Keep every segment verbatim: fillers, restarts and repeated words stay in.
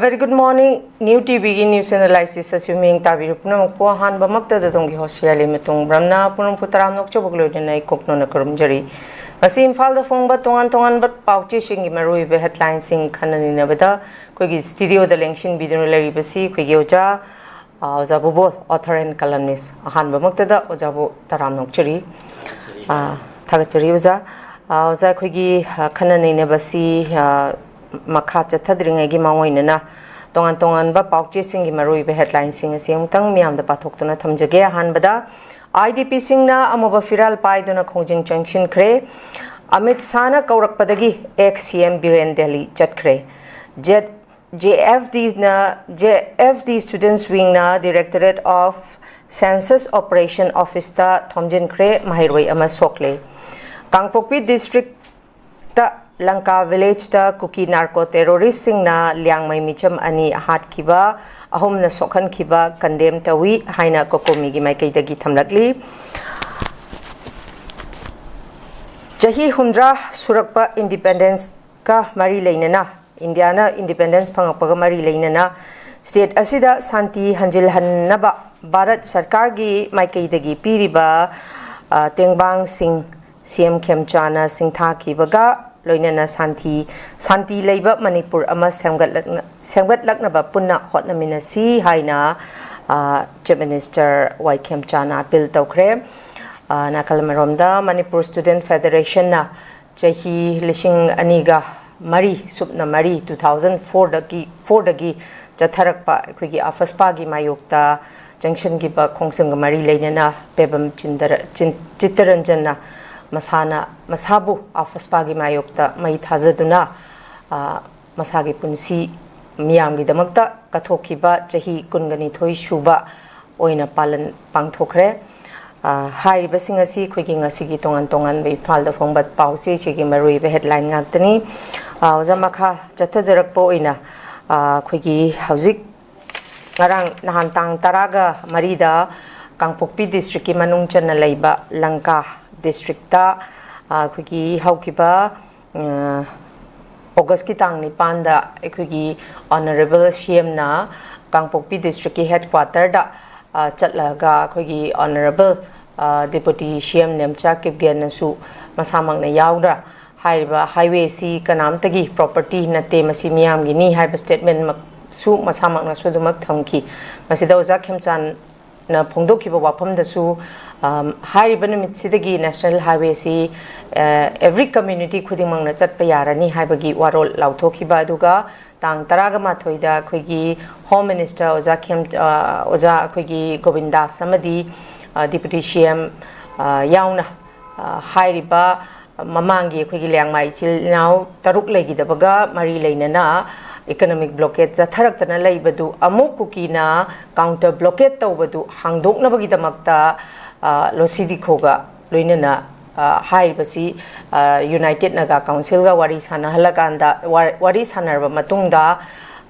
Very good morning. New T ꯚꯤꯒꯤ news analysis ꯑꯁꯤ ꯃꯤꯌꯦꯡ ꯇꯥꯕꯤꯔꯤꯕ ꯄꯨꯝꯅꯃꯛꯄꯨ ꯑꯍꯥꯟꯕꯃꯛꯇꯗ ꯑꯗꯣꯝꯒꯤ ꯍꯣꯁꯤꯌꯥꯂꯤ ꯃꯇꯨꯡ ꯕ꯭ꯔꯝꯅ ꯄꯨꯔꯝ ꯄꯨꯇꯔꯥꯝ ꯅꯣꯛꯆꯕꯒ ꯂꯣꯏꯅꯅ ꯑꯩ ꯀꯣꯛꯅꯣꯅ ꯈꯨꯔꯨꯝꯖꯔꯤ꯫ ꯉꯁꯤ ꯏꯝꯐꯥꯜꯗ ꯐꯣꯡꯕ ꯇꯣꯉꯥꯟ ꯇꯣꯉꯥꯟꯕ ꯄꯥꯎꯆꯦꯁꯤꯡꯒꯤ ꯃꯔꯨꯑꯣꯏꯕ headlineꯁꯤꯡ ꯈꯟꯅ ꯅꯩꯅꯕꯗ ꯑꯩꯈꯣꯏꯒꯤ studioꯗ ꯂꯦꯡꯁꯤꯟꯕꯤꯗꯨꯅ ꯂꯩꯔꯤꯕꯁꯤ ꯑꯩꯈꯣꯏꯒꯤ ꯑꯣꯖꯥ, ꯑ, ꯑꯣꯖꯥ ꯕꯨꯕꯣꯜ, author and columnist꯫ ꯑꯍꯥꯟꯕꯃꯛꯇꯗ ꯑꯣꯖꯥꯕꯨ ꯇꯔꯥꯝ ꯅꯣꯛꯆꯔꯤ꯫ ꯑ, ꯊꯥꯒꯠꯆꯔꯤ ꯑꯣꯖꯥ꯫ ꯑ, ꯑꯣꯖꯥ, ꯑꯩꯈꯣꯏꯒꯤ, ꯑ, ꯈꯟꯅ ꯅꯩꯅꯕꯁꯤ, ꯑ, ꯃꯈꯥ ꯆꯠꯊꯗ꯭ꯔꯤꯉꯩꯒꯤ ꯃꯥꯡꯑꯣꯏꯅꯅ ꯇꯣꯉꯥꯟ ꯇꯣꯉꯥꯟꯕ ꯄꯥꯎꯆꯦꯁꯤꯡꯒꯤ ꯃꯔꯨꯑꯣꯏꯕ headlineꯁꯤꯡ ꯑꯁꯤ ꯑꯃꯨꯛꯇꯪ ꯃꯤꯌꯥꯝꯗ ꯄꯥꯊꯣꯛꯇꯨꯅ ꯊꯝꯖꯒꯦ꯫ ꯑꯍꯥꯟꯕꯗ, IDPꯁꯤꯡꯅ ꯑꯃꯨꯕ ꯐꯤꯔꯥꯜ ꯄꯥꯏꯗꯨꯅ ꯈꯣꯡꯖꯪ ꯆꯪꯁꯤꯟꯈ꯭ꯔꯦ꯫ ꯑꯃꯤꯠ ꯁꯥꯍꯅ ꯀꯧꯔꯛꯄꯗꯒꯤ ex CM ꯕꯤꯔꯦꯟ ꯗꯦꯜꯂꯤ ꯆꯠꯈ꯭ꯔꯦ꯫ ꯖꯦꯠ, JFDꯅ, JFD Students Wingꯅ Directorate of Census Operation Officeꯇ ꯊꯣꯝꯖꯤꯟꯈ꯭ꯔꯦ, ꯃꯍꯩꯔꯣꯏ ꯑꯃ ꯁꯣꯛꯂꯦ꯫ ꯀꯥꯡꯄꯣꯛꯄꯤ district ꯇ ꯂꯪꯀꯥ villageꯇ ꯀꯨꯀꯤ narco terroristꯁꯤꯡꯅ ꯂꯤꯌꯥꯡꯃꯩ ꯃꯤꯆꯝ ꯑꯅꯤ ꯍꯥꯠꯈꯤꯕ, ꯑꯍꯨꯝꯅ ꯁꯣꯛꯍꯟꯈꯤꯕ condemn ꯇꯧꯏ ꯍꯥꯏꯅ COCOMIꯒꯤ ꯃꯥꯏꯀꯩꯗꯒꯤ ꯊꯝꯂꯛꯂꯤ꯫ ꯆꯍꯤ ꯍꯨꯝꯗ꯭ꯔꯥ ꯁꯨꯔꯛꯄ independenceꯀ ꯃꯔꯤ ꯂꯩꯅꯅ, ꯏꯟꯗꯤꯌꯥꯅ independence ꯐꯪꯂꯛꯄꯒ ꯃꯔꯤ ꯂꯩꯅꯅ state ꯑꯁꯤꯗ ꯁꯥꯟꯇꯤ ꯍꯟꯖꯤꯜꯍꯟꯅꯕ ꯚꯥꯔꯠ ꯁꯔꯀꯥꯔꯒꯤ ꯃꯥꯏꯀꯩꯗꯒꯤ ꯄꯤꯔꯤꯕ, ꯑ, ꯇꯦꯡꯕꯥꯡꯁꯤꯡ CM ꯈꯦꯝꯆꯥꯅ ꯁꯤꯡꯊꯥꯈꯤꯕꯒ ꯂꯣꯏꯅꯅ ꯁꯥꯟꯇꯤ, ꯁꯥꯟꯇꯤ ꯂꯩꯕ ꯃꯅꯤꯄꯨꯔ ꯑꯃ ꯁꯦꯝꯒꯠꯂꯛꯅ-, ꯁꯦꯝꯒꯠꯂꯛꯅꯕ ꯄꯨꯟꯅ ꯍꯣꯠꯅꯃꯤꯟꯅꯁꯤ ꯍꯥꯏꯅ, ꯑ, Chief Minister ꯋꯥꯏ ꯈꯦꯝꯆꯥꯅ appeal ꯇꯧꯈ꯭ꯔꯦ꯫ ꯑ, ꯅꯥꯀꯜ ꯑꯃꯔꯣꯝꯗ, ꯃꯅꯤꯄꯨꯔ Student Federationꯅ ꯆꯍꯤ ꯂꯤꯁꯤꯡ ꯑꯅꯤꯒ ꯃꯔꯤ, ꯁꯨꯞꯅ ꯃꯔꯤ, two thousand fourꯗꯒꯤ, fourꯗꯒꯤ ꯆꯠꯊꯔꯛꯄ ꯑꯩꯈꯣꯏꯒꯤ AFSPAꯒꯤ ꯃꯥꯌꯣꯛꯇ ꯆꯪꯁꯤꯟꯈꯤꯕ ꯈꯣꯡꯖꯪꯒ ꯃꯔꯤ ꯂꯩꯅꯅ ꯄꯦꯕꯝ ꯆꯤꯟꯗꯔ-, ꯆꯤꯟ-, ꯆꯤꯠꯇꯔꯟꯖꯟꯅ ꯃꯁꯥꯅ, ꯃꯁꯥꯕꯨ AFSPAꯒꯤ ꯃꯥꯌꯣꯛꯇ ꯃꯩ ꯊꯥꯖꯗꯨꯅ, ꯑ, ꯃꯁꯥꯒꯤ ꯄꯨꯟꯁꯤ ꯃꯤꯌꯥꯝꯒꯤꯗꯃꯛꯇ ꯀꯠꯊꯣꯛꯈꯤꯕ ꯆꯍꯤ ꯀꯨꯟꯒ ꯅꯤꯊꯣꯏ ꯁꯨꯕ ꯑꯣꯏꯅ ꯄꯥꯂꯟ ꯄꯥꯡꯊꯣꯛꯈ꯭ꯔꯦ꯫ ꯑ, ꯍꯥꯏꯔꯤꯕꯁꯤꯡ ꯑꯁꯤ ꯑꯩꯈꯣꯏꯒꯤ ꯉꯁꯤꯒꯤ ꯇꯣꯉꯥꯟ ꯇꯣꯉꯥꯟꯕ ꯏꯝꯐꯥꯜꯗ ꯐꯣꯡꯕ ꯄꯥꯎꯆꯦꯁꯤꯒꯤ ꯃꯔꯨꯑꯣꯏꯕ headline ꯉꯥꯛꯇꯅꯤ꯫ ꯑ, ꯑꯣꯖꯥ, ꯃꯈꯥ ꯆꯠꯊꯖꯔꯛꯄ ꯑꯣꯏꯅ, ꯑ, ꯑꯩꯈꯣꯏꯒꯤ ꯍꯧꯖꯤꯛ ꯉꯔꯥꯡ ꯅꯍꯥꯟ ꯇꯥꯡ ꯇꯔꯥꯒ ꯃꯔꯤꯗ ꯀꯥꯡꯄꯣꯛꯄꯤ districtꯀꯤ ꯃꯅꯨꯡ ꯆꯟꯅ ꯂꯩꯕ ꯂꯪꯀꯥ districtꯇ, ꯑ, ꯑꯩꯈꯣꯏꯒꯤ ꯍꯧꯈꯤꯕ, ꯑ, ꯑꯣꯒꯁꯀꯤ ꯇꯥꯡ ꯅꯤꯄꯥꯟꯗ ꯑꯩꯈꯣꯏꯒꯤ ꯑꯣꯅꯔꯦꯕꯜ ꯁꯤ ꯑꯦꯝꯅ ꯀꯥꯡꯄꯣꯛꯄꯤ ꯗꯤꯁꯇ꯭ꯔꯤꯛꯀꯤ ꯍꯦꯗ ꯀ꯭ꯋꯥꯇꯔꯗ, ꯑ, ꯆꯠꯂꯒ ꯑꯩꯈꯣꯏꯒꯤ ꯑꯣꯅꯔꯦꯕꯜ, ꯑ, ꯗꯦꯄꯨꯇꯤ ꯁꯤ ꯑꯦꯝ ꯅꯦꯝꯆꯥ ꯀꯤꯞꯒꯦꯟꯅꯁꯨ ꯃꯁꯥꯃꯛꯅ ꯌꯥꯎꯗ꯭ꯔꯥ ꯍꯥꯏꯔꯤꯕ ꯍꯥꯏꯋꯦꯁꯤ ꯀꯅꯥꯝꯇꯒꯤ ꯄ꯭ꯔꯣꯄꯔꯇꯤ ꯅꯠꯇꯦ, ꯃꯁꯤ ꯃꯤꯌꯥꯝꯒꯤꯅꯤ ꯍꯥꯏꯕ ꯁ꯭ꯇꯦꯠꯃꯦꯟꯃꯛꯁꯨ ꯃꯁꯥꯃꯛꯅꯁꯨ ꯑꯗꯨꯃꯛ ꯊꯝꯈꯤ꯫ ꯃꯁꯤꯗ ꯑꯣꯖꯥ ꯈꯦꯝꯆꯥꯟꯅ ꯐꯣꯡꯗꯣꯛꯈꯤꯕ ꯋꯥꯐꯝꯗꯁꯨ, ꯑꯝ, ꯍꯥꯏꯔꯤꯕ ꯅꯨꯃꯤꯠꯁꯤꯗꯒꯤ ꯅꯦꯁꯅꯦꯜ ꯍꯥꯏꯋꯦꯁꯤ, ꯑ, ꯑꯦꯚ꯭ꯔꯤ ꯀꯝꯃ꯭ꯌꯨꯅꯤꯇꯤ ꯈꯨꯗꯤꯡꯃꯛꯅ ꯆꯠꯄ ꯌꯥꯔꯅꯤ ꯍꯥꯏꯕꯒꯤ ꯋꯥꯔꯣꯜ ꯂꯥꯎꯊꯣꯛꯈꯤꯕ, ꯑꯗꯨꯒ ꯇꯥꯡ ꯇꯔꯥꯒ ꯃꯥꯊꯣꯏꯗ ꯑꯩꯈꯣꯏꯒꯤ ꯍꯣꯝ ꯃꯤꯅꯤꯁꯇꯔ ꯑꯣꯖꯥ ꯈꯦꯝ-, ꯑ, ꯑꯣꯖꯥ ꯑꯩꯈꯣꯏꯒꯤ ꯒꯣꯕꯤꯟꯗꯥꯁ ꯑꯃꯗꯤ, ꯑ, ꯗꯤꯄꯨꯇꯤ ꯁꯤ ꯑꯦꯝ, ꯑ, ꯌꯥꯎꯅ, ꯑ, ꯍꯥꯏꯔꯤꯕ ꯃꯃꯥꯡꯒꯤ ꯑꯩꯈꯣꯏꯒꯤ ꯂꯤꯌꯥꯡꯃꯥꯏ ꯏꯆꯤꯜ ꯏꯅꯥꯎ ꯇꯔꯨꯛ ꯂꯩꯈꯤꯗꯕꯒ ꯃꯔꯤ ꯂꯩꯅꯅ ꯏꯀꯣꯅꯣꯃꯤꯛ ꯕ꯭ꯂꯣꯀꯦꯠ ꯆꯠꯊꯔꯛꯇꯅ ꯂꯩꯕꯗꯨ ꯑꯃꯨꯛ ꯀꯨꯀꯤꯅ ꯀꯥꯎꯟꯇꯔ ꯕ꯭ꯂꯣꯀꯦꯠ ꯇꯧꯕꯗꯨ ꯍꯥꯡꯗꯣꯛꯅꯕꯒꯤꯗꯃꯛꯇ, ꯑ, ꯂꯣꯁꯤꯗꯤꯈꯣꯒ ꯂꯣꯏꯅꯅ, ꯑ, ꯍꯥꯏꯔꯤꯕꯁꯤ, ꯑ, ꯌꯨꯅꯥꯏꯇꯦꯠ ꯅꯥꯒꯥ ꯀꯥꯎꯟꯁꯤꯜꯒ ꯋꯥꯔꯤ ꯁꯥꯟꯅꯍꯜꯂꯀꯥꯟꯗ, ꯋꯥ-, ꯋꯥꯔꯤ ꯁꯥꯟꯅꯔꯕ ꯃꯇꯨꯡꯗ,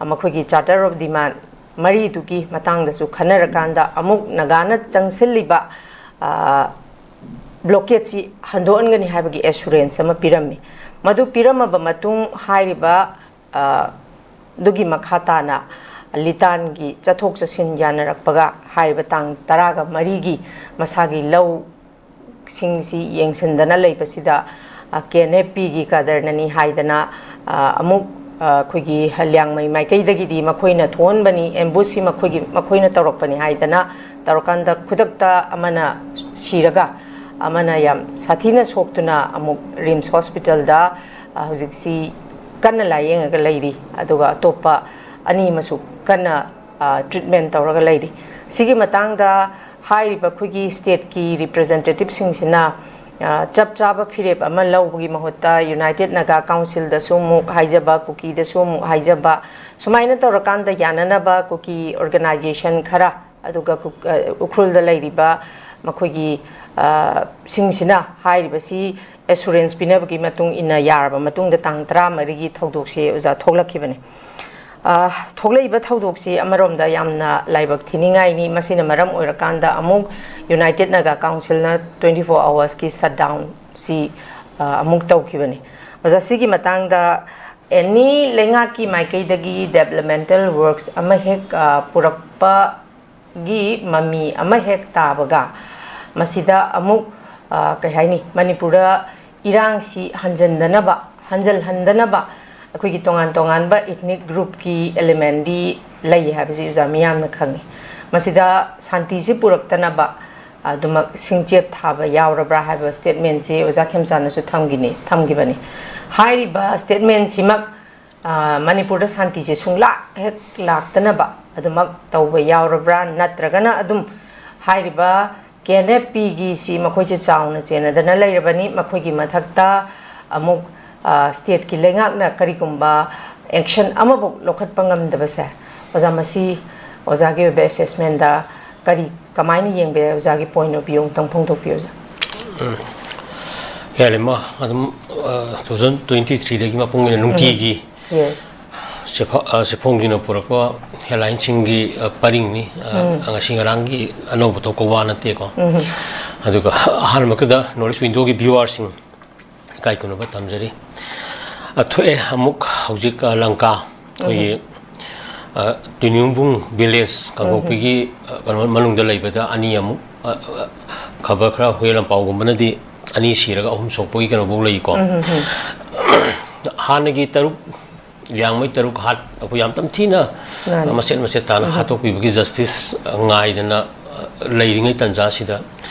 ꯑ, ꯃꯈꯣꯏꯒꯤ ꯆꯥꯔꯇꯔ ꯑꯣꯐ ꯗꯤꯃꯥꯟ ꯃꯔꯤꯗꯨꯒꯤ ꯃꯇꯥꯡꯗꯁꯨ ꯈꯟꯅꯔꯀꯥꯟꯗ ꯑꯃꯨꯛ ꯅꯥꯒꯥꯅ ꯆꯪꯁꯤꯜꯂꯤꯕ, ꯑ, ꯕ꯭ꯂꯣꯀꯦꯠꯁꯤ ꯍꯟꯗꯣꯛꯍꯟꯒꯅꯤ ꯍꯥꯏꯕꯒꯤ ꯑꯦꯁꯨꯔꯦꯟꯁ ꯑꯃ ꯄꯤꯔꯝꯃꯤ꯫ ꯃꯗꯨ ꯄꯤꯔꯝꯃꯕ ꯃꯇꯨꯡ ꯍꯥꯏꯔꯤꯕ, ꯑ, ꯑꯗꯨꯒꯤ ꯃꯈꯥ ꯇꯥꯅ ꯂꯤꯇꯥꯟꯒꯤ ꯆꯠꯊꯣꯛ ꯆꯠꯁꯤꯟ ꯌꯥꯅꯔꯛꯄꯒ ꯍꯥꯏꯔꯤꯕ ꯇꯥꯡ ꯇꯔꯥꯒ ꯃꯔꯤꯒꯤ ꯃꯁꯥꯒꯤ ꯂꯧꯁꯤꯡꯁꯤ ꯌꯦꯡꯁꯤꯟꯗꯅ ꯂꯩꯕꯁꯤꯗ, ꯑ, ꯀꯦ ꯑꯦꯟ ꯑꯦꯐ ꯄꯤꯒꯤ ꯀꯥꯗꯔꯅꯅꯤ ꯍꯥꯏꯗꯅ, ꯑ, ꯑꯃꯨꯛ, ꯑ, ꯑꯩꯈꯣꯏꯒꯤ ꯂꯤꯌꯥꯡꯃꯩ ꯃꯥꯏꯀꯩꯗꯒꯤꯗꯤ ꯃꯈꯣꯏꯅ ꯊꯣꯛꯍꯟꯕꯅꯤ, ꯑꯦꯝꯕꯨꯁꯁꯤ ꯃꯈꯣꯏꯒꯤ, ꯃꯈꯣꯏꯅ ꯇꯧꯔꯛꯄꯅꯤ ꯍꯥꯏꯗꯅ ꯇꯧꯔꯀꯥꯟꯗ ꯈꯨꯗꯛꯇ ꯑꯃꯅ ꯁꯤꯔꯒ ꯑꯃꯅ ꯌꯥꯝ ꯁꯥꯊꯤꯅ ꯁꯣꯛꯇꯨꯅ ꯑꯃꯨꯛ ꯔꯤꯝꯁ ꯍꯣꯁꯄꯤꯇꯥꯜꯗ, ꯑ, ꯍꯧꯖꯤꯛꯁꯤ ꯀꯟꯅ ꯂꯥꯌꯦꯡꯉꯒ ꯂꯩꯔꯤ꯫ ꯑꯗꯨꯒ ꯑꯇꯣꯞꯄ ꯑꯅꯤ ꯑꯃꯁꯨ ꯀꯟꯅ, ꯑ, ꯇ꯭ꯔꯤꯠꯃꯦꯟ ꯇꯧꯔꯒ ꯂꯩꯔꯤ꯫ ꯁꯤꯒꯤ ꯃꯇꯥꯡꯗ ꯍꯥꯏꯔꯤꯕ ꯑꯩꯈꯣꯏꯒꯤ ꯁ꯭ꯇꯦꯠꯀꯤ ꯔꯤꯄ꯭ꯔꯖꯦꯟꯇꯦꯇꯤꯞꯁꯤꯡꯁꯤꯅ, ꯑ, ꯆꯞ ꯆꯥꯕ ꯐꯤꯔꯦꯞ ꯑꯃ ꯂꯧꯕꯒꯤ ꯃꯍꯨꯠꯇ ꯌꯨꯅꯥꯏꯇꯦꯠ ꯅꯥꯒꯥ ꯀꯥꯎꯟꯁꯤꯜꯗꯁꯨ ꯑꯃꯨꯛ ꯍꯥꯏꯖꯕ, ꯀꯨꯀꯤꯗꯁꯨ ꯑꯃꯨꯛ ꯍꯥꯏꯖꯕ, ꯁꯨꯃꯥꯏꯅ ꯇꯧꯔꯀꯥꯟꯗ ꯌꯥꯅꯅꯕ ꯀꯨꯀꯤ ꯑꯣꯔꯒꯅꯥꯏꯖꯦꯁꯟ ꯈꯔ, ꯑꯗꯨꯒ ꯀꯨꯛ-, ꯑ, ꯎꯈ꯭ꯔꯨꯜꯗ ꯂꯩꯔꯤꯕ ꯃꯈꯣꯏꯒꯤ, ꯑ, ꯁꯤꯡꯁꯤꯅ ꯍꯥꯏꯔꯤꯕꯁꯤ ꯑꯦꯁꯨꯔꯦꯟꯁ ꯄꯤꯅꯕꯒꯤ ꯃꯇꯨꯡ ꯏꯟꯅ ꯌꯥꯔꯕ ꯃꯇꯨꯡꯗ ꯇꯥꯡ ꯇꯔꯥꯃꯔꯤꯒꯤ ꯊꯧꯗꯣꯛꯁꯤ ꯑꯣꯖꯥ ꯊꯣꯛꯂꯛꯈꯤꯕꯅꯤ꯫ ꯑ, ꯊꯣꯛꯂꯛꯏꯕ ꯊꯧꯗꯣꯛꯁꯤ ꯑꯃꯔꯣꯝꯗ ꯌꯥꯝꯅ ꯂꯥꯏꯕꯛ ꯊꯤꯅꯤꯡꯉꯥꯏꯅꯤ꯫ ꯃꯁꯤꯅ ꯃꯔꯝ ꯑꯣꯏꯔꯀꯥꯟꯗ ꯑꯃꯨꯛ ꯌꯨꯅꯥꯏꯇꯦꯠ ꯅꯥꯒꯥ ꯀꯥꯎꯟꯁꯤꯜꯅ twenty four hours-ꯀꯤ shutdown-ꯁꯤ, ꯑ, ꯑꯃꯨꯛ ꯇꯧꯈꯤꯕꯅꯤ꯫ ꯑꯣꯖꯥ, ꯁꯤꯒꯤ ꯃꯇꯥꯡꯗ ꯑꯦꯅꯤ ꯂꯩꯉꯥꯛꯀꯤ ꯃꯥꯏꯀꯩꯗꯒꯤ ꯗꯦꯕꯂꯞꯃꯦꯟꯇꯦꯜ ꯋꯔꯛꯁ ꯑꯃ ꯍꯦꯛ ꯄꯨꯔꯛꯄꯒꯤ ꯃꯃꯤ ꯑꯃ ꯍꯦꯛ ꯇꯥꯕꯒ, ꯃꯁꯤꯗ ꯑꯃꯨꯛ ꯀꯩ ꯍꯥꯏꯅꯤ, ꯃꯅꯤꯄꯨꯔꯗ ꯏꯔꯥꯡꯁꯤ ꯍꯟꯖꯤꯟꯗꯅꯕ, ꯍꯟꯖꯤꯜꯍꯟꯗꯅꯕ ꯑꯩꯈꯣꯏꯒꯤ ꯇꯣꯉꯥꯟ ꯇꯣꯉꯥꯟꯕ ꯏꯊꯅꯤꯛ ꯒ꯭ꯔꯨꯞꯀꯤ ꯑꯦꯂꯤꯃꯦꯟꯗꯤ ꯂꯩ ꯍꯥꯏꯕꯁꯤ ꯑꯣꯖꯥ ꯃꯤꯌꯥꯝꯅ ꯈꯪꯉꯤ꯫ ꯃꯁꯤꯗ ꯁꯥꯟꯇꯤꯁꯤ ꯄꯨꯔꯛꯇꯅꯕ ꯑꯗꯨꯃꯛ ꯁꯤꯡꯆꯦꯞ ꯊꯥꯕ ꯌꯥꯎꯔꯕ꯭ꯔꯥ ꯍꯥꯏꯕ ꯁ꯭ꯇꯦꯠꯃꯦꯟꯁꯤ ꯑꯣꯖꯥ ꯈꯦꯝꯆꯥꯟꯅꯁꯨ ꯊꯝꯈꯤꯅꯤ, ꯊꯝꯈꯤꯕꯅꯤ꯫ ꯍꯥꯏꯔꯤꯕ ꯁ꯭ꯇꯦꯠꯃꯦꯟꯁꯤꯃꯛ ꯃꯅꯤꯄꯨꯔꯗ ꯁꯥꯟꯇꯤꯁꯦ ꯁꯨꯡꯂꯥꯛ ꯍꯦꯛ ꯂꯥꯛꯇꯅꯕ ꯑꯗꯨꯃꯛ ꯇꯧꯕ ꯌꯥꯎꯔꯕ꯭ꯔꯥ? ꯅꯠꯇ꯭ꯔꯒꯅ ꯑꯗꯨꯝ ꯍꯥꯏꯔꯤꯕ ꯀꯦ ꯑꯦꯟ ꯑꯦꯐ ꯄꯤꯒꯤꯁꯤ ꯃꯈꯣꯏꯁꯦ ꯆꯥꯎꯅ ꯆꯦꯟꯅꯗꯅ ꯂꯩꯔꯕꯅꯤ, ꯃꯈꯣꯏꯒꯤ ꯃꯊꯛꯇ ꯑꯃꯨꯛ ꯁ꯭ꯇꯦꯠꯀꯤ ꯂꯩꯉꯥꯛꯅ ꯀꯔꯤꯒꯨꯝꯕ ꯑꯦꯛꯁꯟ ꯑꯃꯐꯥꯎ ꯂꯧꯈꯠꯄ ꯉꯝꯗꯕꯁꯦ, ꯑꯣꯖꯥ, ꯃꯁꯤ ꯑꯣꯖꯥꯒꯤ ꯑꯣꯏꯕ ꯑꯦꯁꯦꯁꯃꯦꯟꯗ ꯀꯔꯤ, ꯀꯃꯥꯏꯅ ꯌꯦꯡꯕ ꯌꯥꯏ? ꯑꯣꯖꯥꯒꯤ ꯄꯣꯏꯟ ꯑꯣꯐ ꯚ꯭ꯌꯨ ꯑꯃꯇꯪ ꯐꯣꯡꯗꯣꯛꯄꯤꯌꯨ, ꯑꯣꯖꯥ꯫ ꯎꯝ꯫ ꯌꯥꯔꯦ, ꯃꯥ ꯑꯗꯨꯝ, ꯑ, two thousand twenty-threeꯗꯒꯤ ꯃꯄꯨꯡ ꯑꯣꯏꯅ ꯅꯨꯡꯇꯤꯒꯤ ꯌꯦꯁ꯫ ꯆꯦꯐ-, ꯑ, ꯆꯦꯐꯣꯡꯁꯤꯅ ꯄꯨꯔꯛꯄ ꯍꯦꯗꯂꯥꯏꯟꯁꯤꯡꯒꯤ, ꯑ, ꯄꯔꯤꯡꯅꯤ꯫ ꯑ, ꯎꯝ꯫ ꯉꯁꯤ ꯉꯔꯥꯡꯒꯤ ꯑꯅꯧꯕ ꯊꯣꯛꯄ ꯋꯥ ꯅꯠꯇꯦꯀꯣ꯫ ꯎꯝ꯫ ꯑꯗꯨꯒ ꯑꯍꯥꯟꯕꯃꯛꯇꯗ ꯅꯣꯔꯠ ꯏꯁ ꯋꯤꯟꯗꯣꯒꯤ ꯚ꯭ꯌꯨꯋꯔꯁꯤꯡ ꯏꯀꯥꯏ ꯈꯨꯝꯅꯕ ꯊꯝꯖꯔꯤ꯫ ꯑ, ꯊꯣꯛꯑꯦ ꯑꯃꯨꯛ ꯍꯧꯖꯤꯛ, ꯑ, ꯂꯪꯀꯥ, ꯑꯩꯈꯣꯏꯒꯤ, ꯎꯝ꯫ ꯑ, ꯇꯨꯅꯤꯡꯕꯨꯡ ꯚꯤꯂꯦꯖ ꯀꯥꯡꯄꯣꯛꯄꯤꯒꯤ, ꯎꯝ꯫ ꯑ, ꯀꯩꯅꯣ ꯃꯅꯨꯡꯗ ꯂꯩꯕꯗ ꯑꯅꯤ ꯑꯃꯨꯛ, ꯑ, ꯑ, ꯈꯕꯔ ꯈꯔ ꯍꯨꯏꯌꯦꯟ ꯂꯥꯟꯄꯥꯎꯒꯨꯝꯕꯅꯗꯤ ꯑꯅꯤ ꯁꯤꯔꯒ ꯑꯍꯨꯝ ꯁꯣꯛꯄꯒꯤ ꯀꯩꯅꯣꯐꯧ ꯂꯩꯀꯣ꯫ ꯎꯝ, ꯎꯝ, ꯎꯝ꯫ ꯍꯥꯟꯅꯒꯤ ꯇꯔꯨꯛ, ꯂꯤꯌꯥꯡꯃꯩ ꯇꯔꯨꯛ ꯍꯥꯠ, ꯑꯩꯈꯣꯏ ꯌꯥꯝ ꯇꯝꯊꯤꯅ, ꯃꯥꯅꯤ꯫ ꯑ, ꯃꯆꯦꯠ ꯃꯆꯦꯠ ꯇꯥꯅ ꯎꯝ꯫ ꯍꯥꯠꯇꯣꯛꯄꯤꯕꯒꯤ ꯖꯁꯇꯤꯁ, ꯑ, ꯉꯥꯏꯗꯅ, ꯑ, ꯂꯩꯔꯤꯉꯩ ꯇꯥꯟꯖꯥꯁꯤꯗ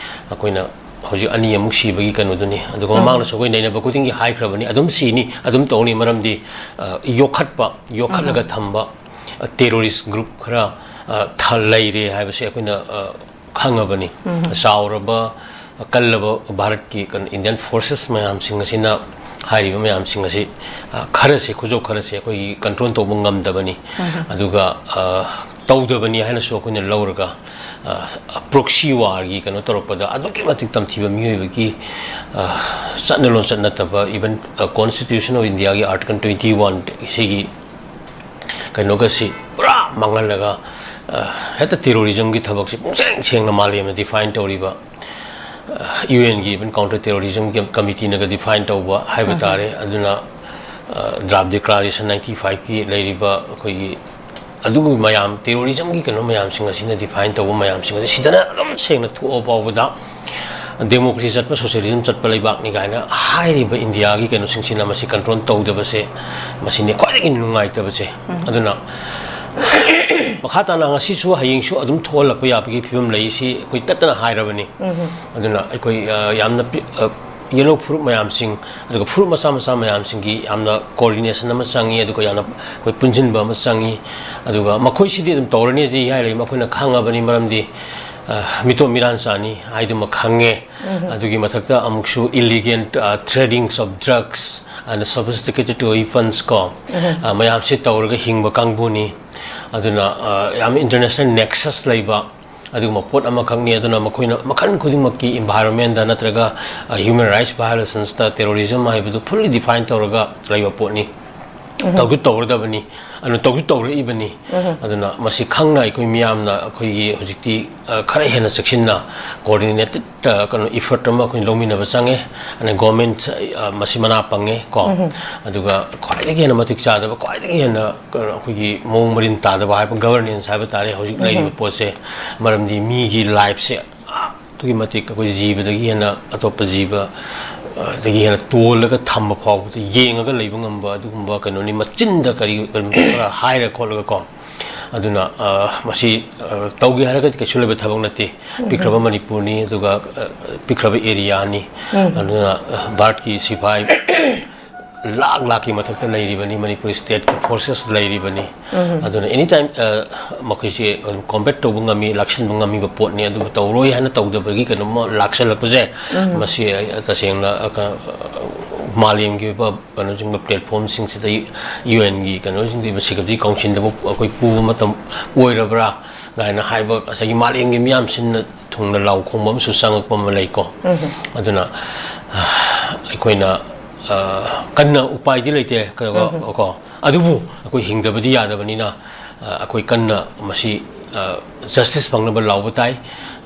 ꯑꯩꯈꯣꯏꯅ ꯍꯧꯖꯤꯛ ꯑꯅꯤ ꯑꯃꯨꯛ ꯁꯤꯕꯒꯤ ꯀꯩꯅꯣꯗꯨꯅꯤ꯫ ꯑꯗꯨꯒ ꯎꯝ꯫ ꯃꯃꯥꯡꯗꯁꯨ ꯑꯩꯈꯣꯏ ꯅꯩꯅꯕ ꯈꯨꯗꯤꯡꯒꯤ ꯍꯥꯏꯈ꯭ꯔꯕꯅꯤ, ꯑꯗꯨꯝ ꯁꯤꯅꯤ, ꯑꯗꯨꯝ ꯇꯧꯅꯤ, ꯃꯔꯝꯗꯤ, ꯑ, ꯌꯣꯛꯈꯠꯄ, ꯌꯣꯛꯈꯠꯂꯒ ꯎꯝ꯫ ꯊꯝꯕ, ꯑ, ꯇꯦꯔꯣꯔꯤꯁ ꯒ꯭ꯔꯨꯞ ꯈꯔ, ꯑ, ꯊ-, ꯂꯩꯔꯦ ꯍꯥꯏꯕꯁꯦ ꯑꯩꯈꯣꯏꯅ, ꯑ, ꯈꯪꯉꯕꯅꯤ꯫ ꯎꯝ꯫ ꯆꯥꯎꯔꯕ, ꯀꯜꯂꯕ ꯚꯥꯔꯠꯀꯤ ꯀꯩꯅꯣ, ꯏꯟꯗꯤꯌꯟ ꯐꯣꯔꯁꯦꯁ ꯃꯌꯥꯝꯁꯤꯡ ꯑꯁꯤꯅ ꯍꯥꯏꯔꯤꯕ ꯃꯌꯥꯝꯁꯤꯡ ꯑꯁꯤ, ꯑ, ꯈꯔꯁꯦ, ꯈꯨꯖꯧ ꯈꯔꯁꯦ ꯑꯩꯈꯣꯏꯒꯤ ꯀꯟꯇ꯭ꯔꯣꯜ ꯇꯧꯕ ꯉꯝꯗꯕꯅꯤ꯫ ꯎꯝ꯫ ꯑꯗꯨꯒ, ꯑ, ꯇꯧꯗꯕꯅꯤ ꯍꯥꯏꯅꯁꯨ ꯑꯩꯈꯣꯏꯅ ꯂꯧꯔꯒ, ꯑ, ꯄ꯭ꯔꯣꯛꯁꯤ ꯋꯥꯔꯒꯤ ꯀꯩꯅꯣ ꯇꯧꯔꯛꯄꯗ ꯑꯗꯨꯛꯀꯤ ꯃꯇꯤꯛ ꯇꯝꯊꯤꯕ ꯃꯤꯑꯣꯏꯕꯒꯤ, ꯑ, ꯆꯠꯅ ꯂꯣꯟꯆꯠ ꯅꯠꯇꯕ, even, ꯑ, Constitution of Indiaꯒꯤ Article twenty one ꯁꯤꯒꯤ ꯀꯩꯅꯣꯒꯁꯤ ꯄꯨꯔꯥ ꯃꯥꯡꯍꯜꯂꯒ, ꯑ, ꯍꯦꯛꯇ ꯇꯦꯔꯣꯔꯤꯖꯝꯒꯤ ꯊꯕꯛꯁꯤ ꯄꯨꯡꯁꯦꯡ ꯁꯦꯡꯅ ꯃꯥꯂꯦꯝꯅ ꯗꯤꯐꯥꯏꯟ ꯇꯧꯔꯤꯕ, ꯑ, ꯌꯨ ꯑꯦꯟꯒꯤ even Counter Terrorism Committeeꯅꯒ ꯗꯤꯐꯥꯏꯟ ꯇꯧꯕ ꯍꯥꯏꯕ ꯎꯝ꯫ ꯇꯥꯔꯦ꯫ ꯑꯗꯨꯅ ꯗ꯭ꯔꯥꯐ ꯗꯤꯀ꯭ꯂꯥꯔꯦꯁꯟ ꯅꯥꯏꯟꯇꯤ ꯐꯥꯏꯚꯀꯤ ꯂꯩꯔꯤꯕ ꯑꯩꯈꯣꯏꯒꯤ ꯑꯗꯨꯒꯤ ꯃꯌꯥꯝ, ꯇꯦꯔꯣꯔꯤꯖꯝꯒꯤ ꯀꯩꯅꯣ ꯃꯌꯥꯝꯁꯤꯡ ꯑꯁꯤꯅ ꯗꯤꯐꯥꯏꯟ ꯇꯧꯕ ꯃꯌꯥꯝꯁꯤꯡ ꯑꯁꯤ ꯁꯤꯗꯅ ꯑꯗꯨꯝ ꯁꯦꯡꯅ ꯊꯣꯛꯑ ꯐꯥꯎꯕꯗ, ꯗꯦꯃꯣꯀ꯭ꯔꯦꯁꯤ ꯆꯠꯄ, ꯁꯣꯁꯤꯌꯦꯂꯤꯖꯝ ꯆꯠꯄ ꯂꯩꯕꯥꯛꯅꯤ ꯀꯥꯏꯅ ꯍꯥꯏꯔꯤꯕ ꯏꯟꯗꯤꯌꯥꯒꯤ ꯀꯩꯅꯣꯁꯤꯡꯁꯤꯅ ꯃꯁꯤ ꯀꯟꯇ꯭ꯔꯣꯜ ꯇꯧꯗꯕꯁꯦ, ꯃꯁꯤꯅꯦ ꯈ꯭ꯋꯥꯏꯗꯒꯤ ꯅꯨꯡꯉꯥꯏꯇꯕꯁꯦ꯫ ꯑꯗꯨꯅ ꯃꯈꯥ ꯇꯥꯅ ꯉꯁꯤꯁꯨ ꯍꯌꯦꯡꯁꯨ ꯑꯗꯨꯝ ꯊꯣꯛꯍꯜꯂꯛꯄ ꯌꯥꯕꯒꯤ ꯐꯤꯕꯝ ꯂꯩ, ꯁꯤ ꯑꯩꯈꯣꯏ ꯇꯠꯇꯅ ꯍꯥꯏꯔꯕꯅꯤ꯫ ꯑꯗꯨꯅ ꯑꯩꯈꯣꯏ, ꯑ, ꯌꯥꯝꯅ ꯄꯤ-, ꯑ, ꯌꯦꯜꯂꯣ ꯐꯨꯔꯨꯞ ꯃꯌꯥꯝꯁꯤꯡ, ꯑꯗꯨꯒ ꯐꯨꯔꯨꯞ ꯃꯆꯥ ꯃꯆꯥ ꯃꯌꯥꯝꯁꯤꯡꯒꯤ ꯌꯥꯝꯅ ꯀꯣꯑꯣꯔꯗꯤꯅꯦꯁꯟ ꯑꯃ ꯆꯪꯉꯤ, ꯑꯗꯨꯒ ꯌꯥꯝꯅ ꯑꯩꯈꯣꯏ ꯄꯨꯟꯁꯤꯟꯕ ꯑꯃ ꯆꯪꯉꯤ꯫ ꯑꯗꯨꯒ ꯃꯈꯣꯏꯁꯤꯗꯤ ꯑꯗꯨꯝ ꯇꯧꯔꯅꯤ ꯍꯥꯏꯔꯤ, ꯃꯈꯣꯏꯅ ꯈꯪꯉꯕꯅꯤ, ꯃꯔꯝꯗꯤ, ꯑ, ꯃꯤꯇꯣꯞ ꯃꯤꯔꯥꯟꯆꯥꯅꯤ ꯍꯥꯏꯗꯨꯃ ꯈꯪꯉꯦ꯫ ꯑꯗꯨꯒꯤ ꯃꯊꯛꯇ ꯑꯃꯨꯛꯁꯨ illegal, ꯑ, tradings of drugs and sophisticated weapons ꯀꯣ, ꯑ, ꯃꯌꯥꯝꯁꯤ ꯇꯧꯔꯒ ꯍꯤꯡꯕ ꯀꯥꯡꯕꯨꯅꯤ꯫ ꯑꯗꯨꯅ, ꯑ, ꯌꯥꯝ international nexus ꯂꯩꯕ ꯑꯗꯨꯒꯨꯝꯕ ꯄꯣꯠ ꯑꯃꯈꯛꯅꯤ꯫ ꯑꯗꯨꯅ ꯃꯈꯣꯏꯅ ꯃꯈꯜ ꯈꯨꯗꯤꯡꯃꯛꯀꯤ environment ꯅꯠꯇ꯭ꯔꯒ, ꯑ, human rights violations ꯇ terrorism ꯍꯥꯏꯕꯗꯨ fully define ꯇꯧꯔꯒ ꯂꯩꯕ ꯄꯣꯠꯅꯤ꯫ ꯇꯧꯁꯨ ꯇꯧꯔꯗꯕꯅꯤ, ꯑꯗꯨꯅ ꯇꯧꯁꯨ ꯇꯧꯔꯛꯏꯕꯅꯤ꯫ ꯑꯗꯨꯅ ꯃꯁꯤ ꯈꯪꯅ ꯑꯩꯈꯣꯏ ꯃꯤꯌꯥꯝꯅ ꯑꯩꯈꯣꯏꯒꯤ ꯍꯧꯖꯤꯛꯇꯤ, ꯑ, ꯈꯔ ꯍꯦꯟꯅ ꯆꯦꯛꯁꯤꯟꯅ coordinated, ꯑ, ꯀꯩꯅꯣ effort ꯑꯃ ꯑꯩꯈꯣꯏꯅ ꯂꯧꯃꯤꯟꯅꯕ ꯆꯪꯉꯦ꯫ ꯑꯗꯨꯅ government, ꯑ, ꯃꯁꯤ ꯃꯅꯥ ꯄꯪꯉꯦ ꯀꯣ꯫ ꯑꯗꯨꯒ ꯈ꯭ꯋꯥꯏꯗꯒꯤ ꯍꯦꯟꯅ ꯃꯇꯤꯛ ꯆꯥꯗꯕ, ꯈ꯭ꯋꯥꯏꯗꯒꯤ ꯍꯦꯟꯅ ꯀꯩꯅꯣ ꯑꯩꯈꯣꯏꯒꯤ ꯃꯑꯣꯡ ꯃꯔꯤꯟ ꯇꯥꯗꯕ ꯍꯥꯏꯕ governance ꯍꯥꯏꯕ ꯇꯥꯔꯦ ꯍꯧꯖꯤꯛ ꯂꯩꯔꯤꯕ ꯄꯣꯠꯁꯦ꯫ ꯃꯔꯝꯗꯤ ꯃꯤꯒꯤ life ꯁꯦ ꯑꯗꯨꯛꯀꯤ ꯃꯇꯤꯛ ꯑꯩꯈꯣꯏ ꯖꯤꯕꯗꯒꯤ ꯍꯦꯟꯅ ꯑꯇꯣꯞꯄ ꯖꯤꯕ, ꯑ, ꯗꯒꯤ ꯍꯦꯟꯅ ꯇꯣꯜꯂꯒ ꯊꯝꯕ ꯐꯥꯎꯕꯗ ꯌꯦꯡꯉꯒ ꯂꯩꯕ ꯉꯝꯕ ꯑꯗꯨꯒꯨꯝꯕ ꯀꯩꯅꯣꯅꯤ꯫ ꯃꯆꯤꯟꯗ ꯀꯔꯤ, ꯀꯔꯤꯒꯨꯝꯕ ꯈꯔ ꯍꯥꯏꯔ ꯈꯣꯠꯂꯒ ꯀꯣ꯫ ꯑꯗꯨꯅ, ꯑ, ꯃꯁꯤ, ꯑ, ꯇꯧꯒꯦ ꯍꯥꯏꯔꯒꯗꯤ ꯀꯩꯁꯨ ꯂꯩꯕ ꯊꯕꯛ ꯅꯠꯇꯦ꯫ ꯄꯤꯛꯈ꯭ꯔꯕ ꯃꯅꯤꯄꯨꯔꯅꯤ, ꯑꯗꯨꯒ, ꯑ, ꯄꯤꯛꯈ꯭ꯔꯕ area ꯅꯤ꯫ ꯑꯗꯨꯅ, ꯑ, ꯚꯥꯔꯠꯀꯤ ꯁꯤꯐꯥꯏ ꯂꯥꯛ ꯂꯥꯛꯀꯤ ꯃꯊꯛꯇ ꯂꯩꯔꯤꯕꯅꯤ, ꯃꯅꯤꯄꯨꯔ state ꯀꯤ forces ꯂꯩꯔꯤꯕꯅꯤ꯫ ꯑꯗꯨꯅ any time, ꯑ, ꯃꯈꯣꯏꯁꯦ ꯑꯗꯨꯝ combat ꯇꯧꯕ ꯉꯝꯃꯤ, ꯂꯥꯛꯁꯤꯟꯕ ꯉꯝꯃꯤꯕ ꯄꯣꯠꯅꯤ꯫ ꯑꯗꯨꯕꯨ ꯇꯧꯔꯣꯏ ꯍꯥꯏꯅ ꯇꯧꯗꯕꯒꯤ ꯀꯩꯅꯣꯝꯃ ꯂꯥꯛꯁꯜꯂꯛꯄꯁꯦ, ꯃꯁꯤ ꯑꯩ ꯇꯁꯦꯡꯅ, ꯑ, ꯀ-, ꯃꯥꯂꯦꯝꯒꯤ ꯑꯣꯏꯕ ꯀꯩꯅꯣꯁꯤꯡꯗ, platform ꯁꯤꯡꯁꯤꯗ, UN ꯒꯤ ꯀꯩꯅꯣꯁꯤꯡꯗ, Security Council ꯗꯕꯨ ꯑꯩꯈꯣꯏ ꯄꯨꯕ ꯃꯇꯝ ꯑꯣꯏꯔꯕ꯭ꯔꯥ ꯀꯥꯏꯅ ꯍꯥꯏꯕ ꯉꯁꯥꯏꯒꯤ ꯃꯥꯂꯦꯝꯒꯤ ꯃꯤꯌꯥꯝꯁꯤꯅ ꯊꯨꯡꯅ ꯂꯥꯎ ꯈꯣꯡꯕ ꯑꯃꯁꯨ ꯆꯪꯉꯛꯄ ꯑꯃ ꯂꯩꯀꯣ꯫ ꯑꯗꯨꯅ, ꯑ, ꯑꯩꯈꯣꯏꯅ, ꯑ, ꯀꯟꯅ ꯎꯄꯥꯏꯗꯤ ꯂꯩꯇꯦ, ꯀꯩꯅꯣ, ꯀꯣ, ꯑꯗꯨꯕꯨ ꯑꯩꯈꯣꯏ ꯍꯤꯡꯗꯕꯗꯤ ꯌꯥꯗꯕꯅꯤꯅ, ꯑ, ꯑꯩꯈꯣꯏ ꯀꯟꯅ ꯃꯁꯤ ꯖꯁꯇꯤꯁ ꯐꯪꯅꯕ ꯂꯥꯎꯕ ꯇꯥꯏ꯫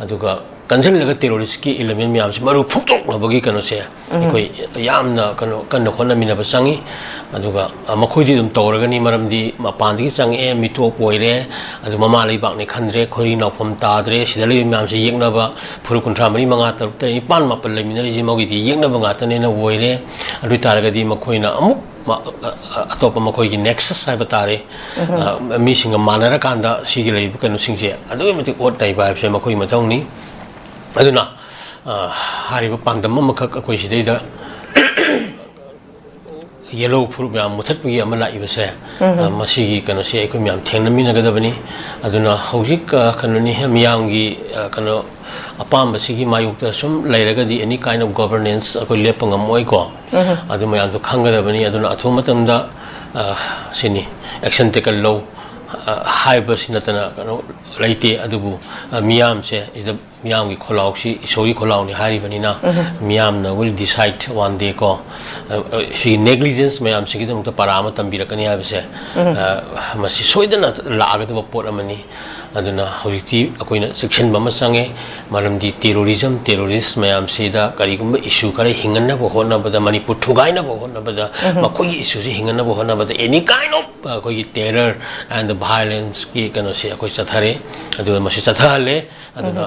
ꯑꯗꯨꯒ ꯀꯟꯁꯤꯜꯂꯒ ꯇꯦꯔꯣꯔꯤꯁꯀꯤ ꯏꯂꯤꯃꯦꯟ ꯃꯌꯥꯝꯁꯦ ꯃꯔꯨ ꯐꯨꯛꯇꯣꯛꯅꯕꯒꯤ ꯀꯩꯅꯣꯁꯦ ꯑꯩꯈꯣꯏ ꯌꯥꯝꯅ ꯀꯩꯅꯣ ꯀꯟꯅ ꯍꯣꯠꯅꯃꯤꯟꯅꯕ ꯆꯪꯉꯤ꯫ ꯑꯗꯨꯒ ꯃꯈꯣꯏꯗꯤ ꯑꯗꯨꯝ ꯇꯧꯔꯒꯅꯤ, ꯃꯔꯝꯗꯤ ꯃꯄꯥꯟꯗꯒꯤ ꯆꯪꯉꯛꯑꯦ, ꯃꯤꯇꯣꯞ ꯑꯣꯏꯔꯦ, ꯑꯗꯨ ꯃꯃꯥ ꯂꯩꯕꯥꯛꯅꯤ ꯈꯟꯗ꯭ꯔꯦ, ꯈꯣꯏꯔꯤ ꯅꯥꯎꯐꯝ ꯇꯥꯗ꯭ꯔꯦ, ꯁꯤꯗ ꯂꯩꯔꯤꯕ ꯃꯌꯥꯝꯁꯦ ꯌꯦꯛꯅꯕ ꯐꯨꯔꯨꯞ ꯀꯨꯟꯊ꯭ꯔꯥ ꯃꯔꯤ, ꯃꯉꯥ, ꯇꯔꯨꯛ, ꯇꯔꯦꯠ, ꯅꯤꯄꯥꯟ, ꯃꯥꯄꯟ ꯂꯩꯃꯤꯟꯅꯔꯤꯁꯦ ꯃꯣꯏꯒꯤꯗꯤ ꯌꯦꯛꯅꯕ ꯉꯥꯛꯇꯅꯦꯅ ꯑꯣꯏꯔꯦ꯫ ꯑꯗꯨ ꯑꯣꯏ ꯇꯥꯔꯒꯗꯤ ꯃꯈꯣꯏꯅ ꯑꯃꯨꯛ ꯑꯇꯣꯞꯄ ꯃꯈꯣꯏꯒꯤ ꯅꯦꯛꯁꯁ ꯍꯥꯏꯕ ꯇꯥꯔꯦ, ꯃꯤꯁꯤꯡꯒ ꯃꯥꯟꯅꯔꯀꯥꯟꯗ ꯁꯤꯒꯤ ꯂꯩꯔꯤꯕ ꯀꯩꯅꯣꯁꯤꯡꯁꯦ ꯑꯗꯨꯛꯀꯤ ꯃꯇꯤꯛ ꯑꯣꯠ ꯅꯩꯕ ꯍꯥꯏꯕꯁꯦ ꯃꯈꯣꯏꯒꯤ ꯃꯊꯧꯅꯤ꯫ ꯑꯗꯨꯅ ꯍꯥꯏꯔꯤꯕ ꯄꯥꯟꯗꯝ ꯑꯃꯈꯛ ꯑꯩꯈꯣꯏ ꯁꯤꯗꯩꯗ ꯌꯦꯜꯂꯣ ꯐꯨꯔꯨꯞ ꯃꯌꯥꯝ ꯃꯨꯊꯠꯄꯒꯤ ꯑꯃ ꯂꯥꯛꯏꯕꯁꯦ, ꯃꯁꯤꯒꯤ ꯀꯩꯅꯣꯁꯦ ꯑꯩꯈꯣꯏ ꯃꯌꯥꯝ ꯊꯦꯡꯅꯃꯤꯟꯅꯒꯗꯕꯅꯤ꯫ ꯑꯗꯨꯅ ꯍꯧꯖꯤꯛ ꯀꯩꯅꯣꯅꯤ, ꯃꯤꯌꯥꯝꯒꯤ ꯀꯩꯅꯣ ꯑꯄꯥꯝꯕꯁꯤꯒꯤ ꯃꯥꯌꯣꯛꯇ ꯁꯨꯝ ꯂꯩꯔꯒꯗꯤ any kind of governance ꯑꯩꯈꯣꯏ ꯂꯦꯞꯄ ꯉꯝꯃꯣꯏꯀꯣ꯫ ꯑꯗꯨ ꯃꯌꯥꯝꯗꯣ ꯈꯪꯒꯗꯕꯅꯤ꯫ ꯑꯗꯨꯅ ꯑꯊꯨꯕ ꯃꯇꯝꯗ ꯁꯤꯅꯤ, ꯑꯦꯛꯁꯟ ꯇꯦꯀꯟ ꯂꯧ ꯍꯥꯏꯕꯁꯤ ꯅꯠꯇꯅ ꯀꯩꯅꯣ ꯂꯩꯇꯦ꯫ ꯑꯗꯨꯕꯨ ꯃꯤꯌꯥꯝꯁꯦ ꯁꯤꯗ ꯃꯤꯌꯥꯝꯒꯤ ꯈꯣꯜꯂꯥꯎꯁꯤ ꯏꯁꯣꯔꯒꯤ ꯈꯣꯜꯂꯥꯎꯅꯤ ꯍꯥꯏꯔꯤꯕꯅꯤꯅ, ꯃꯤꯌꯥꯝꯅ will decide one day ꯀꯣ꯫ ꯁꯤꯒꯤ ꯅꯦꯒ꯭ꯂꯤꯖꯦꯟꯁ ꯃꯌꯥꯝꯁꯤꯒꯤꯗꯃꯛꯇ ꯄꯔꯥ ꯑꯃ ꯇꯝꯕꯤꯔꯛꯀꯅꯤ ꯍꯥꯏꯕꯁꯦ ꯃꯁꯤ ꯁꯣꯏꯗꯅ ꯂꯥꯛꯑꯒꯗꯕ ꯄꯣꯠ ꯑꯃꯅꯤ꯫ ꯑꯗꯨꯅ ꯍꯧꯖꯤꯛꯇꯤ ꯑꯩꯈꯣꯏꯅ ꯆꯦꯛꯁꯤꯟꯕ ꯑꯃ ꯆꯪꯉꯦ꯫ ꯃꯔꯝꯗꯤ ꯇꯦꯔꯣꯔꯤꯖꯝ, ꯇꯦꯔꯣꯔꯤꯁ ꯃꯌꯥꯝꯁꯤꯗ ꯀꯔꯤꯒꯨꯝꯕ ꯏꯁꯨ ꯈꯔ ꯍꯤꯡꯍꯟꯅꯕ ꯍꯣꯠꯅꯕꯗ, ꯃꯅꯤꯄꯨꯔ ꯊꯨꯒꯥꯏꯅꯕ ꯍꯣꯠꯅꯕꯗ, ꯃꯈꯣꯏꯒꯤ ꯏꯁꯨꯁꯤ ꯍꯤꯡꯍꯟꯅꯕ ꯍꯣꯠꯅꯕꯗ any kind of ꯑꯩꯈꯣꯏꯒꯤ ꯇꯦꯔꯔ ꯑꯦꯟ ꯚꯥꯏꯂꯦꯟꯁꯀꯤ ꯀꯩꯅꯣꯁꯤ ꯑꯩꯈꯣꯏ ꯆꯠꯊꯔꯦ꯫ ꯑꯗꯨꯒ ꯃꯁꯤ ꯆꯠꯊꯍꯜꯂꯦ꯫ ꯑꯗꯨꯅ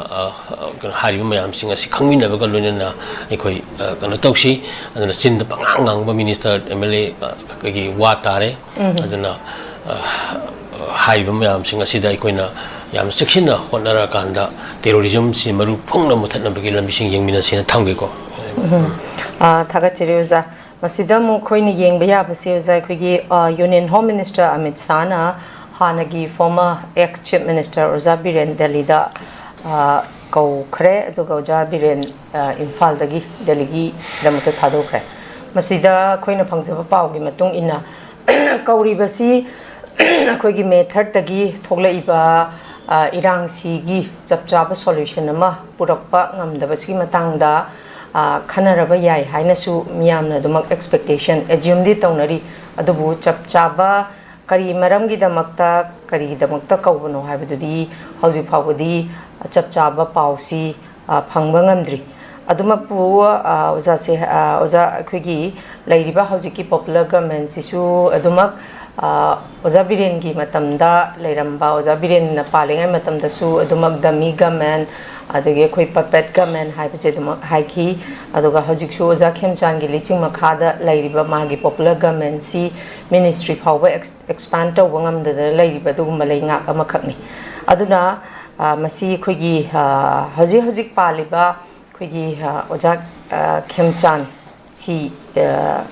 ꯀꯩꯅꯣ, ꯍꯥꯏꯔꯤꯕ ꯃꯌꯥꯝꯁꯤꯡ ꯑꯁꯤ ꯈꯪꯃꯤꯟꯅꯕꯒ ꯂꯣꯏꯅꯅ ꯑꯩꯈꯣꯏ ꯀꯩꯅꯣ ꯇꯧꯁꯤ꯫ ꯑꯗꯨꯅ ꯆꯤꯟꯗ ꯄꯉꯥꯡ ꯉꯥꯡꯕ ꯃꯤꯅꯤꯁꯇꯔ, ꯑꯦꯝ ꯑꯦꯜ ꯑꯦ, ꯑꯩꯈꯣꯏꯒꯤ ꯋꯥ ꯇꯥꯔꯦ꯫ ꯑꯗꯨꯅ ꯍꯥꯏꯔꯤꯕ ꯃꯌꯥꯝꯁꯤꯡ ꯑꯁꯤꯗ ꯑꯩꯈꯣꯏꯅ ꯌꯥꯝꯅ ꯆꯦꯛꯁꯤꯟꯅ ꯍꯣꯠꯅꯔꯀꯥꯟꯗ ꯇꯦꯔꯣꯔꯤꯖꯝꯁꯤ ꯃꯔꯨ ꯐꯨꯡꯅ ꯃꯨꯊꯠꯅꯕꯒꯤ ꯂꯝꯕꯤꯁꯤꯡ ꯌꯦꯡꯃꯤꯟꯅꯁꯦꯅ ꯊꯝꯒꯦꯀꯣ꯫ ꯊꯥꯒꯠꯆꯔꯤ ꯑꯣꯖꯥ꯫ ꯃꯁꯤꯗ ꯑꯃꯨꯛ ꯑꯩꯈꯣꯏꯅ ꯌꯦꯡꯕ ꯌꯥꯕꯁꯦ ꯑꯣꯖꯥ, ꯑꯩꯈꯣꯏꯒꯤ Union Home Minister ꯑꯃꯤꯠ ꯁꯥꯍꯅ ꯍꯥꯟꯅꯒꯤ former ex Chief Minister ꯑꯣꯖꯥ ꯕꯤꯔꯦꯟ ꯗꯦꯜꯂꯤꯗ ꯀꯧꯈ꯭ꯔꯦ꯫ ꯑꯗꯨꯒ ꯑꯣꯖꯥ ꯕꯤꯔꯦꯟ ꯏꯝꯐꯥꯜꯗꯒꯤ ꯗꯦꯜꯂꯤꯒꯤꯗꯃꯛꯇ ꯊꯥꯗꯣꯛꯈ꯭ꯔꯦ꯫ ꯃꯁꯤꯗ ꯑꯩꯈꯣꯏꯅ ꯐꯪꯖꯕ ꯄꯥꯎꯒꯤ ꯃꯇꯨꯡ ꯏꯟꯅ, ꯀꯧꯔꯤꯕꯁꯤ ꯑꯩꯈꯣꯏꯒꯤ ꯃꯦ ꯊꯥꯔꯠꯇꯒꯤ ꯊꯣꯛꯂꯛꯏꯕ ꯏꯔꯥꯡꯁꯤꯒꯤ ꯆꯞ ꯆꯥꯕ ꯁꯣꯂꯨꯁꯟ ꯑꯃ ꯄꯨꯔꯛꯄ ꯉꯝꯗꯕꯁꯤꯒꯤ ꯃꯇꯥꯡꯗ ꯈꯟꯅꯔꯕ ꯌꯥꯏ ꯍꯥꯏꯅꯁꯨ ꯃꯤꯌꯥꯝꯅ ꯑꯗꯨꯃꯛ ꯑꯦꯛꯁꯄꯦꯛꯇꯦꯁꯟ ꯑꯦꯖ꯭ꯌꯨꯝꯗꯤ ꯇꯧꯅꯔꯤ꯫ ꯑꯗꯨꯕꯨ ꯆꯞ ꯆꯥꯕ ꯀꯔꯤ ꯃꯔꯝꯒꯤꯗꯃꯛꯇ, ꯀꯔꯤꯒꯤꯗꯃꯛꯇ ꯀꯧꯕꯅꯣ ꯍꯥꯏꯕꯗꯨꯗꯤ ꯍꯧꯖꯤꯛ ꯐꯥꯎꯕꯗꯤ ꯆꯞ ꯆꯥꯕ ꯄꯥꯎꯁꯤ, ꯑ, ꯐꯪꯕ ꯉꯝꯗ꯭ꯔꯤ꯫ ꯑꯗꯨꯃꯛꯄꯨ, ꯑ, ꯑꯣꯖꯥꯁꯦ, ꯑ, ꯑꯣꯖꯥ, ꯑꯩꯈꯣꯏꯒꯤ ꯂꯩꯔꯤꯕ ꯍꯧꯖꯤꯛꯀꯤ popular governmentꯁꯤꯁꯨ ꯑꯗꯨꯃꯛ, ꯑ, ꯑꯣꯖꯥ ꯕꯤꯔꯦꯟꯒꯤ ꯃꯇꯝꯗ ꯂꯩꯔꯝꯕ, ꯑꯣꯖꯥ ꯕꯤꯔꯦꯟꯅ ꯄꯥꯜꯂꯤꯉꯩ ꯃꯇꯝꯗꯁꯨ ꯑꯗꯨꯃꯛ dummy government, ꯑꯗꯒꯤ ꯑꯩꯈꯣꯏ puppet government ꯍꯥꯏꯕꯁꯦ ꯑꯗꯨꯃꯛ ꯍꯥꯏꯈꯤ꯫ ꯑꯗꯨꯒ ꯍꯧꯖꯤꯛꯁꯨ ꯑꯣꯖꯥ ꯈꯦꯝꯆꯥꯟꯒꯤ ꯂꯨꯆꯤꯡ ꯃꯈꯥꯗ ꯂꯩꯔꯤꯕ ꯃꯥꯒꯤ popular governmentꯁꯤ ministry ꯐꯥꯎꯕ ex-, expand ꯇꯧꯕ ꯉꯝꯗꯗꯅ ꯂꯩꯔꯤꯕ ꯑꯗꯨꯒꯨꯝꯕ ꯂꯩꯉꯥꯛ ꯑꯃꯈꯛꯅꯤ꯫ ꯑꯗꯨꯅ, ꯑ, ꯃꯁꯤ ꯑꯩꯈꯣꯏꯒꯤ, ꯑ, ꯍꯧꯖꯤꯛ ꯍꯧꯖꯤꯛ ꯄꯥꯜꯂꯤꯕ ꯑꯩꯈꯣꯏꯒꯤ, ꯑ, ꯑꯣꯖꯥ, ꯑ, ꯈꯦꯝꯆꯥꯟꯁꯤ, ꯑ,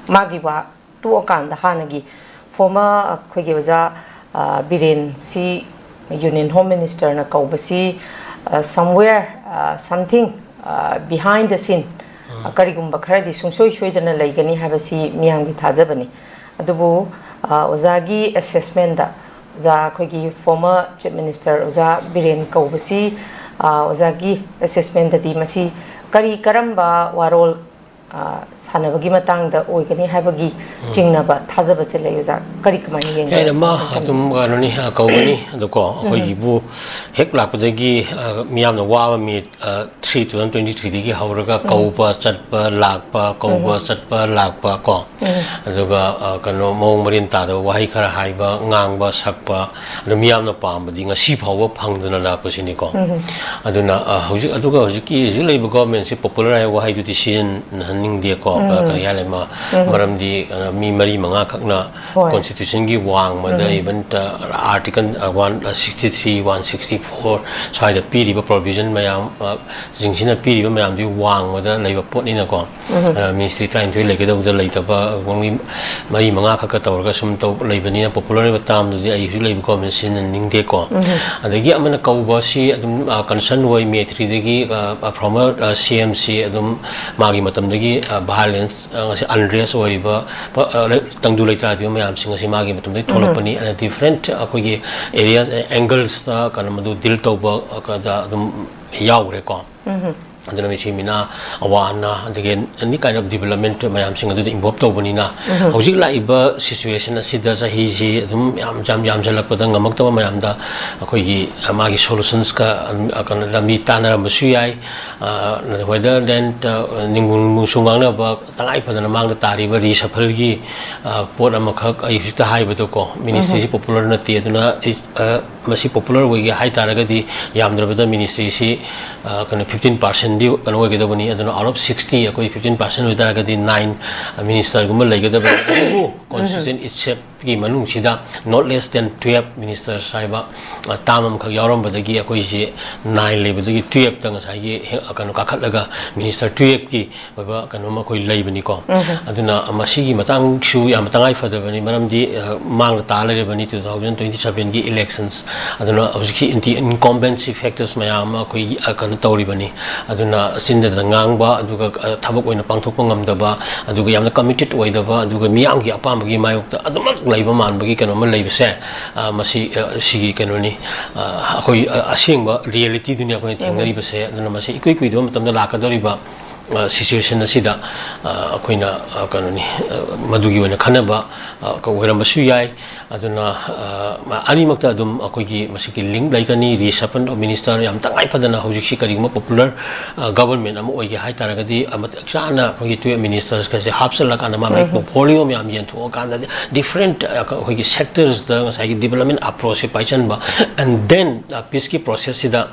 ꯃꯥꯒꯤ ꯋꯥ ꯇꯣꯛꯑꯀꯥꯟꯗ ꯍꯥꯟꯅꯒꯤ former ꯑꯩꯈꯣꯏꯒꯤ ꯑꯣꯖꯥ, ꯑ, ꯕꯤꯔꯦꯟꯁꯤ Union Home Ministerꯅ ꯀꯧꯕꯁꯤ, ꯑ, somewhere, ꯑ, something, ꯑ, behind the scene, ꯑ, ꯀꯔꯤꯒꯨꯝꯕ ꯈꯔꯗꯤ ꯁꯨꯡꯁꯣꯏ ꯁꯣꯏꯗꯅ ꯂꯩꯒꯅꯤ ꯍꯥꯏꯕꯁꯤ ꯃꯤꯌꯥꯝꯒꯤ ꯊꯥꯖꯕꯅꯤ꯫ ꯑꯗꯨꯕꯨ, ꯑ, ꯑꯣꯖꯥꯒꯤ assessmentꯇ, ꯑꯣꯖꯥ ꯑꯩꯈꯣꯏꯒꯤ former Chief Minister ꯑꯣꯖꯥ ꯕꯤꯔꯦꯟ ꯀꯧꯕꯁꯤ, ꯑ, ꯑꯣꯖꯥꯒꯤ assessmentꯇꯗꯤ ꯃꯁꯤ ꯀꯔꯤ ꯀꯔꯝꯕ ꯋꯥꯔꯣꯜ, ꯑ, ꯁꯥꯟꯅꯕꯒꯤ ꯃꯇꯥꯡꯗ ꯑꯣꯏꯒꯅꯤ ꯍꯥꯏꯕꯒꯤ ꯆꯤꯡꯅꯕ, ꯊꯥꯖꯕꯁꯦ ꯂꯩ ꯑꯣꯖꯥ? ꯀꯔꯤ ꯀꯃꯥꯏꯅ ꯌꯦꯡꯒꯦ ꯑꯩꯅ ꯃꯥ ꯑꯣꯖꯥꯅ? ꯑꯗꯨꯝ ꯀꯩꯅꯣꯅꯤ, ꯑ, ꯀꯧꯒꯅꯤ꯫ ꯑꯗꯨꯀꯣ, ꯑꯩꯈꯣꯏꯒꯤꯕꯨ ꯍꯦꯛ ꯂꯥꯛꯄꯗꯒꯤ, ꯑ, ꯃꯤꯌꯥꯝꯅ ꯋꯥꯕ ꯃꯤ, ꯑ, three two thousand twenty threeꯗꯒꯤ ꯍꯧꯔꯒ ꯀꯧꯕ ꯆꯠꯄ ꯂꯥꯛꯄ, ꯀꯧꯕ ꯆꯠꯄ ꯂꯥꯛꯄ ꯀꯣ, ꯑꯗꯨꯒ, ꯑ, ꯀꯩꯅꯣ, ꯃꯑꯣꯡ ꯃꯔꯤꯟ ꯇꯥꯗꯕ ꯋꯥꯍꯩ ꯈꯔ ꯍꯥꯏꯕ, ꯉꯥꯡꯕ, ꯁꯛꯄ, ꯑꯗꯨ ꯃꯤꯌꯥꯝꯅ ꯄꯥꯝꯕꯗꯤ ꯉꯁꯤ ꯐꯥꯎꯕ ꯐꯪꯗꯅ ꯂꯥꯛꯄꯁꯤꯅꯤꯀꯣ꯫ ꯑꯗꯨꯅ, ꯑ, ꯍꯧꯖꯤꯛ, ꯑꯗꯨꯒ ꯍꯧꯖꯤꯛꯀꯤ, ꯍꯧꯖꯤꯛ ꯂꯩꯔꯤꯕ governmentꯁꯤ popular ꯍꯥꯏꯕ ꯋꯥꯍꯩꯗꯨꯗꯤ ꯁꯤꯖꯤꯟꯅꯍꯟꯅꯤꯡꯗꯦꯀꯣ꯫ ꯀ-, ꯀꯔꯤ ꯍꯥꯏ ꯂꯩ, ꯃ-, ꯃꯔꯝꯗꯤ, ꯑ, ꯃꯤ ꯃꯔꯤ ꯃꯉꯥ ꯈꯛꯅ ꯍꯣꯏ꯫ Constitutionꯒꯤ ꯋꯥꯡꯃꯗ, even, ꯑ, Article, ꯑ, one, ꯑ, sixty three, one sixty four ꯁ꯭ꯋꯥꯏꯗ ꯄꯤꯔꯤꯕ provision ꯃꯌꯥꯝ, ꯑ, ꯁꯤꯡꯁꯤꯅ ꯄꯤꯔꯤꯕ ꯃꯌꯥꯝꯗꯨꯒꯤ ꯋꯥꯡꯃꯗ ꯂꯩꯕ ꯄꯣꯠꯅꯤꯅꯀꯣ꯫ ꯑ, ministry ꯇꯔꯥꯅꯤꯊꯣꯏ ꯂꯩꯒꯗꯧꯕꯗ ꯂꯩꯇꯕ, only ꯃꯔꯤ ꯃꯉꯥ ꯈꯛꯀ ꯇꯧꯔꯒ ꯁꯨꯝ ꯇꯧ ꯂꯩꯕꯅꯤꯅ, popular ꯑꯣꯏꯕ termꯗꯨꯗꯤ ꯑꯩ ꯍꯧꯖꯤꯛ ꯂꯩꯕ government ꯁꯤꯖꯤꯟꯅꯅꯤꯡꯗꯦꯀꯣ꯫ ꯑꯗꯒꯤ ꯑꯃꯅ ꯀꯧꯕꯁꯤ ꯑꯗꯨꯝ, ꯑ, concern ꯑꯣꯏ, ꯃꯦ threeꯗꯒꯤ, ꯑ, ꯑ, former, ꯑ, CMꯁꯤ ꯑꯗꯨꯝ ꯃꯥꯒꯤ ꯃꯇꯝꯗꯒꯤ, ꯑ, violence, ꯑ, ꯉꯁꯤ unrest ꯑꯣꯏꯔꯤꯕ, ꯄ-, ꯑ, ꯂꯩ-, ꯇꯪꯗꯨ ꯂꯩꯇꯥꯗꯕ ꯃꯌꯥꯝꯁꯤ ꯉꯁꯤ ꯃꯥꯒꯤ ꯃꯇꯝꯗꯒꯤ ꯊꯣꯛꯂꯛꯄꯅꯤ꯫ ꯑꯗ different ꯑꯩꯈꯣꯏꯒꯤ areas, anglesꯇ ꯀꯩꯅꯣ ꯃꯗꯨ deal ꯇꯧꯕ, ꯑ, ꯀꯗ ꯑꯗꯨꯝ ꯌꯥꯎꯈ꯭ꯔꯦꯀꯣ꯫ ꯑꯗꯨꯅ ꯃꯁꯤ ꯃꯤꯅꯥ ꯑꯋꯥ ꯑꯅꯥ, ꯑꯗꯒꯤ any kind of development ꯃꯌꯥꯝꯁꯤꯡ ꯑꯗꯨꯗ involve ꯇꯧꯕꯅꯤꯅ, ꯍꯧꯖꯤꯛ ꯂꯥꯛꯏꯕ situation ꯑꯁꯤꯗ, ꯆꯍꯤꯁꯤ ꯑꯗꯨꯝ ꯌꯥꯝ, ꯌꯥꯝ ꯌꯥꯝꯁꯤꯜꯂꯛꯄꯗ ꯉꯝꯃꯛꯇꯕ ꯃꯌꯥꯝꯗ ꯑꯩꯈꯣꯏꯒꯤ, ꯑ, ꯃꯥꯒꯤ solutions ꯀ, ꯑ, ꯀꯩꯅꯣ, ꯂꯝꯕꯤ ꯇꯥꯟꯅꯔꯝꯕꯁꯨ ꯌꯥꯏ꯫ ꯑ, whether than, ꯑ, ꯅꯤꯡꯕꯨ ꯅꯨꯡꯁꯨ ꯉꯥꯡꯅꯕ, ꯇꯉꯥꯏ ꯐꯗꯅ ꯃꯥꯡꯗ ꯇꯥꯔꯤꯕ reshuffle ꯒꯤ, ꯑ, ꯄꯣꯠ ꯑꯃꯈꯛ ꯑꯩ ꯍꯧꯖꯤꯛꯇ ꯍꯥꯏꯕꯗꯣꯀꯣ, ministry ꯁꯤ popular ꯅꯠꯇꯦ, ꯑꯗꯨꯅ ꯑꯩ, ꯑ, ꯃꯁꯤ popular ꯑꯣꯏꯒꯦ ꯍꯥꯏ ꯇꯥꯔꯒꯗꯤ, ꯌꯥꯝꯗ꯭ꯔꯕꯗ ministry ꯁꯤ, ꯑ, ꯀꯩꯅꯣ, fifteen percent ꯗꯤ ꯀꯩꯅꯣ ꯑꯣꯏꯒꯗꯕꯅꯤ꯫ ꯑꯗꯨꯅ out of sixty ꯑꯩꯈꯣꯏ fifteen percent ꯑꯣꯏꯇꯥꯔꯒꯗꯤ nine minister ꯒꯨꯝꯕ ꯂꯩꯒꯗꯕꯅꯤ꯫ ꯑꯗꯨꯕꯨ constitution itself ꯀꯤ ꯃꯅꯨꯡꯁꯤꯗ not less than twelve ministers ꯍꯥꯏꯕ, ꯑ, term ꯑꯃꯈꯛ ꯌꯥꯎꯔꯝꯕꯗꯒꯤ ꯑꯩꯈꯣꯏꯁꯦ nine ꯂꯩꯕꯗꯒꯤ twelve ꯇ ꯉꯁꯥꯏꯒꯤ ꯍꯦ-, ꯀꯩꯅꯣ, ꯀꯥꯈꯠꯂꯒ minister twelve ꯀꯤ ꯑꯣꯏꯕ ꯀꯩꯅꯣꯝ ꯑꯩꯈꯣꯏ ꯂꯩꯕꯅꯤꯀꯣ꯫ ꯑꯗꯨꯅ ꯃꯁꯤꯒꯤ ꯃꯇꯥꯡꯁꯨ ꯌꯥꯝ ꯇꯉꯥꯏ ꯐꯗꯕꯅꯤ, ꯃꯔꯝꯗꯤ, ꯑ, ꯃꯥꯡꯗ ꯇꯥ ꯂꯩꯔꯕꯅꯤ two thousand twenty seven ꯒꯤ elections꯫ ꯑꯗꯨꯅ ꯍꯧꯖꯤꯛꯀꯤ anti incumbency factors ꯃꯌꯥꯝ ꯑꯃ ꯑꯩꯈꯣꯏꯒꯤ, ꯑ, ꯀꯩꯅꯣ ꯇꯧꯔꯤꯕꯅꯤ꯫ ꯑꯗꯨꯅ ꯆꯤꯟꯗꯗ ꯉꯥꯡꯕ, ꯑꯗꯨꯒ, ꯑ, ꯊꯕꯛ ꯑꯣꯏꯅ ꯄꯥꯡꯊꯣꯛꯄ ꯉꯝꯗꯕ, ꯑꯗꯨꯒ ꯌꯥꯝꯅ committed ꯑꯣꯏꯗꯕ, ꯑꯗꯨꯒ ꯃꯤꯌꯥꯝꯒꯤ ꯑꯄꯥꯝꯕꯒꯤ ꯃꯥꯌꯣꯛꯇ ꯑꯗꯨꯃꯛ ꯂꯩꯕ ꯃꯥꯟꯕꯒꯤ ꯀꯩꯅꯣꯝꯃ ꯂꯩꯕꯁꯦ, ꯑ, ꯃꯁꯤ, ꯑ, ꯁꯤꯒꯤ ꯀꯩꯅꯣꯅꯤ, ꯑ, ꯑꯩꯈꯣꯏ, ꯑ, ꯑꯁꯦꯡꯕ reality ꯗꯨꯅꯤ ꯑꯩꯈꯣꯏꯅ ꯊꯦꯡꯅꯔꯤꯕꯁꯦ꯫ ꯑꯗꯨꯅ ꯃꯁꯤ ꯏꯀꯨꯏ ꯀꯨꯏꯗꯕ ꯃꯇꯝꯗ ꯂꯥꯛꯀꯗꯧꯔꯤꯕ, ꯑ, situation ꯑꯁꯤꯗ, ꯑ, ꯑꯩꯈꯣꯏꯅ, ꯑ, ꯀꯩꯅꯣꯅꯤ, ꯑ, ꯃꯗꯨꯒꯤ ꯑꯣꯏꯅ ꯈꯟꯅꯕ, ꯑ, ꯑꯣꯏꯔꯝꯕꯁꯨ ꯌꯥꯏ꯫ ꯑꯗꯨꯅ, ꯑ, ꯑꯅꯤꯃꯛꯇ ꯑꯗꯨꯝ ꯑꯩꯈꯣꯏꯒꯤ ꯃꯁꯤꯒꯤ link ꯂꯩꯒꯅꯤ꯫ Reshuffle of minister ꯌꯥꯝ ꯇꯉꯥꯏ ꯐꯗꯅ ꯍꯧꯖꯤꯛꯁꯤ ꯀꯔꯤꯒꯨꯝꯕ popular, ꯑ, government ꯑꯃ ꯑꯣꯏꯒꯦ ꯍꯥꯏ ꯇꯥꯔꯒꯗꯤ, ꯑ, ꯃꯇꯤꯛ ꯆꯥꯅ ꯑꯩꯈꯣꯏꯒꯤ twelve ministers ꯀꯁꯦ ꯍꯥꯞꯆꯤꯜꯂꯀꯥꯟꯗ ꯃꯥ ꯃꯥꯒꯤ portfolio ꯃꯌꯥꯝ ꯌꯦꯟꯊꯣꯛꯑꯀꯥꯟꯗ different, ꯑ, ꯑꯩꯈꯣꯏꯒꯤ sectors ꯇ ꯉꯁꯥꯏꯒꯤ development approach say ꯄꯥꯏꯁꯟꯕ, and then, ꯑ, peace ꯀꯤ process ꯁꯤꯗ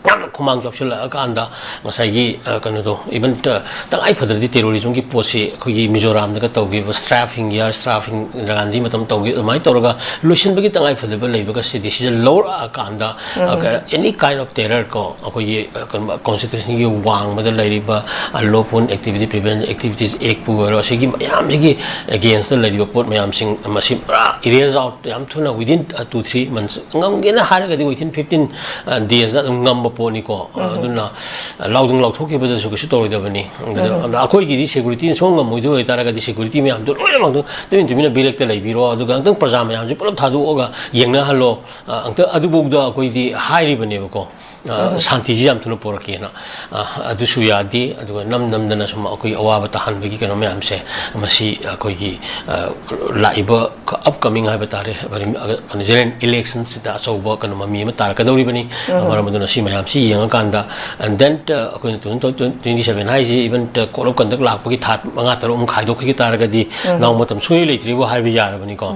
ꯌꯥꯝꯅ ꯈꯨꯃꯥꯡ ꯆꯥꯎꯁꯤꯜꯂꯛꯑꯀꯥꯟꯗ ꯉꯁꯥꯏꯒꯤ, ꯑ, ꯀꯩꯅꯣꯗꯣ, even, ꯑ, ꯇꯉꯥꯏ ꯐꯗ꯭ꯔꯗꯤ terrorism ꯒꯤ ꯄꯣꯠꯁꯤ ꯑꯩꯈꯣꯏꯒꯤ ꯃꯤꯖꯣꯔꯥꯝꯗꯒ ꯇꯧꯈꯤꯕ ꯁ꯭ꯔꯥꯐ ꯍꯤꯡꯒꯤꯌꯥꯔ, ꯁ꯭ꯔꯥꯐ ꯍꯤꯡ-, ꯒꯥꯟꯙꯤ ꯃꯇꯝ ꯇꯧꯈꯤꯕ ꯑꯗꯨꯃꯥꯏꯅ ꯇꯧꯔꯒ ꯂꯣꯏꯁꯤꯟꯕꯒꯤ ꯇꯉꯥꯏ ꯐꯗꯕ ꯂꯩꯕꯒ decision ꯂꯧꯔꯛꯑꯀꯥꯟꯗ, ꯑ, ꯀ-, any kind of terror ꯀꯣ, ꯑꯩꯈꯣꯏꯒꯤ, ꯑ, ꯀꯩꯅꯣ, constitution ꯒꯤ ꯋꯥꯡꯃꯗ ꯂꯩꯔꯤꯕ unlawful activity prevention activities act ꯄꯨ ꯑꯣꯏꯔꯣ, ꯑꯁꯤꯒꯤ ꯃꯌꯥꯝꯁꯤꯒꯤ against ꯇ ꯂꯩꯔꯤꯕ ꯄꯣꯠ ꯃꯌꯥꯝꯁꯤꯡ ꯃꯁꯤ ꯄꯨꯔꯥ erase out ꯌꯥꯝ ꯊꯨꯅ within, ꯑ, two three months ꯉꯝꯒꯦꯅ ꯍꯥꯏꯔꯒꯗꯤ within fifteen, ꯑ, days ꯗ ꯑꯗꯨꯝ ꯉꯝꯕ ꯄꯣꯠꯅꯤꯀꯣ꯫ ꯑ, ꯑꯗꯨꯅ, ꯑ, ꯂꯥꯎꯗꯪ ꯂꯥꯎꯊꯣꯛꯈꯤꯕꯗꯁꯨ ꯀꯩꯁꯨ ꯇꯧꯔꯣꯏꯗꯕꯅꯤ꯫ ꯑꯗꯨꯅ, ꯑꯗ ꯑꯩꯈꯣꯏꯒꯤꯗꯤ security ꯅ ꯁꯣꯝ ꯉꯝꯃꯣꯏꯗꯣꯏ ꯑꯣꯏꯇꯥꯔꯒꯗꯤ security ꯃꯌꯥꯝꯗꯣ ꯂꯣꯏꯅꯃꯛꯇꯣ ꯇꯨꯃꯤꯟ ꯇꯨꯃꯤꯟꯅ ꯕꯦꯔꯦꯛꯇ ꯂꯩꯕꯤꯔꯣ, ꯑꯗꯨꯒ ꯑꯃꯨꯛꯇꯪ ꯄ꯭ꯔꯖꯥ ꯃꯌꯥꯝꯁꯦ ꯄꯨꯂꯞ ꯊꯥꯗꯣꯛꯑꯒ ꯌꯦꯡꯅꯍꯜꯂꯣ꯫ ꯑ, ꯑꯃꯨꯛꯇ ꯑꯗꯨꯐꯥꯎꯗ ꯑꯩꯈꯣꯏꯗꯤ ꯍꯥꯏꯔꯤꯕꯅꯦꯕꯀꯣ꯫ ꯑ, ꯁꯥꯟꯇꯤꯁꯤ ꯌꯥꯝ ꯊꯨꯅ ꯄꯣꯔꯛꯀꯦꯅ꯫ ꯑ, ꯑꯗꯨꯁꯨ ꯌꯥꯗꯦ꯫ ꯑꯗꯨꯒ ꯅꯝ ꯅꯝꯗꯅ ꯁꯨꯝ ꯑꯩꯈꯣꯏ ꯑꯋꯥꯕ ꯇꯥꯍꯟꯕꯒꯤ ꯀꯩꯅꯣ ꯃꯌꯥꯝꯁꯦ, ꯃꯁꯤ ꯑꯩꯈꯣꯏꯒꯤ, ꯑ, ꯂꯥꯛꯏꯕ upcoming ꯍꯥꯏꯕ ꯇꯥꯔꯦ, ꯀꯩꯅꯣ, general electionꯁꯤꯗ ꯑꯆꯧꯕ ꯀꯩꯅꯣ ꯃꯃꯤ ꯑꯃ ꯇꯥꯔꯛꯀꯗꯧꯔꯤꯕꯅꯤ꯫ ꯃꯔꯝ ꯑꯗꯨꯅ ꯁꯤ ꯃꯌꯥꯝꯁꯤ ꯌꯦꯡꯉꯀꯥꯟꯗ, and then, ꯑ, ꯑꯩꯈꯣꯏꯅ two thousand twenty-seven ꯍꯥꯏꯁꯤ even code of conduct ꯂꯥꯛꯄꯒꯤ ꯊꯥ ꯃꯉꯥ ꯇꯔꯨꯛ ꯑꯃ ꯈꯥꯏꯗꯣꯛꯈꯤꯕ ꯇꯥꯔꯒꯗꯤ ꯅꯥꯎ ꯃꯇꯝ ꯁꯨꯡꯂꯩ ꯂꯩꯇ꯭ꯔꯤꯕꯨ ꯍꯥꯏꯕ ꯌꯥꯔꯕꯅꯤꯀꯣ꯫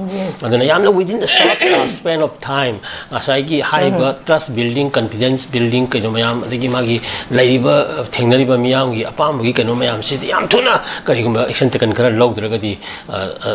ꯑꯗꯨꯅ ꯌꯥꯝꯅ within the short, uh, span of time ꯉꯁꯥꯏꯒꯤ ꯍꯥꯏꯔꯤꯕ trust building, confidence building ꯀꯩꯅꯣ ꯃꯌꯥꯝ, ꯑꯗꯒꯤ ꯃꯥꯒꯤ ꯂꯩꯔꯤꯕ, ꯑ, ꯊꯦꯡꯅꯔꯤꯕ ꯃꯤꯌꯥꯝꯒꯤ ꯑꯄꯥꯝꯕꯒꯤ ꯀꯩꯅꯣ ꯃꯌꯥꯝꯁꯤꯗꯤ ꯌꯥꯝ ꯊꯨꯅ ꯀꯔꯤꯒꯨꯝꯕ action taken ꯈꯔ ꯂꯧꯗ꯭ꯔꯒꯗꯤ, ꯑ, ꯑ,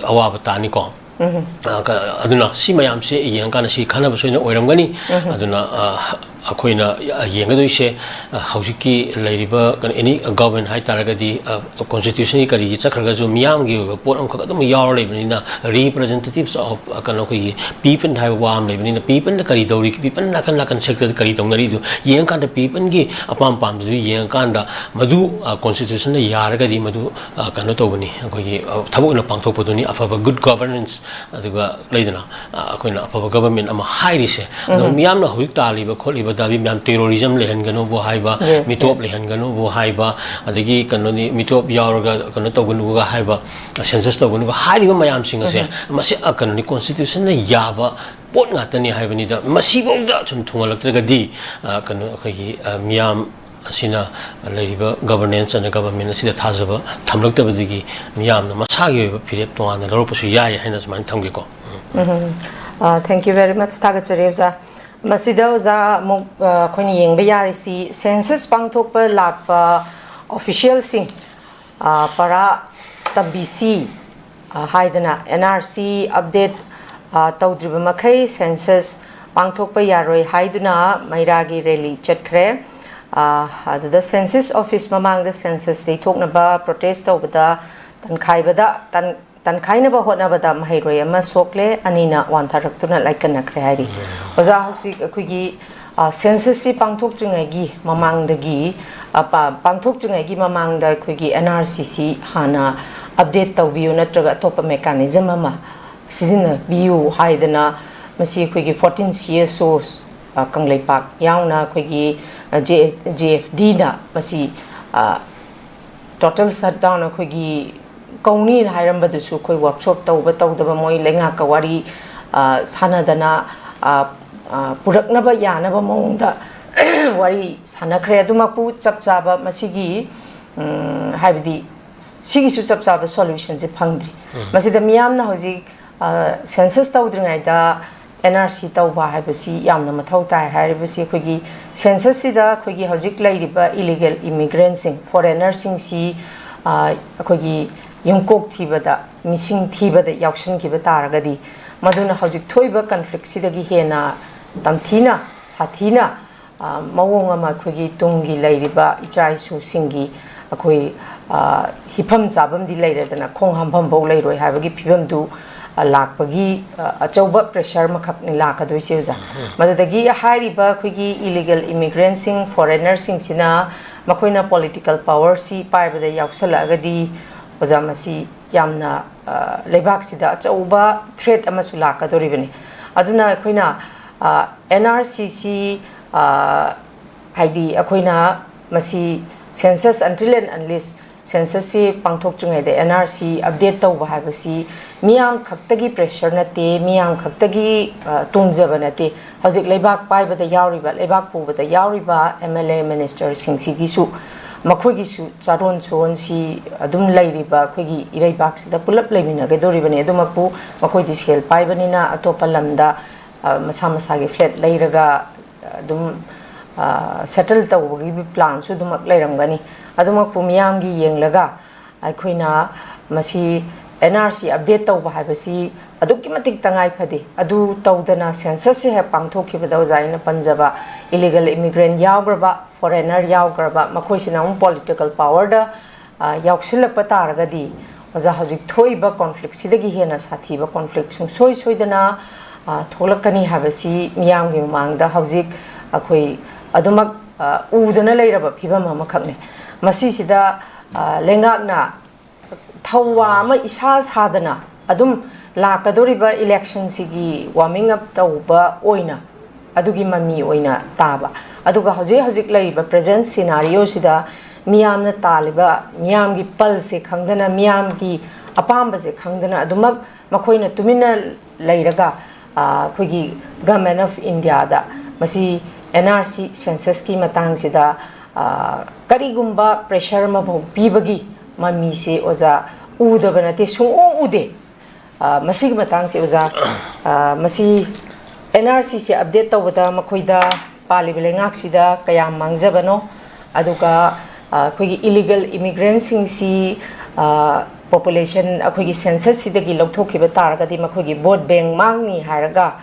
ꯑ, ꯑꯋꯥꯕ ꯇꯥꯅꯤꯀꯣ꯫ ꯑ, ꯀ-, ꯑꯗꯨꯅ ꯁꯤ ꯃꯌꯥꯝꯁꯦ ꯌꯦꯡꯉꯀꯥꯟꯗ ꯁꯤ ꯈꯟꯅꯕꯁꯨ ꯑꯣꯏꯅ ꯑꯣꯏꯔꯝꯒꯅꯤ꯫ ꯑꯗꯨꯅ, ꯑ, ꯑꯩꯈꯣꯏꯅ ꯌꯦꯡꯒꯗꯣꯏꯁꯦ, ꯑ, ꯍꯧꯖꯤꯛꯀꯤ ꯂꯩꯔꯤꯕ ꯀꯩꯅꯣ, any government ꯍꯥꯏ ꯇꯥꯔꯒꯗꯤ, ꯑ, constitutionꯒꯤ ꯀꯔꯤꯒꯤ ꯆꯠꯈ꯭ꯔꯒꯁꯨ ꯃꯤꯌꯥꯝꯒꯤ ꯑꯣꯏꯕ ꯄꯣꯠ ꯑꯃꯈꯛ ꯑꯗꯨꯝ ꯌꯥꯎꯔ ꯂꯩꯕꯅꯤꯅ, representatives of, ꯑ, ꯀꯩꯅꯣ, ꯑꯩꯈꯣꯏꯒꯤ people ꯍꯥꯏꯕ ꯋꯥ ꯑꯃ ꯂꯩꯕꯅꯤꯅ, peopleꯅ ꯀꯔꯤ ꯇꯧꯔꯤ, people ꯅꯥꯀꯟ ꯅꯥꯀꯟ sectorꯗ ꯀꯔꯤ ꯇꯧꯅꯔꯤꯗꯨ ꯌꯦꯡꯉꯀꯥꯟꯗ, peopleꯒꯤ ꯑꯄꯥꯝ ꯄꯥꯝꯕꯗꯨ ꯌꯦꯡꯉꯀꯥꯟꯗ ꯃꯗꯨ, ꯑ, constitutionꯅ ꯌꯥꯔꯒꯗꯤ ꯃꯗꯨ, ꯑ, ꯀꯩꯅꯣ ꯇꯧꯕꯅꯤ, ꯑꯩꯈꯣꯏꯒꯤ, ꯑ, ꯊꯕꯛ ꯑꯣꯏꯅ ꯄꯥꯡꯊꯣꯛꯄꯗꯨꯅꯤ ꯑꯐꯕ good governance꯫ ꯑꯗꯨꯒ ꯂꯩꯗꯅ, ꯑ, ꯑꯩꯈꯣꯏꯅ ꯑꯐꯕ government ꯑꯃ ꯍꯥꯏꯔꯤꯁꯦ꯫ ꯑꯗꯣ ꯃꯤꯌꯥꯝꯅ ꯍꯧꯖꯤꯛ ꯇꯥꯜꯂꯤꯕ ꯈꯣꯠꯂꯤꯕ ꯗꯥꯕꯤ ꯃꯌꯥꯝ, terrorism ꯂꯩꯍꯟꯒꯅꯨꯕꯨ ꯍꯥꯏꯕ, ꯃꯤꯇꯣꯞ ꯂꯩꯍꯟꯒꯅꯨꯕꯨ ꯍꯥꯏꯕ, ꯑꯗꯒꯤ ꯀꯩꯅꯣꯅꯤ, ꯃꯤꯇꯣꯞ ꯌꯥꯎꯔꯒ ꯀꯩꯅꯣ ꯇꯧꯒꯅꯨꯒ ꯍꯥꯏꯕ, census ꯇꯧꯒꯅꯨꯒ ꯍꯥꯏꯔꯤꯕ ꯃꯌꯥꯝꯁꯤꯡ ꯑꯁꯦ, ꯃꯁꯤ, ꯑ, ꯀꯩꯅꯣꯅꯤ, constitutionꯅ ꯌꯥꯕ ꯄꯣꯠ ꯉꯥꯛꯇꯅꯤ ꯍꯥꯏꯕꯅꯤꯗ꯫ ꯃꯁꯤꯐꯥꯎꯗ ꯁꯨꯝ ꯊꯨꯡꯍꯜꯂꯛꯇ꯭ꯔꯒꯗꯤ, ꯑ, ꯀꯩꯅꯣ, ꯑꯩꯈꯣꯏꯒꯤ, ꯑ, ꯃꯤꯌꯥꯝ ꯑꯁꯤꯅ ꯂꯩꯔꯤꯕ governance ꯑꯅ government ꯑꯁꯤꯗ ꯊꯥꯖꯕ ꯊꯝꯂꯛꯇꯕꯗꯒꯤ ꯃꯤꯌꯥꯝꯅ ꯃꯁꯥꯒꯤ ꯑꯣꯏꯕ ꯐꯤꯔꯦꯞ ꯇꯣꯉꯥꯟꯅ ꯂꯧꯔꯛꯄꯁꯨ ꯌꯥꯏ ꯍꯥꯏꯅ ꯁꯨꯃꯥꯏꯅ ꯊꯝꯒꯦꯀꯣ꯫ ꯎꯝ꯫ ꯑ, thank you very much, ꯊꯥꯒꯠꯆꯔꯤ ꯑꯣꯖꯥ꯫ ꯃꯁꯤꯗ ꯑꯣꯖꯥ ꯑꯃꯨꯛ, ꯑ, ꯑꯩꯈꯣꯏꯅ ꯌꯦꯡꯕ ꯌꯥꯔꯤꯁꯤ census ꯄꯥꯡꯊꯣꯛꯄ ꯂꯥꯛꯄ officialꯁꯤꯡ, ꯑ, ꯄꯔꯥ ꯇꯝꯕꯤꯁꯤ, ꯑ, ꯍꯥꯏꯗꯅ N R C update, ꯑ, ꯇꯧꯗ꯭ꯔꯤꯕ ꯃꯈꯩ census ꯄꯥꯡꯊꯣꯛꯄ ꯌꯥꯔꯣꯏ ꯍꯥꯏꯗꯨꯅ ꯃꯩꯔꯥꯒꯤ rally ꯆꯠꯈ꯭ꯔꯦ꯫ ꯑ, ꯑꯗꯨꯗ census office ꯃꯃꯥꯡꯗ census ꯌꯩꯊꯣꯛꯅꯕ protest ꯇꯧꯕꯗ ꯇꯟꯈꯥꯏꯕꯗ, ꯇꯟ-, ꯇꯟꯈꯥꯏꯅꯕ ꯍꯣꯠꯅꯕꯗ ꯃꯍꯩꯔꯣꯏ ꯑꯃ ꯁꯣꯛꯂꯦ, ꯑꯅꯤꯅ ꯋꯥꯟꯊꯔꯛꯇꯨꯅ ꯂꯥꯏꯀꯠꯅꯈ꯭ꯔꯦ ꯍꯥꯏꯔꯤ꯫ ꯑꯣꯖꯥ, ꯍꯧꯖꯤꯛ ꯑꯩꯈꯣꯏꯒꯤ, ꯑ, censusꯁꯤ ꯄꯥꯡꯊꯣꯛꯇ꯭ꯔꯤꯉꯩꯒꯤ ꯃꯃꯥꯡꯗꯒꯤ, ꯑ, ꯄꯥ-, ꯄꯥꯡꯊꯣꯛꯇ꯭ꯔꯤꯉꯩꯒꯤ ꯃꯃꯥꯡꯗ ꯑꯩꯈꯣꯏꯒꯤ N R C C ꯍꯥꯟꯅ update ꯇꯧꯕꯤꯌꯨ, ꯅꯠꯇ꯭ꯔꯒ ꯑꯇꯣꯞꯄ mechanism ꯑꯃ ꯁꯤꯖꯤꯟꯅꯕꯤꯌꯨ ꯍꯥꯏꯗꯅ ꯃꯁꯤ ꯑꯩꯈꯣꯏꯒꯤ fourteen C S O, Kangleipak ꯌꯥꯎꯅ ꯑꯩꯈꯣꯏꯒꯤ ꯖꯦ ꯑꯦꯐ ꯗꯤꯅ ꯃꯁꯤ ꯇꯣꯇꯦꯜ ꯁꯠ ꯗꯥꯎꯟ ꯑꯩꯈꯣꯏꯒꯤ ꯀꯧꯅꯤꯅ ꯍꯥꯏꯔꯝꯕꯗꯨꯁꯨ ꯑꯩꯈꯣꯏ ꯋꯥꯔꯛꯁꯣꯞ ꯇꯧꯕ ꯇꯧꯗꯕ ꯃꯣꯏ ꯂꯩꯉꯥꯛꯀ ꯋꯥꯔꯤ ꯁꯥꯟꯅꯗꯅ ꯄꯨꯔꯛꯅꯕ ꯌꯥꯅꯕ ꯃꯑꯣꯡꯗ ꯋꯥꯔꯤ ꯁꯥꯟꯅꯈ꯭ꯔꯦ꯫ ꯑꯗꯨꯃꯛꯄꯨ ꯆꯞ ꯆꯥꯕ ꯃꯁꯤꯒꯤ ꯍꯥꯏꯕꯗꯤ ꯁꯤꯒꯤꯁꯨ ꯆꯞ ꯆꯥꯕ ꯁꯣꯂꯨꯁꯟꯁꯦ ꯐꯪꯗ꯭ꯔꯤ꯫ ꯃꯁꯤꯗ ꯃꯤꯌꯥꯝꯅ ꯍꯧꯖꯤꯛ ꯁꯦꯟꯁꯁ ꯇꯧꯗ꯭ꯔꯤꯉꯩꯗ ꯑꯦꯟ ꯑꯥꯔ ꯁꯤ ꯇꯧꯕ ꯍꯥꯏꯕꯁꯤ ꯌꯥꯝꯅ ꯃꯊꯧ ꯇꯥꯏ꯫ ꯍꯥꯏꯔꯤꯕꯁꯤ ꯑꯩꯈꯣꯏꯒꯤ ꯁꯦꯟꯁꯁꯁꯤꯗ ꯑꯩꯈꯣꯏꯒꯤ ꯍꯧꯖꯤꯛ ꯂꯩꯔꯤꯕ ꯏꯂꯤꯒꯦꯜ ꯏꯃꯤꯒ꯭ꯔꯦꯟꯁꯤꯡ, ꯐꯣꯔꯦꯅꯔꯁꯤꯡꯁꯤ ꯑꯩꯈꯣꯏꯒꯤ ꯌꯨꯝꯀꯣꯛ ꯊꯤꯕꯗ, ꯃꯤꯁꯤꯡ ꯊꯤꯕꯗ ꯌꯥꯎꯁꯤꯟꯈꯤꯕ ꯇꯥꯔꯒꯗꯤ ꯃꯗꯨꯅ ꯍꯧꯖꯤꯛ ꯊꯣꯛꯏꯕ ꯀꯟꯐ꯭ꯂꯤꯛꯁꯤꯗꯒꯤ ꯍꯦꯟꯅ ꯇꯝꯊꯤꯅ, ꯁꯥꯊꯤꯅ ꯃꯑꯣꯡ ꯑꯃ ꯑꯩꯈꯣꯏꯒꯤ ꯇꯨꯡꯒꯤ ꯂꯩꯔꯤꯕ ꯏꯆꯥ ꯏꯁꯨꯁꯤꯡꯒꯤ ꯑꯩꯈꯣꯏ ꯍꯤꯐꯝ ꯆꯥꯐꯝꯗꯤ ꯂꯩꯔꯗꯅ ꯈꯣꯡ ꯍꯥꯝꯐꯝꯐꯧ ꯂꯩꯔꯣꯏ ꯍꯥꯏꯕꯒꯤ ꯐꯤꯕꯝꯗꯨ ꯂꯥꯛꯄꯒꯤ ꯑꯆꯧꯕ ꯄ꯭ꯔꯦꯁꯔ ꯑꯃꯈꯛꯅꯤ ꯂꯥꯛꯀꯗꯣꯏꯁꯦ ꯑꯣꯖꯥ꯫ ꯃꯗꯨꯗꯒꯤ ꯍꯥꯏꯔꯤꯕ ꯑꯩꯈꯣꯏꯒꯤ ꯏꯂꯤꯒꯦꯜ ꯏꯃꯤꯒ꯭ꯔꯦꯟꯁꯤꯡ, ꯐꯣꯔꯦꯅꯔꯁꯤꯡꯁꯤꯅ ꯃꯈꯣꯏꯅ ꯄꯣꯂꯤꯇꯤꯀꯦꯜ ꯄꯥꯋꯔꯁꯤ ꯄꯥꯏꯕꯗ ꯌꯥꯎꯁꯜꯂꯛꯑꯒꯗꯤ ꯑꯣꯖꯥ, ꯃꯁꯤ ꯌꯥꯝꯅ ꯂꯩꯕꯥꯛꯁꯤꯗ ꯑꯆꯧꯕ ꯊ꯭ꯔꯦꯠ ꯑꯃꯁꯨ ꯂꯥꯛꯀꯗꯧꯔꯤꯕꯅꯤ꯫ ꯑꯗꯨꯅ ꯑꯩꯈꯣꯏꯅ ꯑꯦꯟ ꯑꯥꯔ ꯁꯤ ꯁꯤ ꯍꯥꯏꯗꯤ ꯑꯩꯈꯣꯏꯅ ꯃꯁꯤ census, until and unless censusꯁꯤ ꯄꯥꯡꯊꯣꯛꯇ꯭ꯔꯤꯉꯩꯗ ꯑꯦꯟ ꯑꯥꯔ ꯁꯤ ꯑꯞꯗꯦꯠ ꯇꯧꯕ ꯍꯥꯏꯕꯁꯤ ꯃꯤꯌꯥꯝ ꯈꯛꯇꯒꯤ ꯄ꯭ꯔꯦꯁꯔ ꯅꯠꯇꯦ, ꯃꯤꯌꯥꯝ ꯈꯛꯇꯒꯤ ꯇꯣꯡꯖꯕ ꯅꯠꯇꯦ꯫ ꯍꯧꯖꯤꯛ ꯂꯩꯕꯥꯛ ꯄꯥꯏꯕꯗ ꯌꯥꯎꯔꯤꯕ, ꯂꯩꯕꯥꯛ ꯄꯨꯕꯗ ꯌꯥꯎꯔꯤꯕ ꯑꯦꯝ ꯑꯦꯜ ꯑꯦ, ꯃꯤꯅꯤꯁꯇꯔꯁꯤꯡꯁꯤꯒꯤꯁꯨ, ꯃꯈꯣꯏꯒꯤꯁꯨ ꯆꯥꯔꯣꯟ ꯁꯨꯔꯣꯟꯁꯤ ꯑꯗꯨꯝ ꯂꯩꯔꯤꯕ ꯑꯩꯈꯣꯏꯒꯤ ꯏꯔꯩꯕꯥꯛꯁꯤꯗ ꯄꯨꯂꯞ ꯂꯩꯃꯤꯟꯅꯒꯗꯧꯔꯤꯕꯅꯤ꯫ ꯑꯗꯨꯃꯛꯄꯨ ꯃꯈꯣꯏꯗꯤ ꯁꯦꯜ ꯄꯥꯏꯕꯅꯤꯅ ꯑꯇꯣꯞꯄ ꯂꯝꯗ ꯃꯁꯥ ꯃꯁꯥꯒꯤ ꯐ꯭ꯂꯦꯠ ꯂꯩꯔꯒ ꯑꯗꯨꯝ ꯁꯦꯇꯜ ꯇꯧꯕꯒꯤ ꯄ꯭ꯂꯥꯟꯁꯨ ꯑꯗꯨꯃꯛ ꯂꯩꯔꯝꯒꯅꯤ꯫ ꯑꯗꯨꯃꯛꯄꯨ ꯃꯤꯌꯥꯝꯒꯤ ꯌꯦꯡꯂꯒ ꯑꯩꯈꯣꯏꯅ ꯃꯁꯤ ꯑꯦꯟ ꯑꯥꯔ ꯁꯤ ꯑꯞꯗꯦꯠ ꯇꯧꯕ ꯍꯥꯏꯕꯁꯤ ꯑꯗꯨꯛꯀꯤ ꯃꯇꯤꯛ ꯇꯉꯥꯏ ꯐꯗꯦ꯫ ꯑꯗꯨ ꯇꯧꯗꯅ ꯁꯦꯟꯁꯁꯁꯦ ꯍꯦꯛ ꯄꯥꯡꯊꯣꯛꯈꯤꯕꯗ ꯑꯣꯖꯥ ꯑꯩꯅ ꯄꯟꯖꯕ ꯏꯂꯤꯒꯦꯜ ꯏꯃꯤꯒ꯭ꯔꯦꯟ ꯌꯥꯎꯈ꯭ꯔꯕ, ꯐꯣꯔꯦꯅꯔ ꯌꯥꯎꯈ꯭ꯔꯕ, ꯃꯈꯣꯏꯁꯤꯅ ꯑꯃꯨꯛ ꯄꯣꯂꯤꯇꯤꯀꯦꯜ ꯄꯥꯋꯔꯗ ꯌꯥꯎꯁꯤꯜꯂꯛꯄ ꯇꯥꯔꯒꯗꯤ ꯑꯣꯖꯥ, ꯍꯧꯖꯤꯛ ꯊꯣꯛꯏꯕ ꯀꯣꯟꯐ꯭ꯂꯤꯛꯁꯤꯗꯒꯤ ꯍꯦꯟꯅ ꯁꯥꯊꯤꯕ ꯀꯣꯟꯐ꯭ꯂꯤꯛ ꯁꯨꯡꯁꯣꯏ ꯁꯣꯏꯗꯅ ꯊꯣꯛꯂꯛꯀꯅꯤ ꯍꯥꯏꯕꯁꯤ ꯃꯤꯌꯥꯝꯒꯤ ꯃꯃꯥꯡꯗ ꯍꯧꯖꯤꯛ ꯑꯩꯈꯣꯏ ꯑꯗꯨꯃꯛ ꯎꯗꯅ ꯂꯩꯔꯕ ꯐꯤꯕꯝ ꯑꯃꯈꯛꯅꯤ꯫ ꯃꯁꯤꯁꯤꯗ ꯂꯩꯉꯥꯛꯅ ꯊꯧꯋꯥ ꯑꯃ ꯏꯁꯥ ꯁꯥꯗꯅ ꯑꯗꯨꯝ ꯂꯥꯛꯀꯗꯧꯔꯤꯕ ꯏꯂꯦꯛꯁꯟꯁꯤꯒꯤ ꯋꯥꯔꯃꯤꯡ ꯑꯞ ꯇꯧꯕ ꯑꯣꯏꯅ ꯑꯗꯨꯒꯤ ꯃꯃꯤ ꯑꯣꯏꯅ ꯇꯥꯕ꯫ ꯑꯗꯨꯒ ꯍꯧꯖꯤꯛ ꯍꯧꯖꯤꯛ ꯂꯩꯔꯤꯕ present scenario ꯁꯤꯗ ꯃꯤꯌꯥꯝꯅ ꯇꯥꯜꯂꯤꯕ, ꯃꯤꯌꯥꯝꯒꯤ ꯄꯜꯁꯦ ꯈꯪꯗꯅ, ꯃꯤꯌꯥꯝꯒꯤ ꯑꯄꯥꯝꯕꯁꯦ ꯈꯪꯗꯅ ꯑꯗꯨꯃꯛ ꯃꯈꯣꯏꯅ ꯇꯨꯃꯤꯟꯅ ꯂꯩꯔꯒ, ꯑ, ꯑꯩꯈꯣꯏꯒꯤ Government of India ꯗ ꯃꯁꯤ N R C census ꯀꯤ ꯃꯇꯥꯡꯁꯤꯗ, ꯑ, ꯀꯔꯤꯒꯨꯝꯕ pressure ꯑꯃꯐꯥꯎ ꯄꯤꯕꯒꯤ ꯃꯃꯤꯁꯦ ꯑꯣꯖꯥ ꯎꯗꯕ ꯅꯠꯇꯦ, ꯁꯨꯡꯎ ꯎꯗꯦ꯫ ꯑ, ꯃꯁꯤꯒꯤ ꯃꯇꯥꯡꯁꯦ ꯑꯣꯖꯥ, ꯑ, ꯃꯁꯤ N R C ꯁꯦ update ꯇꯧꯕꯗ ꯃꯈꯣꯏꯗ, ꯄꯥꯜꯂꯤꯕ ꯂꯩꯉꯥꯛꯁꯤꯗ ꯀꯌꯥꯝ ꯃꯥꯡꯖꯕꯅꯣ, ꯑꯗꯨꯒ, ꯑ, ꯑꯩꯈꯣꯏꯒꯤ illegal immigrant ꯁꯤꯡꯁꯤ, ꯑ, population, ꯑꯩꯈꯣꯏꯒꯤ census ꯁꯤꯗꯒꯤ ꯂꯧꯊꯣꯛꯈꯤꯕ ꯇꯥꯔꯒꯗꯤ ꯃꯈꯣꯏꯒꯤ vote bank ꯃꯥꯡꯅꯤ ꯍꯥꯏꯔꯒ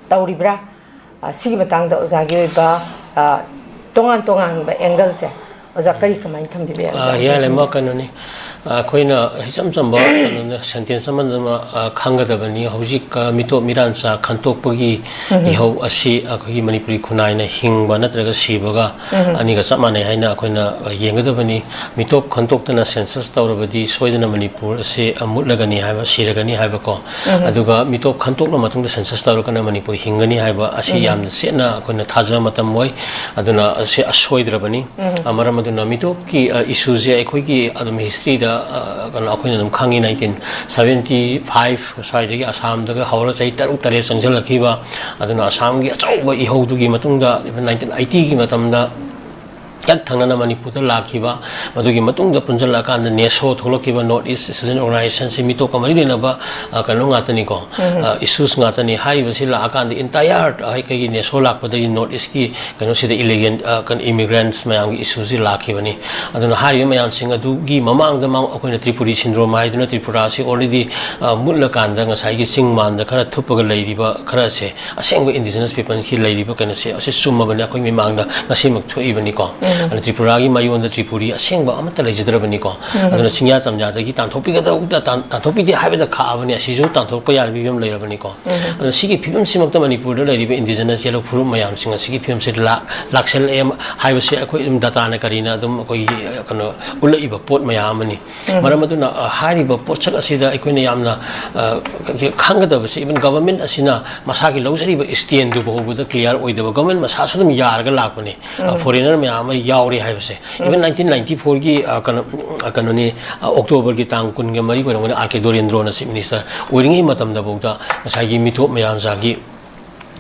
ꯇꯧꯔꯤꯕ꯭ꯔꯥ? ꯑ, ꯁꯤꯒꯤ ꯃꯇꯥꯡꯗ ꯑꯣꯖꯥꯒꯤ ꯑꯣꯏꯕ, ꯑ, ꯇꯣꯉꯥꯟ ꯇꯣꯉꯥꯟꯕ angle ꯁꯦ ꯑꯣꯖꯥ ꯀꯔꯤ ꯀꯃꯥꯏꯅ ꯊꯝꯕꯤꯕ ꯌꯥꯏ ꯑꯣꯖꯥ? ꯑ, ꯌꯥꯏ, ꯂꯩꯃ, ꯀꯩꯅꯣꯅꯤ꯫ ꯑ, ꯑꯩꯈꯣꯏꯅ ꯏꯆꯝ ꯆꯝꯕ ꯀꯩꯅꯣꯅ sentence ꯑꯃꯗ ꯑꯃ, ꯑ, ꯈꯪꯒꯗꯕꯅꯤ꯫ ꯍꯧꯖꯤꯛ, ꯑ, ꯃꯤꯇꯣꯞ ꯃꯤꯔꯥꯟꯆꯥ ꯈꯟꯇꯣꯛꯄꯒꯤ ꯏꯍꯧ ꯑꯁꯤ ꯑꯩꯈꯣꯏꯒꯤ ꯃꯅꯤꯄꯨꯔꯤ ꯈꯨꯟꯅꯥꯏꯅ ꯍꯤꯡꯕ ꯅꯠꯇ꯭ꯔꯒ ꯁꯤꯕꯒ ꯑꯅꯤꯒ ꯆꯞ ꯃꯥꯟꯅꯩ ꯍꯥꯏꯅ ꯑꯩꯈꯣꯏꯅ, ꯑ, ꯌꯦꯡꯒꯗꯕꯅꯤ꯫ ꯃꯤꯇꯣꯞ ꯈꯟꯇꯣꯛꯇꯅ census ꯇꯧꯔꯕꯗꯤ ꯁꯣꯏꯗꯅ ꯃꯅꯤꯄꯨꯔ ꯑꯁꯤ, ꯑ, ꯃꯨꯠꯂꯒꯅꯤ ꯍꯥꯏꯕ, ꯁꯤꯔꯒꯅꯤ ꯍꯥꯏꯕꯀꯣ꯫ ꯑꯗꯨꯒ ꯃꯤꯇꯣꯞ ꯈꯟꯇꯣꯛꯂ ꯃꯇꯨꯡꯗ census ꯇꯧꯔꯒꯅ ꯃꯅꯤꯄꯨꯔ ꯍꯤꯡꯒꯅꯤ ꯍꯥꯏꯕ ꯑꯁꯤ ꯌꯥꯝꯅ ꯆꯦꯠꯅ ꯑꯩꯈꯣꯏꯅ ꯊꯥꯖꯕ ꯃꯇꯝ ꯑꯣꯏ꯫ ꯑꯗꯨꯅ ꯑꯁꯤ ꯑꯁꯣꯏꯗ꯭ꯔꯕꯅꯤ꯫ ꯑ, ꯃꯔꯝ ꯑꯗꯨꯅ ꯃꯤꯇꯣꯞꯀꯤ, ꯑ, issue ꯁꯦ ꯑꯩꯈꯣꯏꯒꯤ ꯑꯗꯨꯝ history ꯗ, ꯑ, ꯀꯩꯅꯣ, ꯑꯩꯈꯣꯏꯅ ꯑꯗꯨꯝ ꯈꯪꯉꯤ, nineteen seventy five ꯁ꯭ꯋꯥꯏꯗꯒꯤ ꯑꯁꯥꯝꯗꯒ ꯍꯧꯔ ꯆꯍꯤ ꯇꯔꯨꯛ ꯇꯔꯦꯠ ꯆꯪꯁꯤꯜꯂꯛꯈꯤꯕ, ꯑꯗꯨꯅ ꯑꯁꯥꯝꯒꯤ ꯑꯆꯧꯕ ꯏꯍꯧꯗꯨꯒꯤ ꯃꯇꯨꯡꯗ nineteen eighty ꯒꯤ ꯃꯇꯝꯗ ꯍꯦꯛ ꯊꯪꯅꯅ ꯃꯅꯤꯄꯨꯔꯗ ꯂꯥꯛꯈꯤꯕ, ꯃꯗꯨꯒꯤ ꯃꯇꯨꯡꯗ ꯄꯨꯟꯁꯤꯜꯂꯛꯑꯀꯥꯟꯗ NESO ꯊꯣꯛꯂꯛꯈꯤꯕ, North East Student Organisation ꯁꯤ ꯃꯤꯇꯣꯞꯀ ꯃꯔꯤ ꯂꯩꯅꯕ, ꯑ, ꯀꯩꯅꯣ ꯉꯥꯛꯇꯅꯤꯀꯣ, ꯑ, issues ꯉꯥꯛꯇꯅꯤ꯫ ꯍꯥꯏꯔꯤꯕꯁꯤ ꯂꯥꯛꯑꯀꯥꯟꯗ entire ꯑꯩꯈꯣꯏꯒꯤ NESO ꯂꯥꯛꯄꯗꯒꯤ North East ꯀꯤ ꯀꯩꯅꯣꯁꯤꯗ illegal, ꯑ, ꯀꯩꯅꯣ, immigrants ꯃꯌꯥꯝꯒꯤ issue ꯁꯤ ꯂꯥꯛꯈꯤꯕꯅꯤ꯫ ꯑꯗꯨꯅ ꯍꯥꯏꯔꯤꯕ ꯃꯌꯥꯝꯁꯤꯡ ꯑꯗꯨꯒꯤ ꯃꯃꯥꯡꯗ ꯃꯥ-, ꯑꯩꯈꯣꯏꯅ Tripuri syndrome ꯍꯥꯏꯗꯨꯅ ꯇ꯭ꯔꯤꯄꯨꯔꯥꯁꯤ already, ꯑ, ꯃꯨꯠꯂꯀꯥꯟꯗ ꯉꯁꯥꯏꯒꯤ ꯆꯤꯡ ꯃꯥꯟꯗ ꯈꯔ ꯊꯨꯞꯄꯒ ꯂꯩꯔꯤꯕ ꯈꯔꯁꯦ ꯑꯁꯦꯡꯕ indigenous people ꯀꯤ ꯂꯩꯔꯤꯕ ꯀꯩꯅꯣꯁꯦ ꯑꯁꯤ ꯆꯨꯝꯃꯕꯅꯤ, ꯑꯩꯈꯣꯏ ꯃꯤꯃꯥꯡꯗ ꯉꯁꯤꯃꯛ ꯊꯣꯛꯏꯕꯅꯤꯀꯣ꯫ ꯑꯗꯨꯅ ꯇ꯭ꯔꯤꯄꯨꯔꯥꯒꯤ ꯃꯌꯣꯟꯗ ꯇ꯭ꯔꯤꯄꯨꯔꯤ ꯑꯁꯦꯡꯕ ꯑꯃꯠꯇ ꯂꯩꯖꯗ꯭ꯔꯕꯅꯤꯀꯣ꯫ ꯑꯗꯨꯅ ꯆꯤꯡꯌꯥ ꯇꯝꯌꯥꯗꯒꯤ ꯇꯥꯟꯊꯣꯛꯄꯤꯒꯗꯧꯕꯗ ꯇꯥꯟ-, ꯇꯥꯟꯊꯣꯛꯄꯤꯗꯦ ꯍꯥꯏꯕꯗ ꯈꯥꯛꯑꯕꯅꯤ꯫ ꯑꯁꯤꯁꯨ ꯇꯥꯟꯊꯣꯛꯄ ꯌꯥꯔꯕ ꯐꯤꯕꯝ ꯂꯩꯔꯕꯅꯤꯀꯣ꯫ ꯑꯗꯨꯅ ꯁꯤꯒꯤ ꯐꯤꯕꯝꯁꯤꯃꯛꯇ ꯃꯅꯤꯄꯨꯔꯗ ꯂꯩꯔꯤꯕ indigenous ꯌꯦꯜꯍꯧ ꯐꯨꯔꯨꯞ ꯃꯌꯥꯝꯁꯤꯡ ꯑꯁꯤꯒꯤ ꯐꯤꯕꯝꯁꯤ ꯂꯥꯛ-, ꯂꯥꯛꯁꯜꯂꯛꯑꯦ ꯍꯥꯏꯕꯁꯤ ꯑꯩꯈꯣꯏ ꯑꯗꯨꯝ dataꯅ ꯀꯔꯤꯅ ꯑꯗꯨꯝ ꯑꯩꯈꯣꯏꯒꯤ, ꯑ, ꯀꯩꯅꯣ ꯎꯠꯂꯛꯏꯕ ꯄꯣꯠ ꯃꯌꯥꯝ ꯑꯃꯅꯤ꯫ ꯃꯔꯝ ꯑꯗꯨꯅ, ꯑ, ꯍꯥꯏꯔꯤꯕ ꯄꯣꯠꯁꯛ ꯑꯁꯤꯗ ꯑꯩꯈꯣꯏꯅ ꯌꯥꯝꯅ, ꯑ, ꯈꯪꯒꯗꯕꯁꯤ, even government ꯑꯁꯤꯅ ꯃꯁꯥꯒꯤ ꯂꯧꯖꯔꯤꯕ standꯗꯨ ꯐꯥꯎꯕꯗ clear ꯑꯣꯏꯗꯕ, government ꯃꯁꯥꯁꯨ ꯑꯗꯨꯝ ꯌꯥꯔꯒ ꯂꯥꯛꯄꯅꯤ꯫ ꯑ, foreigner ꯃꯌꯥꯝ ꯑꯃ ꯌꯥꯎꯔꯤ ꯍꯥꯏꯕꯁꯦ꯫ Even nineteen ninety fourꯒꯤ, ꯑ, ꯀꯩꯅꯣ, ꯑ, ꯀꯩꯅꯣꯅꯤ, ꯑ, Octoberꯒꯤ ꯇꯥꯡ ꯀꯨꯟꯒ ꯃꯔꯤ ꯑꯣꯏꯔꯝꯒꯅꯤ, R K ꯗꯣꯔꯦꯟꯗ꯭ꯔꯣꯅ Chief Minister ꯑꯣꯏꯔꯤꯉꯩ ꯃꯇꯝꯗꯐꯥꯎꯗ ꯉꯁꯥꯏꯒꯤ ꯃꯤꯊꯣꯞ ꯃꯌꯥꯝꯖꯥꯒꯤ,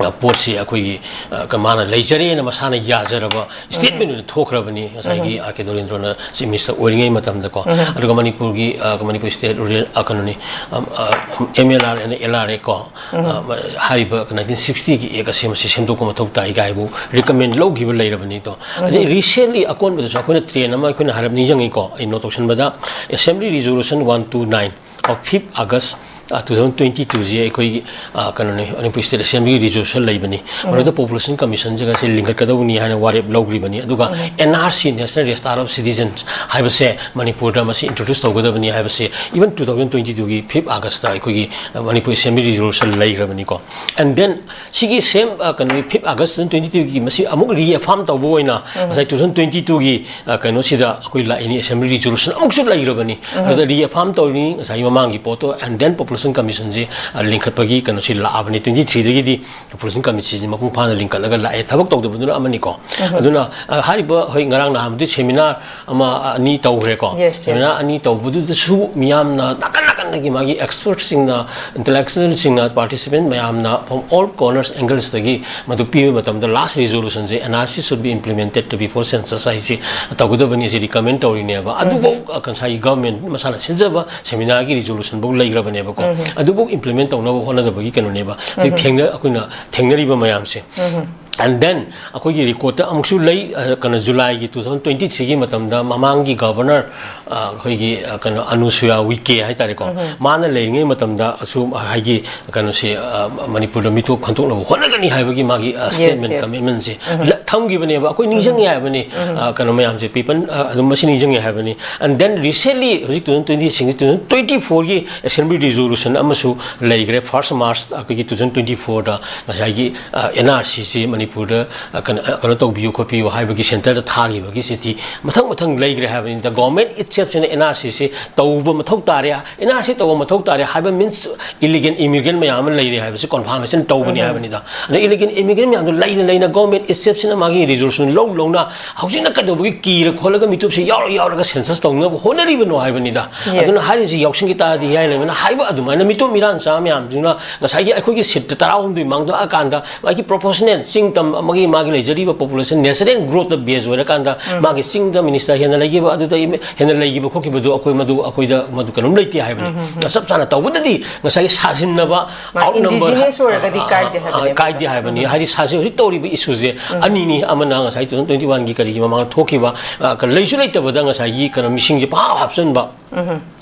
ꯑ, ꯄꯣꯠꯁꯤ ꯑꯩꯈꯣꯏꯒꯤ, ꯑ, ꯀ-, ꯃꯥꯅ ꯂꯩꯖꯔꯦꯅ ꯃꯁꯥꯅ ꯌꯥꯖꯔꯕ statement ꯑꯣꯏꯅ ꯊꯣꯛꯈ꯭ꯔꯕꯅꯤ ꯉꯁꯥꯏꯒꯤ R K ꯗꯣꯔꯦꯟꯗ꯭ꯔꯣꯅ Chief Minister ꯑꯣꯏꯔꯤꯉꯩ ꯃꯇꯝꯗꯀꯣ꯫ ꯑꯗꯨꯒ ꯃꯅꯤꯄꯨꯔꯒꯤ, ꯑ, ꯃꯅꯤꯄꯨꯔ state rural, ꯑ, ꯀꯩꯅꯣꯅꯤ, ꯑ, ꯑ, M L R and L R A ꯀꯣ, ꯑ, ꯃ-, ꯍꯥꯏꯔꯤꯕ nineteen sixtyꯒꯤ Act ꯑꯁꯤ ꯃꯁꯤ ꯁꯦꯝꯗꯣꯛꯄ ꯃꯊꯧ ꯇꯥꯏ ꯀꯥꯏꯕꯨ recommend ꯂꯧꯈꯤꯕ ꯂꯩꯔꯕꯅꯤꯗꯣ꯫ ꯑꯗꯩ recently ꯑꯀꯣꯟꯕꯗꯁꯨ ꯑꯩꯈꯣꯏꯅ trend ꯑꯃ ꯑꯩꯈꯣꯏꯅ ꯍꯥꯏꯔꯞ ꯅꯤꯡꯁꯤꯡꯉꯤꯀꯣ, ꯑꯩ note ꯇꯧꯁꯟꯕꯗ Assembly Resolution one two nine of fifth August, ꯑ, two thousand twenty twoꯁꯤ ꯑꯩꯈꯣꯏꯒꯤ, ꯑ, ꯀꯩꯅꯣꯅꯤ, ꯃꯅꯤꯄꯨꯔ State Assembly resolution ꯂꯩꯕꯅꯤ꯫ ꯃꯗꯨꯗ Population Commissionꯁꯤꯒ ꯁꯤ ꯂꯤꯡꯈꯠꯀꯗꯧꯕꯅꯤ ꯍꯥꯏꯅ ꯋꯥꯔꯦꯞ ꯂꯧꯈ꯭ꯔꯤꯕꯅꯤ꯫ ꯑꯗꯨꯒ N R C, National Register of Citizens ꯍꯥꯏꯕꯁꯦ ꯃꯅꯤꯄꯨꯔꯗ ꯃꯁꯤ introduce ꯇꯧꯒꯗꯕꯅꯤ ꯍꯥꯏꯕꯁꯦ even two thousand twenty twoꯒꯤ fifth Augustꯇ ꯑꯩꯈꯣꯏꯒꯤ, ꯑ, Manipur Assembly resolution ꯂꯩꯈ꯭ꯔꯕꯅꯤꯀꯣ꯫ And then ꯁꯤꯒꯤ same, ꯑ, ꯀꯩꯅꯣꯒꯤ fifth August two thousand twenty twoꯒꯤ ꯃꯁꯤ ꯑꯃꯨꯛ reaffirm ꯇꯧꯕ ꯑꯣꯏꯅ ꯉꯁꯥꯏ two thousand twenty twoꯒꯤ, ꯑ, ꯀꯩꯅꯣꯁꯤꯗ ꯑꯩꯈꯣꯏ ꯂꯥꯛꯏꯅꯤ, Assembly resolution ꯑꯃꯨꯛꯁꯨ ꯂꯩꯈ꯭ꯔꯕꯅꯤ꯫ ꯑꯗꯨꯗ reaffirm ꯇꯧꯔꯤꯅꯤ ꯉꯁꯥꯏꯒꯤ ꯃꯃꯥꯡꯒꯤ ꯄꯣꯠꯇꯣ, and then Population Commissionꯁꯦ, ꯑ, ꯂꯤꯡꯈꯠꯄꯒꯤ ꯀꯩꯅꯣꯁꯤ ꯂꯥꯛꯑꯕꯅꯤ꯫ Twenty threeꯗꯒꯤꯗꯤ Population Committeeꯁꯤ ꯃꯄꯨꯡ ꯐꯥꯅ ꯂꯤꯡꯈꯠꯂꯒ ꯂꯥꯛꯑꯦ꯫ ꯊꯕꯛ ꯇꯧꯗꯕꯗꯨꯅ ꯑꯃꯅꯤꯀꯣ꯫ ꯑꯗꯨꯅ, ꯑ, ꯍꯥꯏꯔꯤꯕ ꯍꯣꯏ ꯉꯔꯥꯡ ꯅꯍꯥꯟꯕꯨꯗꯤ seminar ꯑꯃ, ꯑ, ꯑꯅꯤ ꯇꯧꯈ꯭ꯔꯦꯀꯣ꯫ Yes, yes. Seminar ꯑꯅꯤ ꯇꯧꯕꯗꯨꯗꯁꯨ ꯃꯤꯌꯥꯝꯅ ꯅꯥꯀꯟ ꯅꯥꯀꯟꯗꯒꯤ ꯃꯥꯒꯤ expertꯁꯤꯡꯅ, intellectualꯁꯤꯡꯅ, participant ꯃꯌꯥꯝꯅ from all corners anglesꯇꯒꯤ ꯃꯗꯨ ꯄꯤꯕ ꯃꯇꯝꯗ last resolutionꯁꯦ N R C should be implemented before census ꯍꯥꯏꯁꯤ ꯇꯧꯒꯗꯕꯅꯤ, ꯁꯤ recommend ꯇꯧꯔꯤꯅꯦꯕ꯫ ꯑꯗꯨꯐꯥꯎ, ꯑ, ꯉꯁꯥꯏꯒꯤ government ꯃꯁꯥꯅ ꯁꯤꯟꯖꯕ seminarꯒꯤ resolutionꯐꯥꯎ ꯂꯩꯈ꯭ꯔꯕꯅꯦꯕꯀꯣ꯫ ꯑꯗꯨꯐꯥꯎ implement ꯇꯧꯅꯕ ꯍꯣꯠꯅꯗꯕꯒꯤ ꯀꯩꯅꯣꯅꯦꯕ꯫ ꯍꯧꯖꯤꯛ ꯊꯦꯡꯅ-, ꯑꯩꯈꯣꯏꯅ ꯊꯦꯡꯅꯔꯤꯕ ꯃꯌꯥꯝꯁꯦ꯫ And then ꯑꯩꯈꯣꯏꯒꯤ ꯔꯦꯀꯣꯔꯠꯇ ꯑꯃꯨꯛꯁꯨ ꯂꯩ, ꯑ, ꯀꯩꯅꯣ, ꯖꯨꯂꯥꯏꯒꯤ two thousand twenty threeꯒꯤ ꯃꯇꯝꯗ ꯃꯃꯥꯡꯒꯤ ꯒꯚꯔꯅꯔ, ꯑ, ꯑꯩꯈꯣꯏꯒꯤ, ꯑ, ꯀꯩꯅꯣ, ꯑꯅꯨꯁꯨꯌꯥ ꯎꯏꯀꯦ ꯍꯥꯏꯇꯥꯔꯦꯀꯣ, ꯃꯥꯅ ꯂꯩꯔꯤꯉꯩ ꯃꯇꯝꯗ ꯑꯁꯨꯝ ꯍꯥꯏꯗꯤ ꯀꯩꯅꯣꯁꯦ, ꯑ, ꯃꯅꯤꯄꯨꯔꯗ ꯃꯤꯇꯣꯞ ꯈꯟꯗꯣꯛꯅꯕ ꯍꯣꯠꯅꯒꯅꯤ ꯍꯥꯏꯕꯒꯤ ꯃꯥꯒꯤ, ꯑ, statement, yes, commitmentꯁꯦ ꯊꯝꯈꯤꯕꯅꯦꯕ꯫ ꯑꯩꯈꯣꯏ ꯅꯤꯡꯁꯤꯡꯉꯦ ꯍꯥꯏꯕꯅꯤ, ꯑ, ꯀꯩꯅꯣ ꯃꯌꯥꯝꯁꯦ, people, ꯑ, ꯑꯗꯨꯝ ꯃꯁꯤ ꯅꯤꯡꯁꯤꯡꯉꯦ ꯍꯥꯏꯕꯅꯤ꯫ And then recently ꯍꯧꯖꯤꯛ two thousand twenty-six, two thousand twenty-fourꯒꯤ Assembly resolution ꯑꯃꯁꯨ ꯂꯩꯈ꯭ꯔꯦ, first March ꯑꯩꯈꯣꯏꯒꯤ two thousand twenty-fourꯗ ꯉꯁꯥꯏꯒꯤ, ꯑ, N R Cꯁꯤ ꯃꯅꯤꯄꯨꯔꯗ, ꯑ, ꯀꯩꯅꯣ, ꯑ, ꯀꯩꯅꯣ ꯇꯧꯕꯤꯌꯨ ꯈꯣꯠꯄꯤꯌꯨ ꯍꯥꯏꯕꯒꯤ centreꯗ ꯊꯥꯈꯤꯕꯒꯤ ꯆꯤꯊꯤ ꯃꯊꯪ ꯃꯊꯪ ꯂꯩꯈ꯭ꯔꯦ ꯍꯥꯏꯕꯅꯤꯗ꯫ Government itselfꯁꯤꯅ N R Cꯁꯤ ꯇꯧꯕ ꯃꯊꯧ ꯇꯥꯔꯦ, N R C ꯇꯧꯕ ꯃꯊꯧ ꯇꯥꯔꯦ ꯍꯥꯏꯕ means illegal immigrant ꯃꯌꯥꯝ ꯑꯃ ꯂꯩꯔꯦ ꯍꯥꯏꯕꯁꯤ confirmation ꯇꯧꯕꯅꯤ ꯍꯥꯏꯕꯅꯤꯗ꯫ ꯑꯗ illegal immigrant ꯃꯌꯥꯝꯗꯣ ꯂꯩꯅ ꯂꯩꯅ government itselfꯁꯤꯅ ꯃꯥꯒꯤ resolution ꯂꯧ ꯂꯧꯅ ꯍꯧꯖꯤꯛꯅ ꯀꯩꯗꯧꯕꯒꯤ ꯀꯤꯔ ꯈꯣꯠꯂꯒ ꯃꯤꯇꯨꯞꯁꯦ ꯌꯥꯎꯔ ꯌꯥꯎꯔꯒ census ꯇꯧꯅꯕ ꯍꯣꯠꯅꯔꯤꯕꯅꯣ ꯍꯥꯏꯕꯅꯤꯗ꯫ Yes. ꯑꯗꯨꯅ ꯍꯥꯏꯔꯤꯁꯤ ꯌꯥꯎꯁꯪꯒꯤ ꯇꯥꯔꯗꯤ ꯌꯥꯏ ꯂꯩꯕꯅ ꯍꯥꯏꯕ ꯑꯗꯨꯃꯥꯏꯅ ꯃꯤꯇꯣꯞ ꯃꯤꯔꯥꯟ ꯆꯥ ꯃꯌꯥꯝꯗꯨꯅ ꯉꯁꯥꯏꯒꯤ ꯑꯩꯈꯣꯏꯒꯤ seatꯇ ꯇꯔꯥꯍꯨꯝꯗꯣꯏ ꯃꯥꯡꯗꯣꯛꯑꯀꯥꯟꯗ ꯃꯥꯒꯤ proportional ꯆꯤꯡ ꯇꯝ ꯑꯃꯒꯤ ꯃꯥꯒꯤ ꯂꯩꯖꯔꯤꯕ population natural growthꯇ base ꯑꯣꯏꯔꯀꯥꯟꯗ ꯃꯥꯒꯤ ꯆꯤꯡꯗ minister ꯍꯦꯟꯅ ꯂꯩꯈꯤꯕ, ꯑꯗꯨꯗ ꯍꯦꯟꯅ ꯂꯩꯈꯤꯕ ꯈꯣꯠꯈꯤꯕꯗꯨ ꯑꯩꯈꯣꯏ ꯃꯗꯨ ꯑꯩꯈꯣꯏꯗ ꯃꯗꯨ ꯀꯩꯅꯣꯝ ꯂꯩꯇꯦ ꯍꯥꯏꯕꯅꯤ꯫ ꯆꯞ ꯆꯥꯅ ꯇꯧꯕꯗꯗꯤ ꯉꯁꯥꯏꯒꯤ ꯁꯥꯖꯤꯟꯅꯕ, ꯃꯥ outnumber indigenous ꯑꯣꯏꯔꯒꯗꯤ ꯑ, ꯀꯥꯏꯗꯦ ꯑ, ꯍꯥꯏꯕꯅꯦꯕ꯫ ꯀꯥꯏꯗꯦ ꯍꯥꯏꯕꯅꯤ꯫ ꯍꯥꯏꯗꯤ ꯁꯥꯁꯤ ꯍꯧꯖꯤꯛ ꯇꯧꯔꯤꯕ issueꯁꯦ ꯑꯅꯤꯅꯤ, ꯑꯃꯅ ꯉꯁꯥꯏ two thousand twenty-oneꯒꯤ ꯀꯔꯤꯒꯤ ꯃꯃꯥꯡꯗ ꯊꯣꯛꯈꯤꯕ, ꯑ, ꯂꯩꯁꯨ ꯂꯩꯇꯕꯗ ꯉꯁꯥꯏꯒꯤ ꯀꯩꯅꯣ ꯃꯤꯁꯤꯡꯁꯦ ꯄꯪꯍꯥꯞ ꯍꯥꯞꯆꯤꯟꯕ,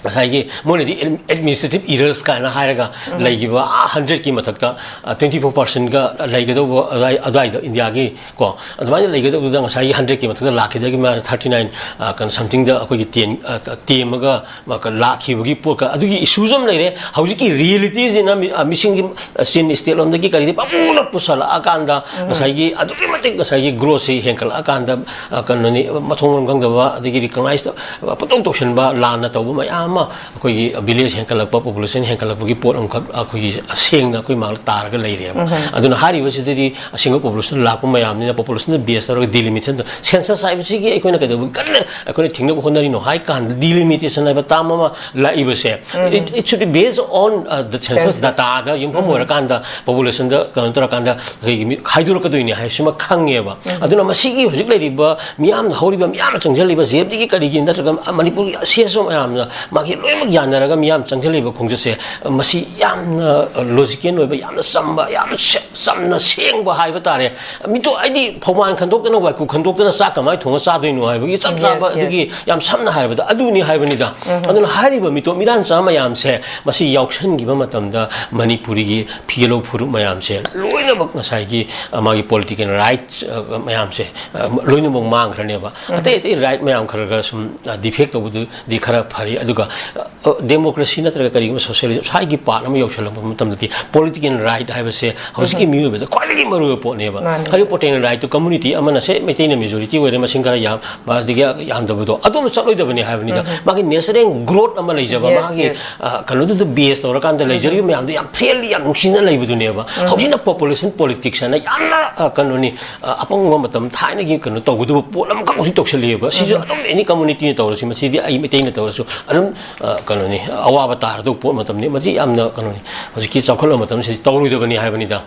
ꯉꯁꯥꯏꯒꯤ ꯃꯣꯏꯅꯗꯤ administrative errors ꯀꯥꯏꯅ ꯍꯥꯏꯔꯒ ꯂꯩꯈꯤꯕ ꯑꯥ hundredꯀꯤ ꯃꯊꯛꯇ, ꯑ, twenty four percentꯒ ꯂꯩꯒꯗꯧꯕ ꯑꯗꯨꯋꯥꯏ-, ꯑꯗꯨꯋꯥꯏꯗ ꯏꯟꯗꯤꯌꯥꯒꯤ ꯀꯣ, ꯑꯗꯨꯃꯥꯏꯅ ꯂꯩꯒꯗꯧꯕꯗ ꯉꯁꯥꯏꯒꯤ hundredꯀꯤ ꯃꯊꯛꯇ ꯂꯥꯛꯈꯤꯗꯒꯤ ꯃꯥꯅ thirty nine, ꯑ, ꯀꯩꯅꯣ somethingꯗ ꯑꯩꯈꯣꯏꯒꯤ ꯇꯦꯟ-, ꯑ, ꯇꯦꯝꯃꯒ ꯃꯥ-, ꯂꯥꯛꯈꯤꯕꯒꯤ ꯄꯣꯠꯀ ꯑꯗꯨꯒꯤ issueꯁꯨ ꯑꯃ ꯂꯩꯔꯦ꯫ ꯍꯧꯖꯤꯛꯀꯤ realityꯁꯤꯅ ꯃꯤ-, ꯑ, ꯃꯤꯁꯤꯡꯒꯤ, ꯑ, ꯆꯤꯟ state ꯂꯣꯝꯗꯒꯤ ꯀꯔꯤꯗꯤ ꯄꯪꯄꯨꯅ ꯄꯨꯁꯜꯂꯛꯑꯀꯥꯟꯗ ꯉꯁꯥꯏꯒꯤ ꯑꯗꯨꯛꯀꯤ ꯃꯇꯤꯛ ꯉꯁꯥꯏꯒꯤ growthꯁꯤ ꯍꯦꯟꯒꯠꯂꯛꯑꯀꯥꯟꯗ, ꯑ, ꯀꯩꯅꯣꯅꯤ, ꯃꯊꯣꯡ ꯃꯔꯝ ꯈꯪꯗꯕ, ꯑꯗꯒꯤ recognize ꯇꯧ-, ꯄꯪꯇꯧ ꯇꯧꯁꯟꯕ, ꯂꯥꯟꯅ ꯇꯧꯕ ꯃꯌꯥꯝ ꯑꯃ ꯑꯩꯈꯣꯏꯒꯤ village ꯍꯦꯟꯒꯠꯂꯛꯄ, population ꯍꯦꯟꯒꯠꯂꯛꯄꯒꯤ ꯄꯣꯠ ꯑꯃꯈꯛ ꯑꯩꯈꯣꯏꯒꯤ ꯁꯦꯡꯅ ꯑꯩꯈꯣꯏ ꯃꯥꯡꯗ ꯇꯥꯔꯒ ꯂꯩꯔꯦꯕ꯫ ꯑꯗꯨꯅ ꯍꯥꯏꯔꯤꯕꯁꯤꯗꯗꯤ ꯑꯁꯦꯡꯕ population ꯂꯥꯛꯄ ꯃꯌꯥꯝꯅꯤꯅ populationꯗ base ꯇꯧꯔꯒ delimitation ꯇꯧ-, census ꯍꯥꯏꯕꯁꯤꯒꯤ ꯑꯩꯈꯣꯏꯅ ꯀꯩꯗꯧꯕꯒꯤ ꯀꯟꯅ ꯑꯩꯈꯣꯏꯅ ꯊꯤꯡꯅꯕ ꯍꯣꯠꯅꯔꯤꯅꯣ ꯍꯥꯏ ꯀꯥꯟꯗ delimitation ꯍꯥꯏꯕ term ꯑꯃ ꯂꯥꯛꯏꯕꯁꯦ, it, it should be based on, uh, the census census dataꯗ ꯌꯨꯝꯐꯝ ꯑꯣꯏꯔꯀꯥꯟꯗ populationꯗ ꯀꯩꯅꯣ ꯇꯧꯔꯀꯥꯟꯗ ꯑꯩꯈꯣꯏꯒꯤ ꯃꯤ ꯈꯥꯏꯗꯣꯔꯛꯀꯗꯣꯏꯅꯦ ꯍꯥꯏꯕꯁꯤꯃ ꯈꯪꯉꯦꯕ꯫ ꯑꯗꯨꯅ ꯃꯁꯤꯒꯤ ꯍꯧꯖꯤꯛ ꯂꯩꯔꯤꯕ ꯃꯤꯌꯥꯝꯅ ꯍꯧꯔꯤꯕ, ꯃꯤꯌꯥꯝꯅ ꯆꯪꯁꯤꯜꯂꯤꯕ ꯖꯦꯞꯇꯒꯤ ꯀꯔꯤꯒꯤ ꯅꯠꯇ꯭ꯔꯒ ꯃꯅꯤꯄꯨꯔꯒꯤ ꯁꯤ ꯑꯦꯁ ꯑꯣ ꯃꯌꯥꯝꯅ ꯃꯥꯒꯤ ꯂꯣꯏꯅꯃꯛ ꯌꯥꯅꯔꯒ ꯃꯤꯌꯥꯝ ꯆꯪꯁꯤꯜꯂꯤꯕ ꯈꯣꯡꯆꯠꯁꯦ ꯃꯁꯤ ꯌꯥꯝꯅ logical ꯑꯣꯏꯕ, ꯌꯥꯝꯅ ꯆꯝꯕ, ꯌꯥꯝꯅ ꯁꯦ-, ꯆꯝꯅ ꯁꯦꯡꯕ ꯍꯥꯏꯕ ꯇꯥꯔꯦ꯫ ꯃꯤꯇꯣꯞ ꯍꯥꯏꯗꯤ ꯐꯧꯃꯥꯟ ꯈꯟꯗꯣꯛꯇꯅ, ꯋꯥꯏꯀꯨ ꯈꯟꯗꯣꯛꯇꯅ ꯆꯥꯛ ꯀꯃꯥꯏꯅ ꯊꯣꯡꯉ ꯆꯥꯗꯣꯏꯅꯣ ꯍꯥꯏꯕꯒꯤ ꯆꯞ ꯆꯥꯕ, Yes, yes. ꯑꯗꯨꯒꯤ ꯌꯥꯝ ꯁꯝꯅ ꯍꯥꯏꯔꯕꯗ ꯑꯗꯨꯅꯤ ꯍꯥꯏꯕꯅꯤꯗ꯫ ꯑꯗꯨꯅ ꯍꯥꯏꯔꯤꯕ ꯃꯤꯇꯣꯞ ꯃꯤꯔꯥꯟꯆꯥ ꯃꯌꯥꯝꯁꯦ ꯃꯁꯤ ꯌꯥꯎꯁꯟꯈꯤꯕ ꯃꯇꯝꯗ ꯃꯅꯤꯄꯨꯔꯤꯒꯤ ꯐꯤꯌꯦꯜꯂꯧ ꯐꯨꯔꯨꯞ ꯃꯌꯥꯝꯁꯦ ꯂꯣꯏꯅꯃꯛ ꯉꯁꯥꯏꯒꯤ, ꯑ, ꯃꯥꯒꯤ political rights, ꯑ, ꯃꯌꯥꯝꯁꯦ, ꯑ, ꯂꯣꯏꯅꯃꯛ ꯃꯥꯡꯈ꯭ꯔꯅꯦꯕ꯫ ꯑꯇꯩ ꯑꯇꯩ right ꯃꯌꯥꯝ ꯈꯔ ꯈꯔ ꯁꯨꯝ, ꯑ, defect ꯇꯧꯕꯗꯨꯗꯤ ꯈꯔ ꯐꯔꯤ, ꯑꯗꯨꯒ, ꯑ, democracy ꯅꯠꯇ꯭ꯔꯒ ꯀꯔꯤꯒꯨꯝꯕ socialism ꯁ꯭ꯋꯥꯏꯒꯤ part ꯑꯃ ꯌꯧꯁꯜꯂꯛꯄ ꯃꯇꯝꯗꯗꯤ political right ꯍꯥꯏꯕꯁꯦ ꯍꯧꯖꯤꯛꯀꯤ ꯃꯤꯑꯣꯏꯕꯗ ꯈ꯭ꯋꯥꯏꯗꯒꯤ ꯃꯔꯨꯑꯣꯏꯕ ꯄꯣꯠꯅꯦꯕ꯫ ꯃꯥꯅꯦ꯫ ꯍꯥꯏꯔꯤꯕ political right ꯇꯨ community ꯑꯃꯅ ꯁꯦ ꯃꯩꯇꯩꯅ majority ꯑꯣꯏꯔꯦ, ꯃꯁꯤꯡ ꯈꯔ ꯌꯥꯝ, ꯑꯗꯒꯤ ꯌꯥꯝꯗꯕꯗꯣ ꯑꯗꯨꯝ ꯆꯠꯂꯣꯏꯗꯕꯅꯤ ꯍꯥꯏꯕꯅꯤꯗ꯫ ꯃꯥꯒꯤ natural growth ꯑꯃ ꯂꯩꯖꯕ, Yes, ꯃꯥꯒꯤ, yes. ꯑ, ꯀꯩꯅꯣꯗꯨꯗ base ꯇꯧꯔꯀꯥꯟꯗ ꯂꯩꯖꯔꯤꯕ ꯃꯌꯥꯝꯗꯣ ꯌꯥꯝ friendly, ꯌꯥꯝ ꯅꯨꯡꯁꯤꯅ ꯂꯩꯕꯗꯨꯅꯦꯕ꯫ ꯍꯧꯖꯤꯛꯅ population politics ꯍꯥꯏꯅ ꯌꯥꯝꯅ, ꯑ, ꯀꯩꯅꯣꯅꯤ, ꯑ, ꯑꯄꯪꯕ ꯃꯇꯝ ꯊꯥꯏꯅꯒꯤ ꯀꯩꯅꯣ ꯇꯧꯒꯗꯕ ꯄꯣꯠ ꯑꯃꯈꯛ ꯍꯧꯖꯤꯛ ꯇꯧꯁꯜꯂꯛꯑꯦꯕ꯫ ꯁꯤꯁꯨ ꯑꯗꯨꯝ any communityꯅ ꯇꯧꯔꯁꯨ, ꯃꯁꯤꯗꯤ ꯑꯩ ꯃꯩꯇꯩꯅ ꯇꯧꯔꯁꯨ ꯑꯗꯨꯝ, ꯑ, ꯀꯩꯅꯣꯅꯤ, ꯑꯋꯥꯕ ꯇꯥꯔꯗꯧꯕ ꯄꯣꯠ ꯃꯇꯝꯅꯤ꯫ ꯃꯁꯤ ꯌꯥꯝꯅ ꯀꯩꯅꯣꯅꯤ, ꯍꯧꯖꯤꯛꯀꯤ ꯆꯥꯎꯈꯠꯂꯕ ꯃꯇꯝꯁꯤꯗ ꯇꯧꯔꯣꯏꯗꯕꯅꯤ ꯍꯥꯏꯕꯅꯤꯗ꯫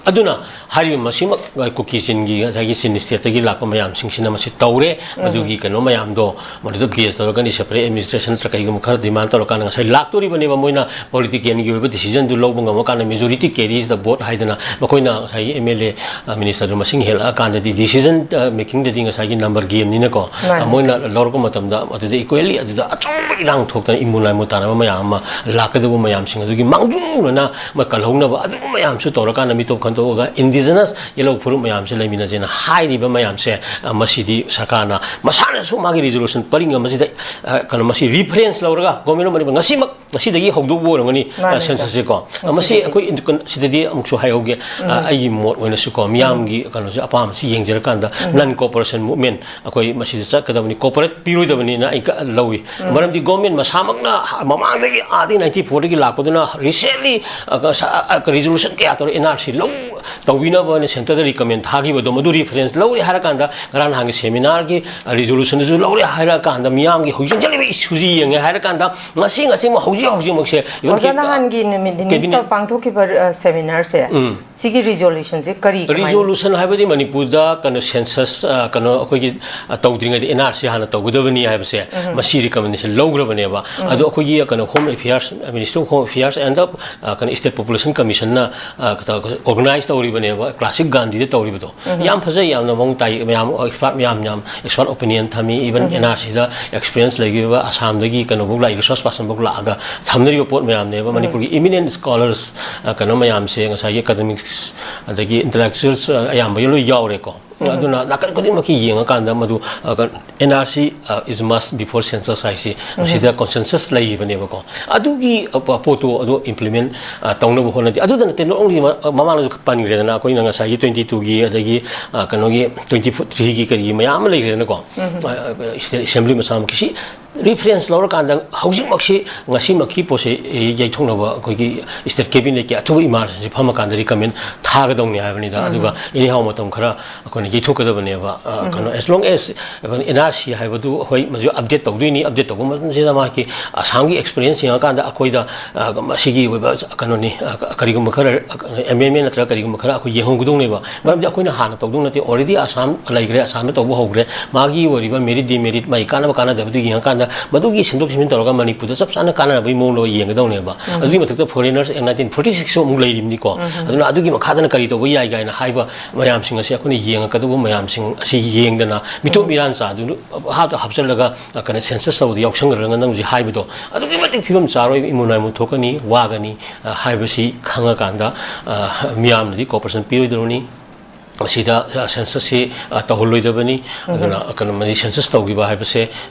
ꯑꯗꯨꯅ ꯍꯥꯏꯔꯤꯕ ꯃꯁꯤꯃꯛ ꯀꯨꯀꯤ ꯆꯤꯟꯒꯤ ꯉꯁꯥꯏꯒꯤ ꯆꯤꯟ stateꯇꯒꯤ ꯂꯥꯛꯄ ꯃꯌꯥꯝꯁꯤꯡꯁꯤꯅ ꯃꯁꯤ ꯇꯧꯔꯦ꯫ ꯑꯗꯨꯒꯤ ꯀꯩꯅꯣ ꯃꯌꯥꯝꯗꯣ ꯃꯗꯨꯗ base ꯇꯧꯔꯒꯅꯤ, separate administration ꯅꯠꯇ꯭ꯔꯒ ꯀꯩꯒꯨꯝꯕ ꯈꯔ demand ꯇꯧꯔꯀꯥꯟꯗ ꯉꯁꯥꯏ ꯂꯥꯛꯇꯣꯔꯤꯕꯅꯦꯕ꯫ ꯃꯣꯏꯅ politicalꯒꯤ ꯑꯣꯏꯕ decisionꯗꯨ ꯂꯧꯕ ꯉꯝꯃꯀꯥꯟꯗ majority carries the vote ꯍꯥꯏꯗꯅ ꯃꯈꯣꯏꯅ ꯉꯁꯥꯏꯒꯤ MLA, ꯑ, ministerꯗꯨ ꯃꯁꯤꯡ ꯍꯦꯜꯂꯛꯑꯀꯥꯟꯗꯗꯤ decision, ꯑ, makingꯗꯗꯤ ꯉꯁꯥꯏꯒꯤ number gameꯅꯤꯅꯀꯣ꯫ ꯃꯥꯅꯤ꯫ ꯑ, ꯃꯣꯏꯅ ꯂꯧꯔꯛꯄ ꯃꯇꯝꯗ ꯑꯗꯨꯗ equally ꯑꯗꯨꯗ ꯑꯆꯧꯕ ꯏꯔꯥꯡ ꯊꯣꯛꯇꯅ ꯏꯃꯨ ꯂꯥꯏꯃꯨ ꯇꯥꯅꯕ ꯃꯌꯥꯝ ꯑꯃ ꯂꯥꯛꯀꯗꯕ ꯃꯌꯥꯝꯁꯤꯡ ꯑꯗꯨꯒꯤ ꯃꯥꯡꯖꯧꯅꯅ ꯃ-, ꯀꯜꯍꯧꯅꯕ ꯑꯗꯨꯒꯨꯝꯕ ꯃꯌꯥꯝꯁꯨ ꯇꯧꯔꯀꯥꯟꯗ ꯃꯤꯇꯣꯞ ꯈꯟꯗꯣꯛꯑꯒ indigenous ꯌꯦꯜꯂꯧ ꯐꯨꯔꯨꯞ ꯃꯌꯥꯝꯁꯦ ꯂꯩꯃꯤꯟꯅꯁꯦꯅ ꯍꯥꯏꯔꯤꯕ ꯃꯌꯥꯝꯁꯦ, ꯑ, ꯃꯁꯤꯗꯤ ꯁꯔꯀꯥꯔꯅ ꯃꯁꯥꯅꯁꯨ ꯃꯥꯒꯤ resolution ꯄꯔꯤꯡ ꯑꯃꯁꯤꯗ, ꯑ, ꯀꯩꯅꯣ, ꯃꯁꯤ reference ꯂꯧꯔꯒ Government of ꯃꯅꯤꯄꯨꯔ ꯉꯁꯤꯃꯛ, ꯉꯁꯤꯗꯒꯤ ꯍꯧꯗꯣꯛꯄ ꯑꯣꯏꯔꯝꯒꯅꯤ, ꯑ, ꯃꯥꯅꯦ, censusꯁꯦꯀꯣ꯫ ꯑ, ꯃꯁꯤ ꯑꯩꯈꯣꯏ ꯏꯟꯗꯤꯀꯟ-, ꯁꯤꯗꯗꯤ ꯑꯃꯨꯛꯁꯨ ꯍꯥꯏꯍꯧꯒꯦ, ꯑ, ꯑꯩꯒꯤ ꯃꯣꯠ ꯑꯣꯏꯅꯁꯨꯀꯣ, ꯃꯤꯌꯥꯝꯒꯤ ꯀꯩꯅꯣꯁꯦ ꯑꯄꯥꯝꯕꯁꯤ ꯌꯦꯡꯖꯔꯀꯥꯟꯗ non cooperation movement ꯑꯩꯈꯣꯏ ꯃꯁꯤꯗ ꯆꯠꯀꯗꯕꯅꯤ, cooperate ꯄꯤꯔꯣꯏꯗꯕꯅꯤꯅ ꯑꯩ ꯀ-, ꯂꯧꯏ꯫ ꯃꯔꯝꯗꯤ government ꯃꯁꯥꯃꯛꯅ ꯃꯃꯥꯡꯗꯒꯤ ꯑꯥꯗꯒꯤ nineteen fortyꯗꯒꯤ ꯂꯥꯛꯄꯗꯨꯅ recently, ꯑ, ꯁ-, ꯑ, resolution ꯀꯌꯥ ꯇꯧꯔꯦ, NRC ꯂꯧ ꯇꯧꯕꯤꯅꯕꯅ centreꯗ recommend ꯊꯥꯈꯤꯕꯗꯣ ꯃꯗꯨ reference ꯂꯧꯔꯦ ꯍꯥꯏꯔꯀꯥꯟꯗ ꯉꯔꯥꯡ ꯅꯍꯥꯟꯒꯤ seminarꯒꯤ, ꯑ, resolutionꯗꯨꯁꯨ ꯂꯧꯔꯦ ꯍꯥꯏꯔꯀꯥꯟꯗ ꯃꯤꯌꯥꯝꯒꯤ ꯍꯧꯖꯤꯛ ꯆꯠꯂꯤꯕ issueꯁꯤ ꯌꯦꯡꯉꯦ ꯍꯥꯏꯔꯀꯥꯟꯗ ꯉꯁꯤ, ꯉꯁꯤꯃꯛ, ꯍꯧꯖꯤꯛ ꯍꯧꯖꯤꯛꯃꯛꯁꯦ even ꯑꯣꯖꯥ ꯀꯦ-, ꯅꯍꯥꯟꯒꯤ ꯅꯨꯃꯤꯠ ꯅꯤꯅꯤ cabinet ꯇꯧ-, ꯄꯥꯡꯊꯣꯛꯈꯤꯕ, ꯑ, seminarꯁꯦ, ꯁꯤꯒꯤ resolutionꯁꯦ ꯀꯔꯤ, ꯀꯃꯥꯏꯅ? Resolution ꯍꯥꯏꯕꯗꯤ ꯃꯅꯤꯄꯨꯔꯗ ꯀꯩꯅꯣ census, ꯑ, ꯀꯩꯅꯣ ꯑꯩꯈꯣꯏꯒꯤ, ꯑ, ꯇꯧꯗ꯭ꯔꯤꯉꯩꯗ NRC ꯍꯥꯟꯅ ꯇꯧꯒꯗꯕꯅꯤ ꯍꯥꯏꯕꯁꯦ ꯃꯁꯤ recommendation ꯂꯧꯈ꯭ꯔꯕꯅꯦꯕ꯫ ꯑꯗꯣ ꯑꯩꯈꯣꯏꯒꯤ ꯀꯩꯅꯣ Home Affairs, Ministry of Home Affairs and the, ꯑ, ꯀꯩꯅꯣ State Population Commissionꯅ, ꯑ, organize ꯇꯧꯔꯤꯕꯅꯦꯕ, ꯀ꯭ꯂꯥꯁꯤꯛ ꯒꯥꯟꯙꯤꯗ ꯇꯧꯔꯤꯕꯗꯣ꯫ ꯌꯥꯝ ꯐꯖꯩ, ꯌꯥꯝꯅ ꯃꯑꯣꯡ ꯇꯥꯏ, ꯃꯌꯥꯝ ꯑꯦꯛꯁꯄꯥꯔꯠ ꯃꯌꯥꯝ ꯌꯥꯝ ꯑꯦꯛꯁꯄꯥꯔꯠ ꯑꯣꯄꯤꯅꯤꯌꯟ ꯊꯝꯃꯤ, ꯏꯚꯟ ꯑꯦꯟ ꯑꯥꯔ ꯁꯤꯗ ꯑꯦꯛꯁꯄꯤꯔꯤꯌꯦꯟꯁ ꯂꯩꯈꯤꯕ ꯑꯁꯥꯝꯗꯒꯤ ꯀꯩꯅꯣꯐꯧ ꯂꯥꯛꯏ, ꯔꯤꯁꯣꯔꯁ ꯄꯥꯔꯁꯟꯐꯧ ꯂꯥꯛꯑꯒ ꯊꯝꯅꯔꯤꯕ ꯄꯣꯠ ꯃꯌꯥꯝꯅꯦꯕ꯫ ꯃꯅꯤꯄꯨꯔꯒꯤ ꯏꯃꯤꯅꯦꯟ ꯁ꯭ꯀꯣꯂꯔꯁ ꯀꯩꯅꯣ ꯃꯌꯥꯝꯁꯦ, ꯉꯁꯥꯏꯒꯤ ꯑꯦꯀꯥꯗꯃꯤꯛꯁ ꯑꯗꯒꯤ ꯏꯟꯇꯂꯦꯛꯆꯨꯋꯦꯜꯁ ꯑꯌꯥꯝꯕ ꯂꯣꯏ ꯌꯥꯎꯔꯦꯀꯣ꯫ ꯑꯗꯨꯅ ꯅꯥꯀꯟ ꯈꯨꯗꯤꯡꯃꯛꯀꯤ ꯌꯦꯡꯉꯀꯥꯟꯗ ꯃꯗꯨ N R C is must before census ꯍꯥꯏꯁꯤ ꯃꯁꯤꯗ ꯀꯣꯟꯁꯦꯟꯁꯁ ꯂꯩꯔꯤꯕꯅꯦꯕꯀꯣ꯫ ꯑꯗꯨꯒꯤ ꯄꯣꯠꯇꯨ ꯑꯗꯨ ꯏꯝꯄ꯭ꯂꯤꯃꯦꯟ ꯇꯧꯅꯕ ꯍꯣꯠꯅꯗꯦ꯫ ꯑꯗꯨꯗ ꯅꯠꯇꯦ, not only ꯃꯃꯥꯡꯗꯁꯨ ꯄꯟꯈ꯭ꯔꯦꯗꯅ, ꯑꯩꯈꯣꯏꯅ ꯉꯁꯥꯏꯒꯤ ꯇ꯭ꯋꯦꯟꯇꯤ ꯇꯨꯒꯤ ꯑꯗꯒꯤ ꯀꯩꯅꯣꯒꯤ ꯇ꯭ꯋꯦꯟꯇꯤ ꯊ꯭ꯔꯤꯒꯤ ꯀꯔꯤꯒꯤ ꯃꯌꯥꯝ ꯑꯃ ꯂꯩꯈ꯭ꯔꯦꯗꯅꯀꯣ꯫ ꯏꯁꯇꯦꯠ ꯑꯦꯁꯦꯝꯕ꯭ꯂꯤ ꯃꯆꯥꯃꯛꯀꯤ ꯁꯤ ꯔꯤꯐꯔꯦꯟꯁ ꯂꯧꯔꯀꯥꯟꯗ ꯍꯧꯖꯤꯛꯃꯛꯁꯤ, ꯉꯁꯤꯃꯛꯀꯤ ꯄꯣꯠꯁꯤ ꯌꯩꯊꯣꯛꯅꯕ ꯑꯩꯈꯣꯏꯒꯤ ꯏꯁꯇꯦꯠ ꯀꯦꯕꯤꯅꯦꯠꯀꯤ ꯑꯊꯨꯕ ꯏꯃꯥꯔꯖꯦꯟꯁꯤ ꯐꯝꯃꯀꯥꯟꯗ ꯔꯤꯀꯃꯦꯟ ꯊꯥꯒꯗꯧꯅꯤ ꯍꯥꯏꯕꯅꯤꯗ꯫ ꯑꯗꯨꯒ ꯑꯦꯅꯤꯍꯥꯎ ꯃꯇꯝ ꯈꯔ ꯑꯩꯈꯣꯏꯅ ꯌꯩꯊꯣꯛꯀꯗꯕꯅꯦꯕ꯫ ꯀꯩꯅꯣ, as long as N R C ꯍꯥꯏꯕꯗꯨ, ꯍꯣꯏ, ꯃꯁꯤ ꯑꯞꯗꯦꯠ ꯇꯧꯗꯣꯏꯅꯤ꯫ ꯑꯞꯗꯦꯠ ꯇꯧꯕ ꯃꯇꯝꯁꯤꯗ ꯃꯥꯒꯤ ꯑꯁꯥꯝꯒꯤ ꯑꯦꯛꯁꯄꯤꯔꯤꯌꯦꯟꯁ ꯌꯦꯡꯉꯀꯥꯟꯗ ꯑꯩꯈꯣꯏꯗ ꯃꯁꯤꯒꯤ ꯑꯣꯏꯕ ꯀꯩꯅꯣꯅꯤ, ꯀꯔꯤꯒꯨꯝꯕ ꯈꯔ ꯑꯦꯃꯦꯟꯃꯦꯟ ꯅꯠꯇ꯭ꯔꯒ ꯀꯔꯤꯒꯨꯝꯕ ꯈꯔ ꯑꯩꯈꯣꯏ ꯌꯦꯡꯍꯧꯒꯗꯧꯅꯦꯕ꯫ ꯃꯔꯝꯗꯤ ꯑꯩꯈꯣꯏꯅ ꯍꯥꯟꯅ ꯇꯧꯗꯧ ꯅꯠꯇꯦ, already ꯑꯁꯥꯝ ꯂꯩꯈ꯭ꯔꯦ, ꯑꯁꯥꯝꯗ ꯇꯧꯕ ꯍꯧꯈ꯭ꯔꯦ꯫ ꯃꯥꯒꯤ ꯑꯣꯏꯔꯤꯕ ꯃꯦꯔꯤꯠ ꯗꯤꯃꯦꯔꯤꯠ, ꯃꯥꯒꯤ ꯀꯥꯟꯅꯕ ꯀꯥꯟꯅꯗꯕꯗꯨ ꯌꯦꯡꯉꯀꯥꯟꯗ ꯃꯗꯨꯒꯤ ꯁꯦꯝꯗꯣꯛ ꯁꯦꯝꯖꯤꯟ ꯇꯧꯔꯒ ꯃꯅꯤꯄꯨꯔꯗ ꯆꯞ ꯆꯥꯅ ꯀꯥꯟꯅꯔꯕꯒꯤ ꯃꯑꯣꯡꯗ ꯌꯦꯡꯒꯗꯧꯅꯦꯕ꯫ ꯑꯗꯨꯒꯤ ꯃꯊꯛꯇ Foreigners Act nineteen forty six ꯁꯨ ꯑꯃꯨꯛ ꯂꯩꯔꯤꯕꯅꯤꯀꯣ꯫ ꯑꯗꯨꯅ ꯑꯗꯨꯒꯤ ꯃꯈꯥꯗꯅ ꯀꯔꯤ ꯇꯧꯕ ꯌꯥꯏ ꯀꯥꯏꯅ ꯍꯥꯏꯕ ꯃꯌꯥꯝꯁꯤꯡ ꯑꯁꯤ ꯑꯩꯈꯣꯏꯅ ꯌꯦꯡꯉꯛꯀꯗꯧꯕ ꯃꯌꯥꯝꯁꯤꯡ ꯑꯁꯤ ꯌꯦꯡꯗꯅ ꯃꯤꯇꯣꯞ ꯃꯤꯔꯥꯟ ꯆꯥꯗꯨꯅ ꯍꯥꯞꯇ ꯍꯥꯞꯆꯜꯂꯒ ꯀꯩꯅꯣ ꯁꯦꯟꯁꯁ ꯇꯧꯕꯗ ꯌꯥꯎꯁꯪꯈ꯭ꯔꯒ ꯅꯪ ꯍꯧꯖꯤꯛ ꯍꯥꯏꯕꯗꯣ ꯑꯗꯨꯛꯀꯤ ꯃꯇꯤꯛ ꯐꯤꯕꯝ ꯆꯥꯔꯣꯏ, ꯏꯃꯣꯏꯅꯨ ꯃꯣꯏꯅꯨ ꯊꯣꯛꯀꯅꯤ, ꯋꯥꯒꯅꯤ ꯍꯥꯏꯕꯁꯤ ꯈꯪꯉꯀꯥꯟꯗ ꯃꯤꯌꯥꯝꯅꯗꯤ ꯀꯣꯑꯣꯄꯔꯦꯁꯟ ꯄꯤꯔꯣꯏꯗꯧꯔꯅꯤ꯫ ꯃꯁꯤꯗ ꯁꯦꯟꯁꯁꯁꯤ ꯇꯧꯍꯜꯂꯣꯏꯗꯕꯅꯤ꯫ ꯑꯗꯨꯅ ꯀꯩꯅꯣ, ꯃꯁꯤ ꯁꯦꯟꯁꯁ ꯇꯧꯈꯤꯕ ꯍꯥꯏꯕꯁꯦ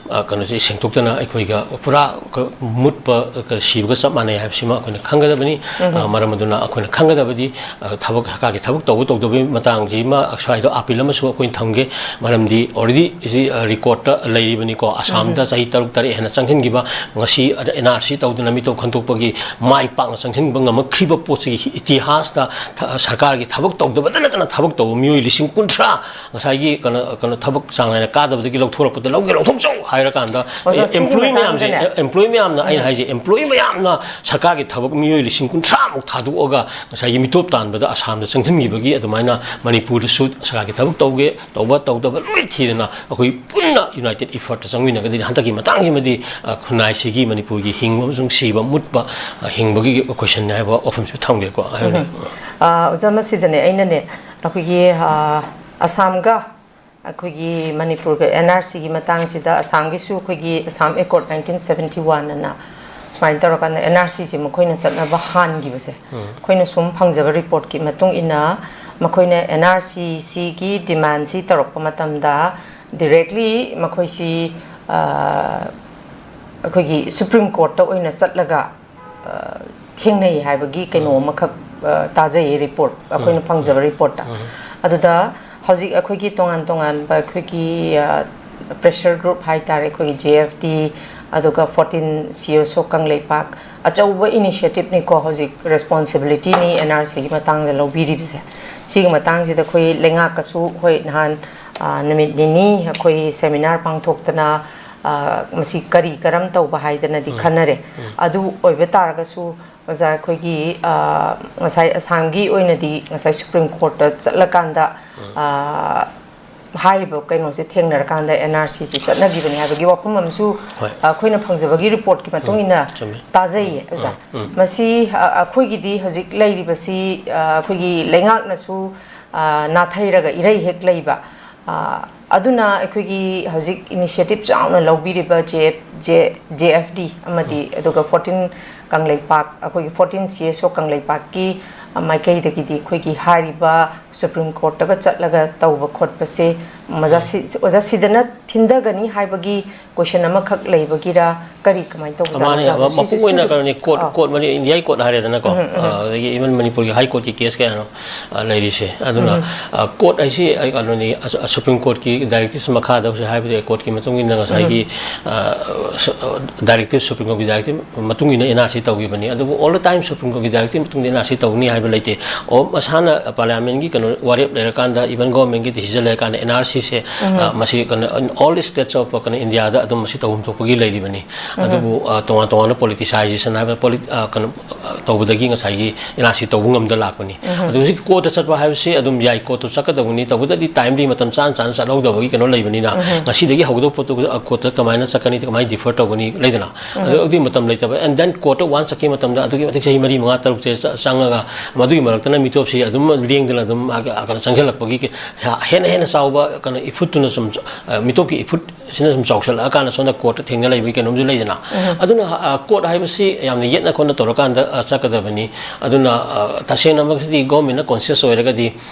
ꯀꯩꯅꯣꯁꯤ ꯁꯦꯡꯗꯣꯛꯇꯅ ꯑꯩꯈꯣꯏꯒ ꯄꯨꯔꯥ ꯃꯨꯠꯄ ꯁꯤꯕꯒ ꯆꯞ ꯃꯥꯟꯅꯩ ꯍꯥꯏꯕꯁꯤꯃ ꯑꯩꯈꯣꯏꯅ ꯈꯪꯒꯗꯕꯅꯤ꯫ ꯃꯔꯝ ꯑꯗꯨꯅ ꯑꯩꯈꯣꯏꯅ ꯈꯪꯒꯗꯕꯗꯤ ꯊꯕꯛ, ꯁꯔꯀꯥꯔꯒꯤ ꯊꯕꯛ ꯇꯧꯕ ꯇꯧꯗꯕꯒꯤ ꯃꯇꯥꯡꯁꯤꯃ ꯁ꯭ꯋꯥꯏꯗ ꯑꯥꯄꯤꯜ ꯑꯃꯁꯨ ꯑꯩꯈꯣꯏꯅ ꯊꯝꯒꯦ꯫ ꯃꯔꯝꯗꯤ already ꯁꯤ ꯔꯦꯀꯣꯔꯠꯇ ꯂꯩꯔꯤꯕꯅꯤꯀꯣ꯫ ꯑꯁꯥꯝꯗ ꯆꯍꯤ ꯇꯔꯨꯛ ꯇꯔꯦꯠ ꯍꯦꯟꯅ ꯆꯪꯁꯤꯟꯈꯤꯕ, ꯉꯁꯤ ꯑꯦꯟ ꯑꯥꯔ ꯁꯤ ꯇꯧꯗꯨꯅ ꯃꯤꯇꯣꯞ ꯈꯟꯗꯣꯛꯄꯒꯤ ꯃꯥꯏ ꯄꯥꯛꯅ ꯆꯪꯁꯤꯟꯕ ꯉꯝꯃꯛꯈ꯭ꯔꯤꯕ ꯄꯣꯠꯁꯤꯒꯤ ꯏꯇꯤꯍꯥꯁꯇ ꯁꯔꯀꯥꯔꯒꯤ ꯊꯕꯛ ꯇꯧꯗꯕꯇ ꯅꯠꯇꯅ ꯊꯕꯛ ꯇꯧꯕ ꯃꯤꯑꯣꯏ ꯂꯤꯁꯤꯡ ꯀꯨꯟꯊ꯭ꯔꯥ ꯉꯁꯥꯏꯒꯤ ꯀꯩꯅꯣ, ꯀꯩꯅꯣ, ꯊꯕꯛ ꯆꯥꯡ ꯅꯥꯏꯅ ꯀꯥꯗꯕꯗꯒꯤ ꯂꯧꯊꯣꯔꯛꯄꯗ ꯂꯧꯒꯦ ꯂꯧꯊꯣꯛꯆꯧ ꯍꯥꯏꯔꯀꯥꯟꯗ, ꯑꯣꯖꯥ, ꯁꯤꯒꯤ ꯑꯦꯝꯄ꯭ꯂꯣꯌꯤ ꯃꯌꯥꯝꯁꯦ, ꯃꯇꯥꯡꯗꯅꯦ꯫ ꯑꯦꯝꯄ꯭ꯂꯣꯌꯤ ꯃꯌꯥꯝꯅ, ꯑꯩꯅ ꯍꯥꯏꯁꯦ, ꯑꯦꯝꯄ꯭ꯂꯣꯌꯤ ꯃꯌꯥꯝꯅ ꯁꯔꯀꯥꯔꯒꯤ ꯊꯕꯛ ꯃꯤꯑꯣꯏ ꯂꯤꯁꯤꯡ ꯀꯨꯟꯊ꯭ꯔꯥꯃꯨꯛ ꯊꯥꯗꯣꯛꯑꯒ ꯉꯁꯥꯏꯒꯤ ꯃꯤꯇꯣꯞ ꯇꯥꯟꯕꯗ ꯑꯁꯥꯝꯗ ꯆꯪꯁꯤꯟꯈꯤꯕꯒꯤ ꯑꯗꯨꯃꯥꯏꯅ ꯃꯅꯤꯄꯨꯔꯗꯁꯨ ꯁꯔꯀꯥꯔꯒꯤ ꯊꯕꯛ ꯇꯧꯒꯦ, ꯇꯧꯕ ꯇꯧꯗꯕ ꯂꯣꯏ ꯊꯤꯗꯅ ꯑꯩꯈꯣꯏ ꯄꯨꯟꯅ ꯌꯨꯅꯥꯏꯇꯦꯠ ꯏꯐꯔꯠꯇ ꯆꯪꯃꯤꯟꯅꯒꯗꯤ ꯍꯟꯗꯛꯀꯤ ꯃꯇꯥꯡꯁꯤꯃꯗꯤ, ꯑ, ꯈꯨꯟꯅꯥꯏꯁꯤꯒꯤ, ꯃꯅꯤꯄꯨꯔꯒꯤ ꯍꯤꯡꯕ ꯑꯃꯁꯨꯡ ꯁꯤꯕ, ꯃꯨꯠꯄ, ꯑ, ꯍꯤꯡꯕꯒꯤ ꯀꯣꯏꯁꯟꯅꯤ ꯍꯥꯏꯕ ꯋꯥꯐꯝꯁꯤ ꯊꯝꯒꯦꯀꯣ꯫ ꯍꯥꯏꯕꯗꯤ ꯑꯣꯖꯥ, ꯃꯁꯤꯗꯅꯦ ꯑꯩꯅꯅꯦ ꯑꯩꯈꯣꯏꯒꯤ ꯑꯁꯥꯝꯒ ꯑꯩꯈꯣꯏꯒꯤ ꯃꯅꯤꯄꯨꯔꯒ ꯑꯦꯟ ꯑꯥꯔ ꯁꯤꯒꯤ ꯃꯇꯥꯡꯁꯤꯗ, ꯑꯁꯥꯝꯒꯤꯁꯨ ꯑꯩꯈꯣꯏꯒꯤ ꯑꯁꯥꯝ ꯑꯦꯀꯣꯔꯗ ꯅꯥꯏꯟꯇꯤꯟ ꯁꯕꯦꯟꯇꯤ ꯋꯥꯟ ꯑꯅ ꯁꯨꯃꯥꯏꯅ ꯇꯧꯔꯀꯥꯟꯗ ꯑꯦꯟ ꯑꯥꯔ ꯁꯤꯁꯦ ꯃꯈꯣꯏꯅ ꯆꯠꯅꯕ ꯍꯥꯟꯈꯤꯕꯁꯦ, ꯑꯩꯈꯣꯏꯅ ꯁꯨꯝ ꯐꯪꯖꯕ ꯔꯤꯄꯣꯔꯠꯀꯤ ꯃꯇꯨꯡ ꯏꯟꯅ, ꯃꯈꯣꯏꯅ ꯑꯦꯟ ꯑꯥꯔ ꯁꯤꯁꯤꯒꯤ ꯗꯤꯃꯥꯟꯁꯤ ꯇꯧꯔꯛꯄ ꯃꯇꯝꯗ, ꯗꯤꯔꯦꯛꯂꯤ ꯃꯈꯣꯏꯁꯤ ꯑꯩꯈꯣꯏꯒꯤ ꯁꯨꯄ꯭ꯔꯤꯝ ꯀꯣꯔꯠꯇ ꯑꯣꯏꯅ ꯆꯠꯂꯒ ꯊꯦꯡꯅꯩ ꯍꯥꯏꯕꯒꯤ ꯀꯩꯅꯣ ꯑꯃꯈꯛ ꯇꯥꯖꯩꯌꯦ, ꯔꯤꯄꯣꯔꯠ, ꯑꯩꯈꯣꯏꯅ ꯐꯪꯖꯕ ꯔꯤꯄꯣꯔꯠꯇ꯫ ꯑꯗꯨꯗ ꯍꯧꯖꯤꯛ ꯑꯩꯈꯣꯏꯒꯤ ꯇꯣꯉꯥꯟ ꯇꯣꯉꯥꯟꯕ ꯑꯩꯈꯣꯏꯒꯤ ꯄ꯭ꯔꯦꯁꯔ ꯒ꯭ꯔꯨꯞ ꯍꯥꯏ ꯇꯥꯔꯦ, ꯑꯩꯈꯣꯏꯒꯤ ꯖꯦ ꯑꯦꯐ ꯇꯤ, ꯑꯗꯨꯒ ꯐꯣꯔꯇꯤꯟ ꯁꯤ ꯑꯦꯁ ꯑꯣ ꯀꯪꯂꯩꯄꯥꯛ, ꯑꯆꯧꯕ ꯏꯅꯤꯁꯤꯌꯦꯇꯤꯞꯅꯤꯀꯣ, ꯍꯧꯖꯤꯛ ꯔꯦꯁꯄꯣꯟꯁꯤꯕꯤꯂꯤꯇꯤꯅꯤ ꯑꯦꯟ ꯑꯥꯔ ꯁꯤꯒꯤ ꯃꯇꯥꯡꯗ ꯂꯧꯕꯤꯔꯤꯕꯁꯦ꯫ ꯁꯤꯒꯤ ꯃꯇꯥꯡꯁꯤꯗ ꯑꯩꯈꯣꯏ ꯂꯩꯉꯥꯛꯀꯁꯨ, ꯍꯣꯏ, ꯅꯍꯥꯟ ꯅꯨꯃꯤꯠ ꯅꯤꯅꯤ ꯑꯩꯈꯣꯏ ꯁꯦꯃꯤꯅꯥꯔ ꯄꯥꯡꯊꯣꯛꯇꯅ ꯃꯁꯤ ꯀꯔꯤ ꯀꯔꯝ ꯇꯧꯕ ꯍꯥꯏꯗꯅꯗꯤ ꯈꯟꯅꯔꯦ꯫ ꯑꯗꯨ ꯑꯣꯏꯕ ꯇꯥꯔꯒꯁꯨ, ꯑꯣꯖꯥ, ꯑꯩꯈꯣꯏꯒꯤ ꯉꯁꯥꯏ ꯑꯁꯥꯝꯒꯤ ꯑꯣꯏꯅꯗꯤ ꯉꯁꯥꯏ ꯁꯨꯄ꯭ꯔꯤꯝ ꯀꯣꯔꯠꯇ ꯆꯠꯂꯀꯥꯟꯗ ꯍꯥꯏꯔꯤꯕ ꯀꯩꯅꯣꯁꯦ ꯊꯦꯡꯅꯔꯀꯥꯟꯗ ꯑꯦꯟ ꯑꯥꯔ ꯁꯤꯁꯦ ꯆꯠꯅꯈꯤꯕꯅꯤ ꯍꯥꯏꯕꯒꯤ ꯋꯥꯐꯝ ꯑꯃꯁꯨ ꯑꯩꯈꯣꯏꯅ ꯐꯪꯖꯕꯒꯤ ꯔꯤꯄꯣꯔꯠꯀꯤ ꯃꯇꯨꯡ ꯏꯟꯅ ꯇꯥꯖꯩꯌꯦ, ꯑꯣꯖꯥ꯫ ꯃꯁꯤ ꯑꯩꯈꯣꯏꯒꯤꯗꯤ ꯍꯧꯖꯤꯛ ꯂꯩꯔꯤꯕꯁꯤ ꯑꯩꯈꯣꯏꯒꯤ ꯂꯩꯉꯥꯛꯅꯁꯨ ꯅꯥꯊꯩꯔꯒ ꯏꯔꯩ ꯍꯦꯛ ꯂꯩꯕ꯫ ꯑꯗꯨꯅ ꯑꯩꯈꯣꯏꯒꯤ ꯍꯧꯖꯤꯛ ꯏꯅꯤꯁꯤꯌꯦꯇꯤꯞ ꯆꯥꯎꯅ ꯂꯧꯕꯤꯔꯤꯕ ꯖꯦ ꯑꯦꯐ ꯗꯤ ꯑꯃꯗꯤ ꯑꯗꯨꯒ ꯐꯣꯔꯇꯤꯟ ꯀꯪꯂꯩꯄꯥꯛ, ꯑꯩꯈꯣꯏꯒꯤ ꯐꯣꯔꯇꯤꯟ ꯁꯤ ꯑꯦꯁ ꯑꯣ ꯀꯪꯂꯩꯄꯥꯛꯀꯤ ꯃꯥꯏꯀꯩꯗꯒꯤꯗꯤ ꯑꯩꯈꯣꯏꯒꯤ ꯍꯥꯏꯔꯤꯕ ꯁꯨꯄ꯭ꯔꯤꯝ ꯀꯣꯔꯠꯇꯒ ꯆꯠꯂꯒ ꯇꯧꯕ ꯈꯣꯠꯄꯁꯦ, ꯑꯣꯖꯥ, ꯁꯤ-, ꯑꯣꯖꯥ, ꯁꯤꯗꯅ ꯊꯤꯟꯊꯒꯅꯤ ꯍꯥꯏꯕꯒꯤ ꯀꯣꯏꯁꯟ ꯑꯃꯈꯛ ꯂꯩꯕꯒꯤꯔ, ꯀꯔꯤ, ꯀꯃꯥꯏꯅ ꯇꯧꯕꯖꯥꯠꯅꯣ, ꯃꯥꯅꯦ, ꯑꯣꯖꯥ? ꯁꯤꯁꯦ, ꯃꯄꯨꯡ ꯑꯣꯏꯅ ꯁꯤꯁꯦ, ꯀꯩꯅꯣꯅꯤ, ꯀꯣꯔꯠ, ꯑꯥ꯫ ꯀꯣꯔꯠ ꯃꯅꯤ, ꯏꯟꯗꯤꯌꯥꯒꯤ ꯀꯣꯔꯠ ꯍꯥꯏꯔꯦꯗꯅꯀꯣ, ꯎꯝ, ꯎꯝ, ꯎꯝ꯫ ꯑꯥ, ꯑꯗꯒꯤ ꯏꯚꯟ ꯃꯅꯤꯄꯨꯔꯒꯤ ꯍꯥꯏ ꯀꯣꯔꯠꯀꯤ ꯀꯦꯁ ꯀꯌꯥꯅꯣ, ꯑꯥ, ꯂꯩꯔꯤꯁꯦ꯫ ꯑꯗꯨꯅ, ꯎꯝ꯫ ꯑꯥ, ꯀꯣꯔꯠ ꯍꯥꯏꯁꯤ, ꯑꯩ, ꯀꯩꯅꯣꯅꯤ, ꯑꯁ-, ꯑꯁ-, ꯁꯨꯄ꯭ꯔꯤꯝ ꯀꯣꯔꯠꯀꯤ ꯗꯥꯏꯔꯦꯛꯇꯤꯞꯁ ꯃꯈꯥꯗ ꯍꯧꯖꯤꯛ ꯍꯥꯏꯕꯗꯤ ꯀꯣꯔꯠꯀꯤ ꯃꯇꯨꯡ ꯏꯟꯅ ꯉꯁꯥꯏꯒꯤ, ꯎꯝ꯫ ꯑꯥ, ꯁ-, ꯑꯥ, ꯗꯥꯏꯔꯦꯛꯇꯤꯞ, ꯁꯨꯄ꯭ꯔꯤꯝ ꯀꯣꯔꯠꯀꯤ ꯗꯥꯏꯔꯦꯛꯇꯤꯞ ꯃꯇꯨꯡ ꯏꯟꯅ ꯑꯦꯟ ꯑꯥꯔ ꯁꯤ ꯇꯧꯈꯤꯕꯅꯤ꯫ ꯑꯗꯨꯕꯨ all the time supreme ꯀꯣꯔꯠꯀꯤ directive ꯃꯇꯨꯡ ꯏꯟꯅ ꯑꯦꯟ ꯑꯥꯔ ꯁꯤ ꯇꯧꯅꯤ ꯍꯥꯏꯕ ꯂꯩꯇꯦ꯫ ꯑꯣ, ꯃꯁꯥꯅ ꯄꯥꯔꯂꯤꯌꯥꯃꯦꯟꯒꯤ ꯀꯩꯅꯣ ꯋꯥꯔꯦꯞ ꯂꯩꯔꯀꯥꯟꯗ, ꯏꯚꯟ ꯒꯣꯔꯃꯦꯟꯒꯤ ꯗꯤꯁꯤꯖꯟ ꯂꯩꯔꯀꯥꯟꯗ ꯑꯦꯟ ꯑꯥꯔ ꯁꯤꯁꯦ, ꯎꯝ꯫ ꯑꯥ, ꯃꯁꯤ ꯀꯩꯅꯣ, all states of ꯀꯩꯅꯣ ꯏꯟꯗꯤꯌꯥꯗ ꯑꯗꯨꯝ ꯃꯁꯤ ꯇꯧꯐꯝ ꯊꯣꯛꯄꯒꯤ ꯂꯩꯔꯤꯕꯅꯤ꯫ ꯑꯗꯨꯕꯨ ꯑ, ꯇꯣꯉꯥꯟ ꯇꯣꯉꯥꯟꯕ ꯄꯣꯂꯤꯇꯤꯁꯥꯏꯖꯦꯁꯟ ꯍꯥꯏꯕ ꯄꯣꯂꯤ ꯑ, ꯀꯩꯅꯣ ꯑ, ꯇꯧꯕꯗꯒꯤ ꯉꯁꯥꯏꯒꯤ ꯑꯦꯟ ꯑꯥꯔ ꯁꯤ ꯇꯧꯕ ꯉꯝꯗ ꯂꯥꯛꯄꯅꯤ꯫ ꯑꯗꯨ ꯍꯧꯖꯤꯛ ꯀꯣꯔꯠꯇ ꯆꯠꯄ ꯍꯥꯏꯕꯁꯤ ꯑꯗꯨꯝ ꯌꯥꯏ, ꯀꯣꯔꯠꯇ ꯆꯠꯀꯗꯕꯅꯤ, ꯇꯧꯕꯇꯗꯤ ꯇꯥꯏꯝꯂꯤ ꯃꯇꯝ ꯆꯥꯅ ꯆꯥꯅ ꯆꯠꯍꯧꯗꯕꯒꯤ ꯀꯩꯅꯣ ꯂꯩꯕꯅꯤꯅ ꯉꯁꯤꯗꯒꯤ ꯍꯧꯒꯗꯕ ꯄꯣꯠꯇꯨ ꯑ, ꯀꯣꯔꯠꯇ ꯀꯃꯥꯏꯅ ꯆꯠꯀꯅꯤ, ꯀꯃꯥꯏꯅ ꯗꯤꯐꯔ ꯇꯧꯒꯅꯤ ꯂꯩꯗꯅ꯫ ꯑꯗꯨ ꯑꯗꯨꯒꯤ ꯃꯇꯝ ꯂꯩꯇꯕ, ꯑꯦꯟ ꯗꯦꯟ ꯀꯣꯔꯠꯇ ꯋꯥꯟꯁ ꯆꯠꯈꯤꯕ ꯃꯇꯝꯗ ꯑꯗꯨꯛꯀꯤ ꯃꯇꯤꯛ ꯆꯍꯤ ꯃꯔꯤ ꯃꯉꯥ ꯇꯔꯨꯛꯁꯦ ꯆ- ꯆꯪꯉꯒ ꯃꯗꯨꯒꯤ ꯃꯔꯛꯇꯅ ꯃꯤꯇꯣꯞꯁꯤ ꯑꯗꯨꯝ ꯂꯦꯡꯗꯅ ꯑꯗꯨꯝ ꯑ, ꯀꯩꯅꯣ ꯆꯪꯁꯤꯜꯂꯛꯄꯒꯤ ꯀ- ꯍꯦꯟꯅ ꯍꯦꯟꯅ ꯆꯥꯎꯕ ꯀꯩꯅꯣ ꯏꯐꯨꯠꯇꯨꯅ ꯁꯨꯝ ꯑ, ꯃꯤꯇꯣꯞꯀꯤ ꯏꯐꯨꯠ ꯁꯤꯅ ꯁꯨꯝ ꯆꯥꯎꯁꯜꯂꯛꯑꯀꯥꯟꯗ ꯁꯣꯝꯗ ꯀꯣꯔꯠꯇ ꯊꯦꯡꯅ ꯂꯩꯕꯒꯤ ꯀꯩꯅꯣꯝꯁꯨ ꯂꯩꯗꯅ꯫ ꯑꯗꯨꯅ ꯑ, ꯀꯣꯔꯠ ꯍꯥꯏꯕꯁꯤ ꯌꯥꯝꯅ ꯌꯦꯠꯅ ꯈꯣꯠꯅ ꯇꯧꯔꯀꯥꯟꯗ ꯑ, ꯆꯠꯀꯗꯕꯅꯤ꯫ ꯑꯗꯨꯅ ꯑ, ꯇꯁꯦꯡꯅꯃꯛꯇꯗꯤ ꯒꯣꯔꯃꯦꯟꯅ ꯀꯣꯟꯁꯤꯌꯁ ꯑꯣꯏꯔꯒꯗꯤ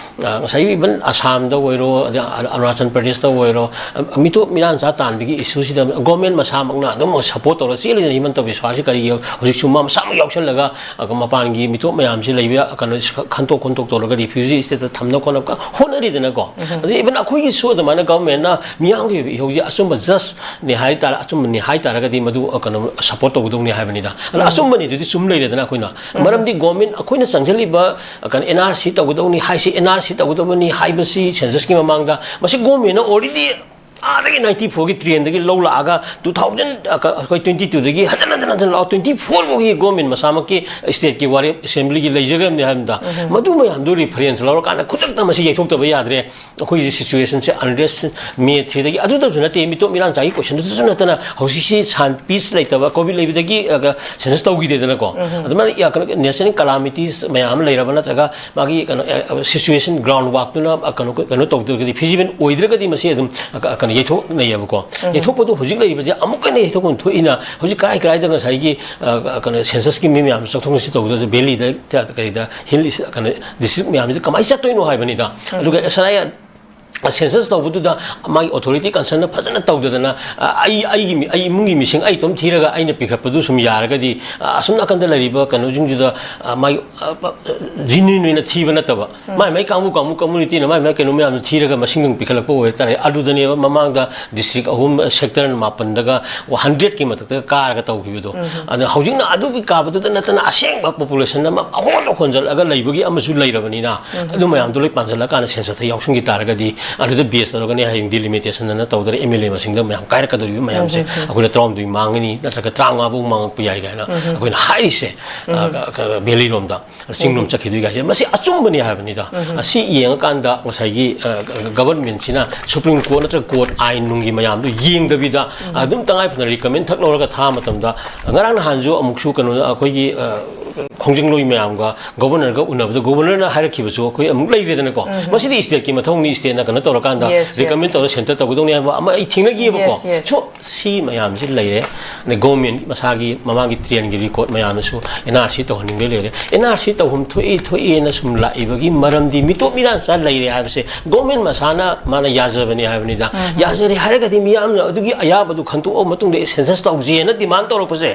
ꯑ, ꯉꯁꯥꯏꯒꯤ ꯏꯚꯟ ꯑꯁꯥꯝꯗ ꯑꯣꯏꯔꯣ, ꯑꯗꯩ ꯑ- ꯑꯔꯨꯅꯥꯆꯜ ꯄ꯭ꯔꯗꯦꯁꯇ ꯑꯣꯏꯔꯣ, ꯑ, ꯃꯤꯇꯣꯞ ꯃꯤꯔꯥꯟꯆꯥ ꯇꯥꯟꯕꯒꯤ ꯏꯁꯨꯁꯤꯗ ꯒꯣꯔꯃꯦꯟ ꯃꯁꯥꯃꯛꯅ ꯑꯗꯨꯝ ꯁꯄꯣꯔꯠ ꯇꯧꯔ ꯆꯦꯜꯂꯤꯗꯅ ꯍꯤꯃꯟꯇ ꯕꯤꯁ꯭ꯋꯥꯁꯤ ꯀꯔꯤꯒꯤ ꯍꯧꯖꯤꯛꯁꯨ ꯃꯥ ꯃꯁꯥꯃꯛ ꯌꯥꯎꯁꯜꯂꯒ ꯑ, ꯃꯄꯥꯟꯒꯤ ꯃꯤꯇꯣꯞ ꯃꯌꯥꯝꯁꯤ ꯂꯩꯕ ꯌꯥ- ꯀꯩꯅꯣ ꯈꯟꯇꯣꯛ ꯈꯣꯟꯇꯣꯛ ꯇꯧꯔꯒ ꯔꯤꯐ꯭ꯌꯨꯖꯤ ꯁ꯭ꯇꯦꯠꯇ ꯊꯝꯅꯕ ꯈꯣꯠꯅꯕ ꯍꯣꯠꯅꯔꯤꯗꯅꯀꯣ꯫ ꯑꯗꯩ ꯏꯚꯟ ꯑꯩꯈꯣꯏꯒꯤꯁꯨ ꯑꯗꯨꯃꯥꯏꯅ ꯒꯣꯔꯃꯦꯟꯅ ꯃꯤꯌꯥꯝꯒꯤ ꯑꯣꯏꯕ ꯏꯍꯧꯁꯦ ꯑꯆꯨꯝꯕ ꯖꯁꯅꯦ ꯍꯥꯏ ꯇꯥꯔ-, ꯑꯆꯨꯝꯕꯅꯤ ꯍꯥꯏ ꯇꯥꯔꯒꯗꯤ ꯃꯗꯨ ꯀꯩꯅꯣ ꯁꯄꯣꯔꯠ ꯇꯧꯒꯗꯧꯅꯤ ꯍꯥꯏꯕꯅꯤꯗ꯫ ꯑꯗ ꯑꯆꯨꯝꯕꯅꯤꯗꯨꯗꯤ ꯆꯨꯝ ꯂꯩꯔꯦꯗꯅ ꯑꯩꯈꯣꯏꯅ꯫ ꯃꯔꯝꯗꯤ ꯒꯣꯔꯃꯦꯟ ꯑꯩꯈꯣꯏꯅ ꯆꯪꯁꯤꯜꯂꯤꯕ ꯀꯩꯅꯣ ꯑꯦꯟ ꯑꯥꯔ ꯁꯤ ꯇꯧꯒꯗꯧꯅꯤ ꯍꯥꯏꯁꯤ, ꯑꯦꯟ ꯑꯥꯔ ꯁꯤ ꯇꯧꯒꯗꯕꯅꯤ ꯍꯥꯏꯕꯁꯤ ꯁꯦꯟꯁꯁꯀꯤ ꯃꯃꯥꯡꯗ ꯃꯁꯤ ꯒꯣꯔꯃꯦꯟꯅ ꯑꯣꯜꯔꯦꯗꯤ ꯑꯥꯗꯒꯤ ꯅꯥꯏꯟꯇꯤ ꯐꯣꯔꯒꯤ ꯇ꯭ꯔꯦꯟꯗꯒꯤ ꯂꯧ ꯂꯥꯛꯑꯒ ꯇꯨ ꯊꯥꯎꯖꯟ ꯑꯩꯈꯣꯏ ꯇ꯭ꯋꯦꯟꯇꯤ ꯇꯨꯗꯒꯤ ꯍꯟꯖꯤꯟ ꯍꯟꯖꯤꯟ ꯍꯟꯖꯤꯟ ꯂꯥꯛꯑꯣ, ꯇ꯭ꯋꯦꯟꯇꯤ ꯐꯣꯔ ꯐꯥꯎꯒꯤ ꯒꯣꯔꯃꯦꯟ ꯃꯁꯥꯃꯛꯀꯤ ꯁ꯭ꯇꯦꯠꯀꯤ ꯋꯥꯔꯦꯞ ꯑꯦꯁꯦꯝꯕ꯭ꯂꯤꯒꯤ ꯂꯩꯖꯈ꯭ꯔꯕꯅꯤ ꯍꯥꯏꯕꯗ ꯃꯗꯨ ꯃꯌꯥꯝꯗꯨ ꯔꯤꯐꯔꯦꯟꯁ ꯂꯧꯔꯀꯥꯟꯗ ꯈꯨꯗꯛꯇ ꯃꯁꯤ ꯌꯩꯊꯣꯛꯇꯕ ꯌꯥꯗ꯭ꯔꯦ꯫ ꯑꯩꯈꯣꯏꯒꯤ ꯁꯤꯆꯨꯋꯦꯁꯟꯁꯦ ꯑꯟꯔꯦꯁ ꯃꯦ ꯊ꯭ꯔꯤꯗꯒꯤ ꯑꯗꯨꯗꯁꯨ ꯅꯠꯇꯦ, ꯃꯤꯇꯣꯞ ꯃꯤꯔꯥꯟꯆꯥꯒꯤ ꯀꯣꯏꯁꯟꯗꯨꯗꯁꯨ ꯅꯠꯇꯅ ꯍꯧꯖꯤꯛꯁꯤ ꯁꯥꯟ ꯄꯤꯁ ꯂꯩꯇꯕ, ꯀꯣꯚꯤꯗ ꯂꯩꯕꯗꯒꯤ ꯁꯦꯟꯁꯁ ꯇꯧꯈꯤꯗꯦꯗꯅꯀꯣ꯫ ꯑꯗꯨꯃꯥꯏꯅ ꯌꯥ-, ꯀꯩꯅꯣ, ꯅꯦꯆꯔꯦꯜ ꯀꯂꯥꯃꯤꯇꯤꯁ ꯃꯌꯥꯝ ꯑꯃ ꯂꯩꯔꯕ ꯅꯠꯇ꯭ꯔꯒ ꯃꯥꯒꯤ ꯀꯩꯅꯣ, ꯑꯦ, ꯁꯤꯆꯨꯋꯦꯁꯟ ꯒ꯭ꯔꯥꯎꯟ ꯋꯥꯛꯇꯨꯅ, ꯑ, ꯀꯩꯅꯣ, ꯀꯩꯅꯣ ꯇꯧꯗ꯭ꯔꯒꯗꯤ, ꯐꯤꯖꯤꯕꯜ ꯑꯣꯏꯗ꯭ꯔꯒꯗꯤ ꯃꯁꯤ ꯑꯗꯨꯝ, ꯑ, ꯀ-, ꯀꯩꯅꯣ, ꯌꯩꯊꯣꯛꯅꯩꯌꯦꯕꯀꯣ꯫ ꯌꯩꯊꯣꯛꯄꯗꯨ ꯍꯧꯖꯤꯛ ꯂꯩꯔꯤꯕꯁꯦ ꯑꯃꯨꯛꯀ ꯍꯦꯟꯅ ꯌꯩꯊꯣꯛꯐꯝ ꯊꯣꯛꯏꯅ ꯍꯧꯖꯤꯛ ꯀꯔꯥꯏ ꯀꯔꯥꯏꯗ ꯉꯁꯥꯏꯒꯤ, ꯑ, ꯀꯩꯅꯣ, ꯁꯦꯟꯁꯁꯀꯤ ꯃꯤ ꯃꯌꯥꯝꯁꯨ ꯆꯠꯊꯣꯛ ꯆꯠꯁꯤꯟ ꯇꯧꯕꯗꯁꯨ ꯚꯦꯂꯤꯗ, ꯀꯔꯤꯗ, ꯍꯤꯜ ꯏꯁ-, ꯀꯩꯅꯣ, ꯗꯤꯁꯇ꯭ꯔꯤꯛ ꯃꯌꯥꯝꯁꯤ ꯀꯃꯥꯏꯅ ꯆꯠꯇꯣꯏꯅꯣ ꯍꯥꯏꯕꯅꯤꯗ꯫ ꯑꯗꯨꯒ ꯑꯦꯁ ꯑꯥꯏ ꯑꯥꯔ ꯁꯦꯟꯁꯁ ꯇꯧꯕꯗꯨꯗ ꯃꯥꯒꯤ ꯑꯣꯊꯣꯔꯤꯇꯤ ꯀꯟꯁꯔꯟꯅ ꯐꯖꯅ ꯇꯧꯗꯗꯅ, ꯑ, ꯑꯩ, ꯑꯩꯒꯤ ꯃꯤ-, ꯑꯩ ꯏꯃꯨꯡꯒꯤ ꯃꯤꯁꯤꯡ ꯑꯩ ꯏꯇꯣꯝ ꯊꯤꯔꯒ ꯑꯩꯅ ꯄꯤꯈꯠꯄꯗꯨ ꯁꯨꯝ ꯌꯥꯔꯒꯗꯤ, ꯑ, ꯑꯁꯨꯝ ꯅꯥꯀꯟꯗ ꯂꯩꯔꯤꯕ ꯀꯩꯅꯣꯁꯤꯡꯗꯨꯗ, ꯑ, ꯃꯥꯒꯤ, ꯑ, ꯑ, ꯖꯤꯅ꯭ꯌꯨꯟ ꯑꯣꯏꯅ ꯊꯤꯕ ꯅꯠꯇꯕ, ꯃꯥꯏ ꯃꯥꯏ ꯀꯥꯡꯕꯨ ꯀꯥꯡꯕꯨ ꯀꯝꯃꯨꯅꯤꯇꯤꯅ ꯃꯥꯏ ꯃꯥꯏ ꯀꯩꯅꯣ ꯃꯌꯥꯝꯗꯨ ꯊꯤꯔꯒ ꯃꯁꯤꯡꯗꯪ ꯄꯤꯈꯠꯂꯛꯄ ꯑꯣꯏ ꯇꯥꯔꯦ꯫ ꯑꯗꯨꯗꯅꯦꯕ ꯃꯃꯥꯡꯗ ꯗꯤꯁꯇ꯭ꯔꯤꯛ ꯑꯍꯨꯝ, ꯁꯦꯛꯇꯔ ꯃꯥꯄꯟꯗꯒ ꯍꯟꯗ꯭ꯔꯦꯠꯀꯤ ꯃꯊꯛꯇ ꯀꯥꯔꯒ ꯇꯧꯈꯤꯕꯗꯣ꯫ ꯑꯗꯨꯅ ꯍꯧꯖꯤꯛꯅ ꯑꯗꯨꯒꯤ ꯀꯥꯕꯗꯨꯗ ꯅꯠꯇꯅ ꯑꯁꯦꯡꯕ ꯄꯣꯄꯨꯂꯦꯁꯟ ꯑꯃ ꯑꯍꯣꯟꯕ ꯍꯣꯟꯖꯜꯂꯒ ꯂꯩꯕꯒꯤ ꯑꯃꯁꯨ ꯂꯩꯔꯕꯅꯤꯅ, ꯑꯗꯨ ꯃꯌꯥꯝꯗꯣ ꯂꯣꯏ ꯄꯥꯟꯁꯤꯜꯂꯀꯥꯟꯗ ꯁꯦꯟꯁꯁꯇ ꯌꯥꯎꯁꯤꯟꯈꯤ ꯇꯥꯔꯒꯗꯤ, ꯑꯗꯨꯗ ꯕꯦꯁ ꯇꯧꯔꯒꯅꯤ ꯍꯌꯦꯡ ꯗꯤꯂꯤꯃꯤꯇꯦꯁꯟ ꯑꯅ ꯇꯧꯗꯅ ꯑꯦꯝ ꯑꯦꯜ ꯑꯦ ꯃꯁꯤꯡꯗ ꯃꯌꯥꯝ ꯀꯥꯏꯔꯛꯀꯗꯧꯔꯤꯕ ꯃꯌꯥꯝꯁꯦ ꯑꯩꯈꯣꯏꯅ ꯇꯔꯥꯍꯨꯝꯗꯣꯏ ꯃꯥꯡꯒꯅꯤ ꯅꯠꯇ꯭ꯔꯒ ꯇꯔꯥꯃꯉꯥ ꯐꯥꯎ ꯃꯥꯡꯉꯛꯄ ꯌꯥꯏ ꯀꯥꯏꯅ ꯑꯩꯈꯣꯏꯅ ꯍꯥꯏꯔꯤꯁꯦ ꯚꯦꯂꯤꯔꯣꯝꯗ ꯆꯤꯡꯂꯣꯝ ꯆꯠꯈꯤꯗꯣꯏ ꯀꯥꯏꯁꯦ ꯃꯁꯤ ꯑꯆꯨꯝꯕꯅꯤ ꯍꯥꯏꯕꯅꯤꯗ꯫ ꯑꯁꯤ ꯌꯦꯡꯉꯀꯥꯟꯗ ꯉꯁꯥꯏꯒꯤ ꯒꯕꯔꯟꯃꯦꯟꯁꯤꯅ ꯁꯨꯄ꯭ꯔꯤꯝ ꯀꯣꯔꯠ ꯅꯠꯇ꯭ꯔꯒ ꯀꯣꯔꯠ ꯑꯥꯏꯟ ꯅꯨꯡꯒꯤ ꯃꯌꯥꯝꯗꯣ ꯌꯦꯡꯗꯕꯤꯗ ꯑꯗꯨꯝ ꯇꯉꯥꯏ ꯐꯗꯅ ꯔꯤꯀꯃꯦꯟ ꯊꯛ ꯂꯧꯔꯒ ꯊꯥ ꯃꯇꯝꯗ ꯉꯔꯥꯡ ꯅꯍꯥꯟꯁꯨ ꯑꯃꯨꯛꯁꯨ ꯀꯩꯅꯣ ꯑꯩꯈꯣꯏꯒꯤ ꯈꯣꯡꯖꯪꯂꯣꯏ ꯃꯌꯥꯝꯒ ꯒꯣꯕꯔꯅꯔꯒ ꯎꯅꯕꯗ ꯒꯣꯕꯔꯅꯔꯅ ꯍꯥꯏꯔꯛꯈꯤꯕꯁꯨ ꯑꯩꯈꯣꯏ ꯑꯃꯨꯛ ꯂꯩꯔꯦꯗꯅꯀꯣ꯫ ꯃꯁꯤꯗꯤ ꯏꯁꯇꯦꯠꯀꯤ ꯃꯊꯧꯅꯤ, ꯏꯁꯇꯦꯠꯅ ꯀꯩꯅꯣ ꯇꯧꯔꯀꯥꯟꯗ ꯔꯤꯀꯃꯦꯟ ꯇꯧꯔ ꯁꯦꯟꯇꯔ ꯇꯧꯒꯗꯧꯅꯤ ꯍꯥꯏꯕ ꯑꯃ ꯑꯩ ꯊꯦꯡꯅꯈꯤꯑꯕꯀꯣ꯫ ꯁꯣ ꯁꯤ ꯃꯌꯥꯝꯁꯤ ꯂꯩꯔꯦ꯫ ꯑꯗꯩ ꯒꯣꯔꯃꯦꯟ ꯃꯁꯥꯒꯤ ꯃꯃꯥꯡꯒꯤ ꯇ꯭ꯔꯦꯟꯒꯤ ꯔꯦꯀꯣꯔꯠ ꯃꯌꯥꯝꯅꯁꯨ ꯑꯦꯟ ꯑꯥꯔ ꯁꯤ ꯇꯧꯍꯟꯅꯤꯡꯕꯩ ꯂꯩꯔꯦ꯫ ꯑꯦꯟ ꯑꯥꯔ ꯁꯤ ꯇꯧꯐꯝ ꯊꯣꯛꯏ ꯊꯣꯛꯏꯅ ꯁꯨꯝ ꯂꯥꯛꯏꯕꯒꯤ ꯃꯔꯝꯗꯤ ꯃꯤꯇꯣꯞ ꯃꯤꯔꯥꯟꯆꯥ ꯂꯩꯔꯦ ꯍꯥꯏꯕꯁꯦ ꯒꯣꯔꯃꯦꯟ ꯃꯁꯥꯅ ꯃꯥꯅ ꯌꯥꯖꯕꯅꯤ ꯍꯥꯏꯕꯅꯤꯗ꯫ ꯌꯥꯖꯔꯦ ꯍꯥꯏꯔꯒꯗꯤ ꯃꯤꯌꯥꯝꯅ ꯑꯗꯨꯒꯤ ꯑꯌꯥꯕꯗꯨ ꯈꯟꯗꯣꯛꯑ ꯃꯇꯨꯡꯗ ꯑꯦ ꯁꯦꯟꯁꯁ ꯇꯧꯁꯦꯅ ꯗꯤꯃꯥꯟ ꯇꯧꯔꯛꯄꯁꯦ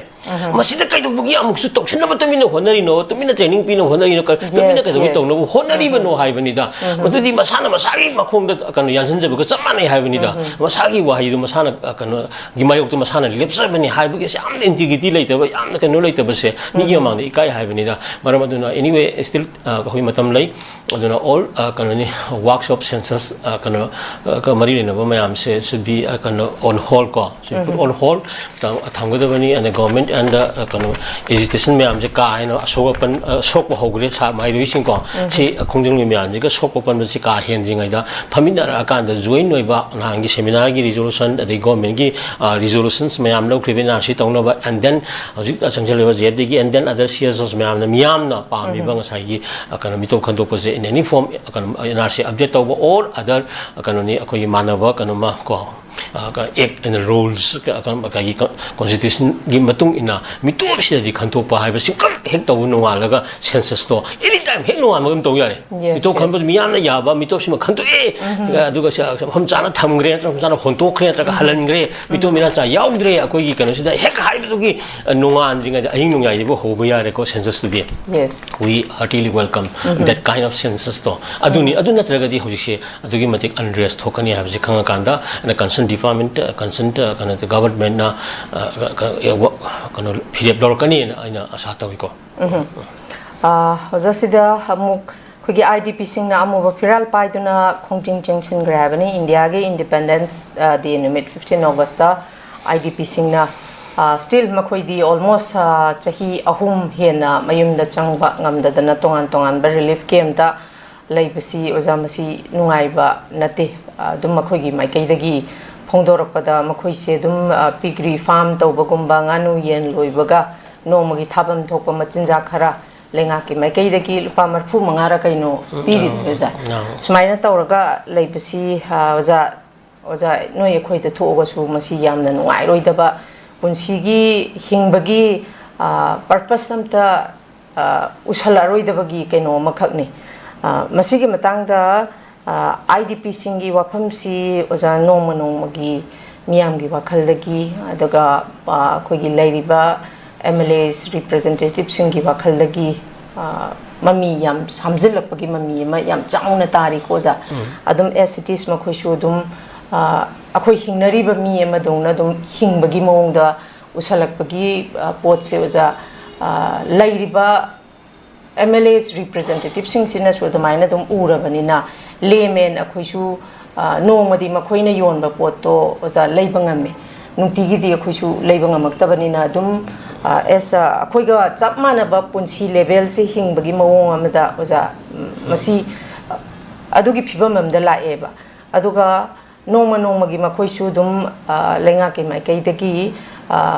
ꯃꯁꯤꯗ ꯀꯩꯗꯧꯕꯒꯤ ꯑꯃꯨꯛꯁꯨ ꯇꯧꯁꯤꯟꯅꯕ ꯇꯨꯃꯤꯟꯅ ꯍꯣꯠꯅꯔꯤꯅꯣ? ꯇꯨꯃꯤꯟꯅ ꯇ꯭ꯔꯦꯅꯤꯡ ꯄꯤꯅꯕ ꯍꯣꯠꯅꯔꯤꯅꯣ? ꯀ- ꯇꯨꯃꯤꯟꯅ ꯀꯩꯗꯧꯕꯒꯤ ꯇꯧꯅꯕ ꯍꯣꯠꯅꯔꯤꯕꯅꯣ ꯍꯥꯏꯕꯅꯤꯗ꯫ ꯃꯗꯨꯗꯤ ꯃꯁꯥꯅ ꯃꯁꯥꯒꯤ ꯃꯈꯣꯡꯗ ꯀꯩꯅꯣ ꯌꯥꯟꯁꯤꯟꯖꯕꯒ ꯆꯞ ꯃꯥꯟꯅꯩ ꯍꯥꯏꯕꯅꯤꯗ꯫ ꯃꯁꯥꯒꯤ ꯋꯥꯍꯩꯗꯨ ꯃꯁꯥꯅ ꯑ, ꯀꯩꯅꯣꯒꯤ ꯃꯥꯌꯣꯛꯇ ꯃꯁꯥꯅ ꯂꯦꯞꯆꯕꯅꯤ ꯍꯥꯏꯕꯒꯤ ꯑꯁꯤ ꯌꯥꯝꯅ ꯏꯟꯇꯤꯒ꯭ꯔꯤꯇꯤ ꯂꯩꯇꯕ, ꯌꯥꯝꯅ ꯀꯩꯅꯣ ꯂꯩꯇꯕꯁꯦ ꯃꯤꯒꯤ ꯃꯃꯥꯡꯗ ꯏꯀꯥꯏ ꯍꯥꯏꯕꯅꯤꯗ꯫ ꯃꯔꯝ ꯑꯗꯨꯅ anyway still ꯑꯩꯈꯣꯏ ꯃꯇꯝ ꯂꯩ꯫ ꯑꯗꯨꯅ ꯑꯣꯜ ꯀꯩꯅꯣꯅꯤ, ꯋꯥꯛꯁꯣꯞ ꯁꯦꯟꯁꯁ ꯀꯩꯅꯣ ꯃꯔꯤ ꯂꯩꯅꯕ ꯃꯌꯥꯝꯁꯦ should be ꯀꯩꯅꯣ on hold ꯀꯣ꯫ So you put on hold, ꯊꯝꯒꯗꯕꯅꯤ꯫ ꯑꯗ ꯒꯣꯔꯃꯦꯟ ꯑꯦꯟꯗ ꯀꯩꯅꯣ ꯑꯦꯖꯤꯇꯦꯁꯟ ꯃꯌꯥꯝꯁꯦ ꯀꯥ ꯍꯦꯟꯅ ꯑꯁꯣꯛ ꯑꯄꯟ ꯁꯣꯛꯄ ꯍꯧꯈ꯭ꯔꯦ ꯁꯥ ꯃꯍꯩꯔꯣꯏꯁꯤꯡꯀꯣ꯫ ꯁꯤ ꯈꯣꯡꯖꯪꯂꯣꯏ ꯃꯌꯥꯝꯁꯤꯒ ꯁꯣꯛꯄ ꯄꯟꯕꯁꯤ ꯀꯥ ꯍꯦꯟꯗ꯭ꯔꯤꯉꯩꯗ ꯐꯝꯃꯤꯟꯅꯔꯛꯑꯀꯥꯟꯗ ꯖꯣꯏꯟ ꯑꯣꯏꯕ ꯅꯍꯥꯟꯒꯤ ꯁꯦꯃꯤꯅꯥꯔꯒꯤ ꯔꯤꯖꯣꯂꯨꯁꯟ ꯑꯗꯩ ꯒꯣꯔꯃꯦꯟꯒꯤ ꯔꯤꯖꯣꯂꯨꯁꯟꯁ ꯃꯌꯥꯝ ꯂꯧꯈ꯭ꯔꯤꯕ ꯑꯦꯟ ꯑꯥꯔ ꯁꯤ ꯇꯧꯅꯕ ꯑꯦꯟ ꯗꯦꯟ ꯍꯧꯖꯤꯛ ꯆꯪꯁꯤꯜꯂꯤꯕ ꯖꯦ ꯑꯦꯐ ꯗꯤꯒꯤ and then other C S Os ꯃꯌꯥꯝꯅ ꯃꯤꯌꯥꯝꯅ ꯄꯥꯝꯃꯤꯕ ꯉꯁꯥꯏꯒꯤ ꯀꯩꯅꯣ ꯃꯤꯇꯣꯞ ꯈꯟꯗꯣꯛꯄꯁꯦ in any form ꯀꯩꯅꯣ ꯑꯦꯟ ꯑꯥꯔ ꯁꯤ ꯑꯞꯗꯦꯠ ꯇꯧꯕ ꯑꯣꯔ ꯑꯗꯔ ꯀꯩꯅꯣꯅꯤ ꯑꯩꯈꯣꯏꯒꯤ ꯃꯥꯟꯅꯕ ꯀꯩꯅꯣꯃ ꯀꯣ ꯑꯦꯛ ꯑꯦꯟ ꯔꯨꯜꯁ ꯀꯣꯟꯁꯇꯤꯇ꯭ꯌꯨꯁꯟꯒꯤ ꯃꯇꯨꯡ ꯏꯟꯅ ꯃꯤꯇꯣꯞꯁꯤꯗꯗꯤ ꯈꯟꯗꯣꯛꯄ ꯍꯥꯏꯕꯁꯤꯈꯛ ꯍꯦꯛ ꯇꯧꯕ ꯅꯣꯡꯉꯥꯜꯂꯒ ꯁꯦꯟꯁꯁꯇꯣ ꯑꯦꯅꯤ ꯇꯥꯏꯝ ꯍꯦꯛ ꯅꯣꯡꯉꯥꯟꯕ ꯑꯗꯨꯝ ꯇꯧ ꯌꯥꯔꯦ꯫ ꯃꯤꯇꯣꯞ ꯈꯟꯕꯗ ꯃꯤꯌꯥꯝꯅ ꯌꯥꯕ ꯃꯤꯇꯣꯞꯁꯤꯃ ꯈꯟꯗꯣꯛꯑꯦ꯫ ꯑꯗꯨꯒ ꯁꯤ ꯃꯐꯝ ꯆꯥꯅ ꯊꯝꯈ꯭ꯔꯦ ꯅꯠꯇ꯭ꯔꯒ ꯃꯐꯝ ꯆꯥꯅ ꯍꯣꯟꯇꯣꯛꯈ꯭ꯔꯦ ꯅꯠꯇ꯭ꯔꯒ ꯍꯜꯍꯟꯈ꯭ꯔꯦ꯫ ꯃꯤꯇꯣꯞ ꯃꯤꯔꯥꯟꯆꯥ ꯌꯥꯎꯗ꯭ꯔꯦ ꯑꯩꯈꯣꯏꯒꯤ ꯀꯩꯅꯣꯁꯤꯗ ꯍꯦꯛ ꯍꯥꯏꯕꯗꯨꯒꯤ ꯅꯣꯡꯉꯥꯟꯗ꯭ꯔꯤꯉꯩꯗ ꯑꯍꯤꯡ ꯅꯣꯡꯌꯥꯏꯗꯕꯨ ꯍꯧꯕ ꯌꯥꯔꯦꯀꯣ ꯁꯦꯟꯁꯁꯇꯨꯗꯤ꯫ We heartily welcome that kind of census ꯇꯣ꯫ ꯑꯗꯨꯅꯤ꯫ ꯑꯗꯨ ꯅꯠꯇ꯭ꯔꯒꯗꯤ ꯍꯧꯖꯤꯛꯁꯦ ꯑꯗꯨꯛꯀꯤ ꯃꯇꯤꯛ ꯑꯟꯔꯦꯁ ꯊꯣꯛꯀꯅꯤ ꯍꯥꯏꯕꯁꯤ ꯈꯪꯉꯀꯥꯟꯗ ꯑꯩꯅ ꯀꯟꯁꯔꯟ ꯗꯤꯄꯥꯔꯠꯃꯦꯟ ꯀꯟꯁꯔꯟ ꯀꯩꯅꯣ ꯒꯚꯔꯟꯃꯦꯟꯠꯅ ꯀꯩꯅꯣ ꯐꯤꯔꯦꯞ ꯂꯧꯔꯛꯀꯅꯤꯅ ꯑꯩꯅ ꯑꯁꯥ ꯇꯧꯏꯀꯣ꯫ ꯑꯣꯖꯥ, ꯁꯤꯗ ꯑꯃꯨꯛ ꯑꯩꯈꯣꯏꯒꯤ ꯑꯥꯏ ꯗꯤ ꯄꯤꯁꯤꯡꯅ ꯑꯃꯨꯕ ꯐꯤꯔꯥꯜ ꯄꯥꯏꯗꯨꯅ ꯈꯣꯡꯖꯪ ꯆꯪꯁꯤꯟꯈ꯭ꯔꯦ ꯍꯥꯏꯕꯅꯤ꯫ ꯏꯟꯗꯤꯌꯥꯒꯤ ꯏꯟꯗꯤꯄꯦꯟꯗꯦꯟꯁ ꯗꯦ ꯅꯨꯃꯤꯠ, fifteen August, ꯑꯥꯏ ꯗꯤ ꯄꯤꯁꯤꯡꯅ, ꯁ꯭ꯇꯤꯜ ꯃꯈꯣꯏꯗꯤ ꯑꯣꯜꯃꯣꯁ ꯆꯍꯤ ꯑꯍꯨꯝ ꯍꯦꯟꯅ ꯃꯌꯨꯝꯗ ꯆꯪꯕ ꯉꯝꯗꯗꯅ ꯇꯣꯉꯥꯟ ꯇꯣꯉꯥꯟꯕ ꯔꯤꯂꯤꯐ ꯀꯦꯝꯞꯇ ꯂꯩꯕꯁꯤ, ꯑꯣꯖꯥ, ꯃꯁꯤ ꯅꯨꯡꯉꯥꯏꯕ ꯅꯠꯇꯦ꯫ ꯑꯗꯨꯝ ꯃꯈꯣꯏꯒꯤ ꯃꯥꯏꯀꯩꯗꯒꯤ ꯐꯣꯡꯗꯣꯔꯛꯄꯗ, ꯃꯈꯣꯏꯁꯦ ꯑꯗꯨꯝ ꯄꯤꯒ꯭ꯔꯤ ꯐꯥꯔꯝ ꯇꯧꯕꯒꯨꯝꯕ, ꯉꯥꯅꯨ ꯌꯦꯟ ꯂꯣꯏꯕꯒ ꯅꯣꯡꯃꯒꯤ ꯊꯥꯐꯝ ꯊꯣꯛꯄ ꯃꯆꯤꯟꯖꯥꯛ ꯈꯔ ꯂꯩꯉꯥꯛꯀꯤ ꯃꯥꯏꯀꯩꯗꯒꯤ ꯂꯨꯄꯥ ꯃꯔꯤꯐꯨ ꯃꯉꯥꯔ ꯀꯩꯅꯣ ꯄꯤꯔꯤꯗꯣ, ꯑꯣꯖꯥ꯫ ꯁꯨꯃꯥꯏꯅ ꯇꯧꯔꯒ ꯂꯩꯕꯁꯤ, ꯑꯣꯖꯥ, ꯑꯣꯖꯥ, ꯅꯣꯏ ꯑꯩꯈꯣꯏꯗ ꯊꯣꯛꯑꯒꯁꯨ ꯃꯁꯤ ꯌꯥꯝꯅ ꯅꯨꯡꯉꯥꯏꯔꯣꯏꯗꯕ, ꯄꯨꯟꯁꯤꯒꯤ ꯍꯤꯡꯕꯒꯤ ꯄꯔꯄꯁ ꯑꯝꯇ ꯎꯁꯜꯂꯛꯑꯔꯣꯏꯗꯕꯒꯤ ꯀꯩꯅꯣ ꯑꯃꯈꯛꯅꯤ꯫ ꯃꯁꯤꯒꯤ ꯃꯇꯥꯡꯗ, ꯑꯥꯏ ꯗꯤ ꯄꯤꯁꯤꯡꯒꯤ ꯋꯥꯐꯝꯁꯤ, ꯑꯣꯖꯥ, ꯅꯣꯡꯃ ꯅꯣꯡꯃꯒꯤ ꯃꯤꯌꯥꯝꯒꯤ ꯋꯥꯈꯜꯗꯒꯤ, ꯑꯗꯨꯒ ꯑꯩꯈꯣꯏꯒꯤ ꯂꯩꯔꯤꯕ ꯑꯦꯝ ꯑꯦꯜ ꯑꯦꯁ ꯔꯤꯄ꯭ꯔꯖꯦꯟꯇꯦꯇꯤꯞꯁꯤꯡꯒꯤ ꯋꯥꯈꯜꯗꯒꯤ ꯃꯃꯤ ꯌꯥꯝ ꯁꯥꯝꯖꯤꯜꯂꯛꯄꯒꯤ ꯃꯃꯤ ꯑꯃ ꯌꯥꯝ ꯆꯥꯎꯅ ꯇꯥꯔꯤꯀꯣ, ꯑꯣꯖꯥ꯫ ꯑꯗꯨꯝ ꯑꯦꯁ ꯏꯠ ꯏꯁ ꯃꯈꯣꯏꯁꯨ ꯑꯗꯨꯝ ꯑꯩꯈꯣꯏ ꯍꯤꯡꯅꯔꯤꯕ ꯃꯤ ꯑꯃꯗꯧꯅ ꯑꯗꯨꯝ ꯍꯤꯡꯕꯒꯤ ꯃꯑꯣꯡꯗ ꯎꯁꯜꯂꯛꯄꯒꯤ ꯄꯣꯠꯁꯦ, ꯑꯣꯖꯥ, ꯂꯩꯔꯤꯕ ꯑꯦꯝ ꯑꯦꯜ ꯑꯦꯁ ꯔꯤꯄ꯭ꯔꯖꯦꯟꯇꯦꯇꯤꯞꯁꯤꯡꯁꯤꯅꯁꯨ ꯑꯗꯨꯃꯥꯏꯅ ꯑꯗꯨꯝ ꯎꯔꯕꯅꯤꯅ, ꯂꯦꯃꯦꯟ ꯑꯩꯈꯣꯏꯁꯨ ꯅꯣꯡꯃꯗꯤ ꯃꯈꯣꯏꯅ ꯌꯣꯟꯕ ꯄꯣꯠꯇꯣ, ꯑꯣꯖꯥ, ꯂꯩꯕ ꯉꯝꯃꯤ꯫ ꯅꯨꯡꯇꯤꯒꯤꯗꯤ ꯑꯩꯈꯣꯏꯁꯨ ꯂꯩꯕ ꯉꯝꯃꯛꯇꯕꯅꯤꯅ, ꯑꯗꯨꯝ ꯑꯦꯁ ꯑꯩꯈꯣꯏꯒ ꯆꯞ ꯃꯥꯟꯅꯕ ꯄꯨꯟꯁꯤ ꯂꯦꯚꯦꯜꯁꯦ ꯍꯤꯡꯕꯒꯤ ꯃꯑꯣꯡ ꯑꯃꯗ, ꯑꯣꯖꯥ, ꯃꯁꯤ ꯑꯗꯨꯒꯤ ꯐꯤꯕꯝ ꯑꯃꯗ ꯂꯥꯛꯑꯦꯕ꯫ ꯑꯗꯨꯒ ꯅꯣꯡꯃ ꯅꯣꯡꯃꯒꯤ ꯃꯈꯣꯏꯁꯨ ꯑꯗꯨꯝ ꯂꯩꯉꯥꯛꯀꯤ ꯃꯥꯏꯀꯩꯗꯒꯤ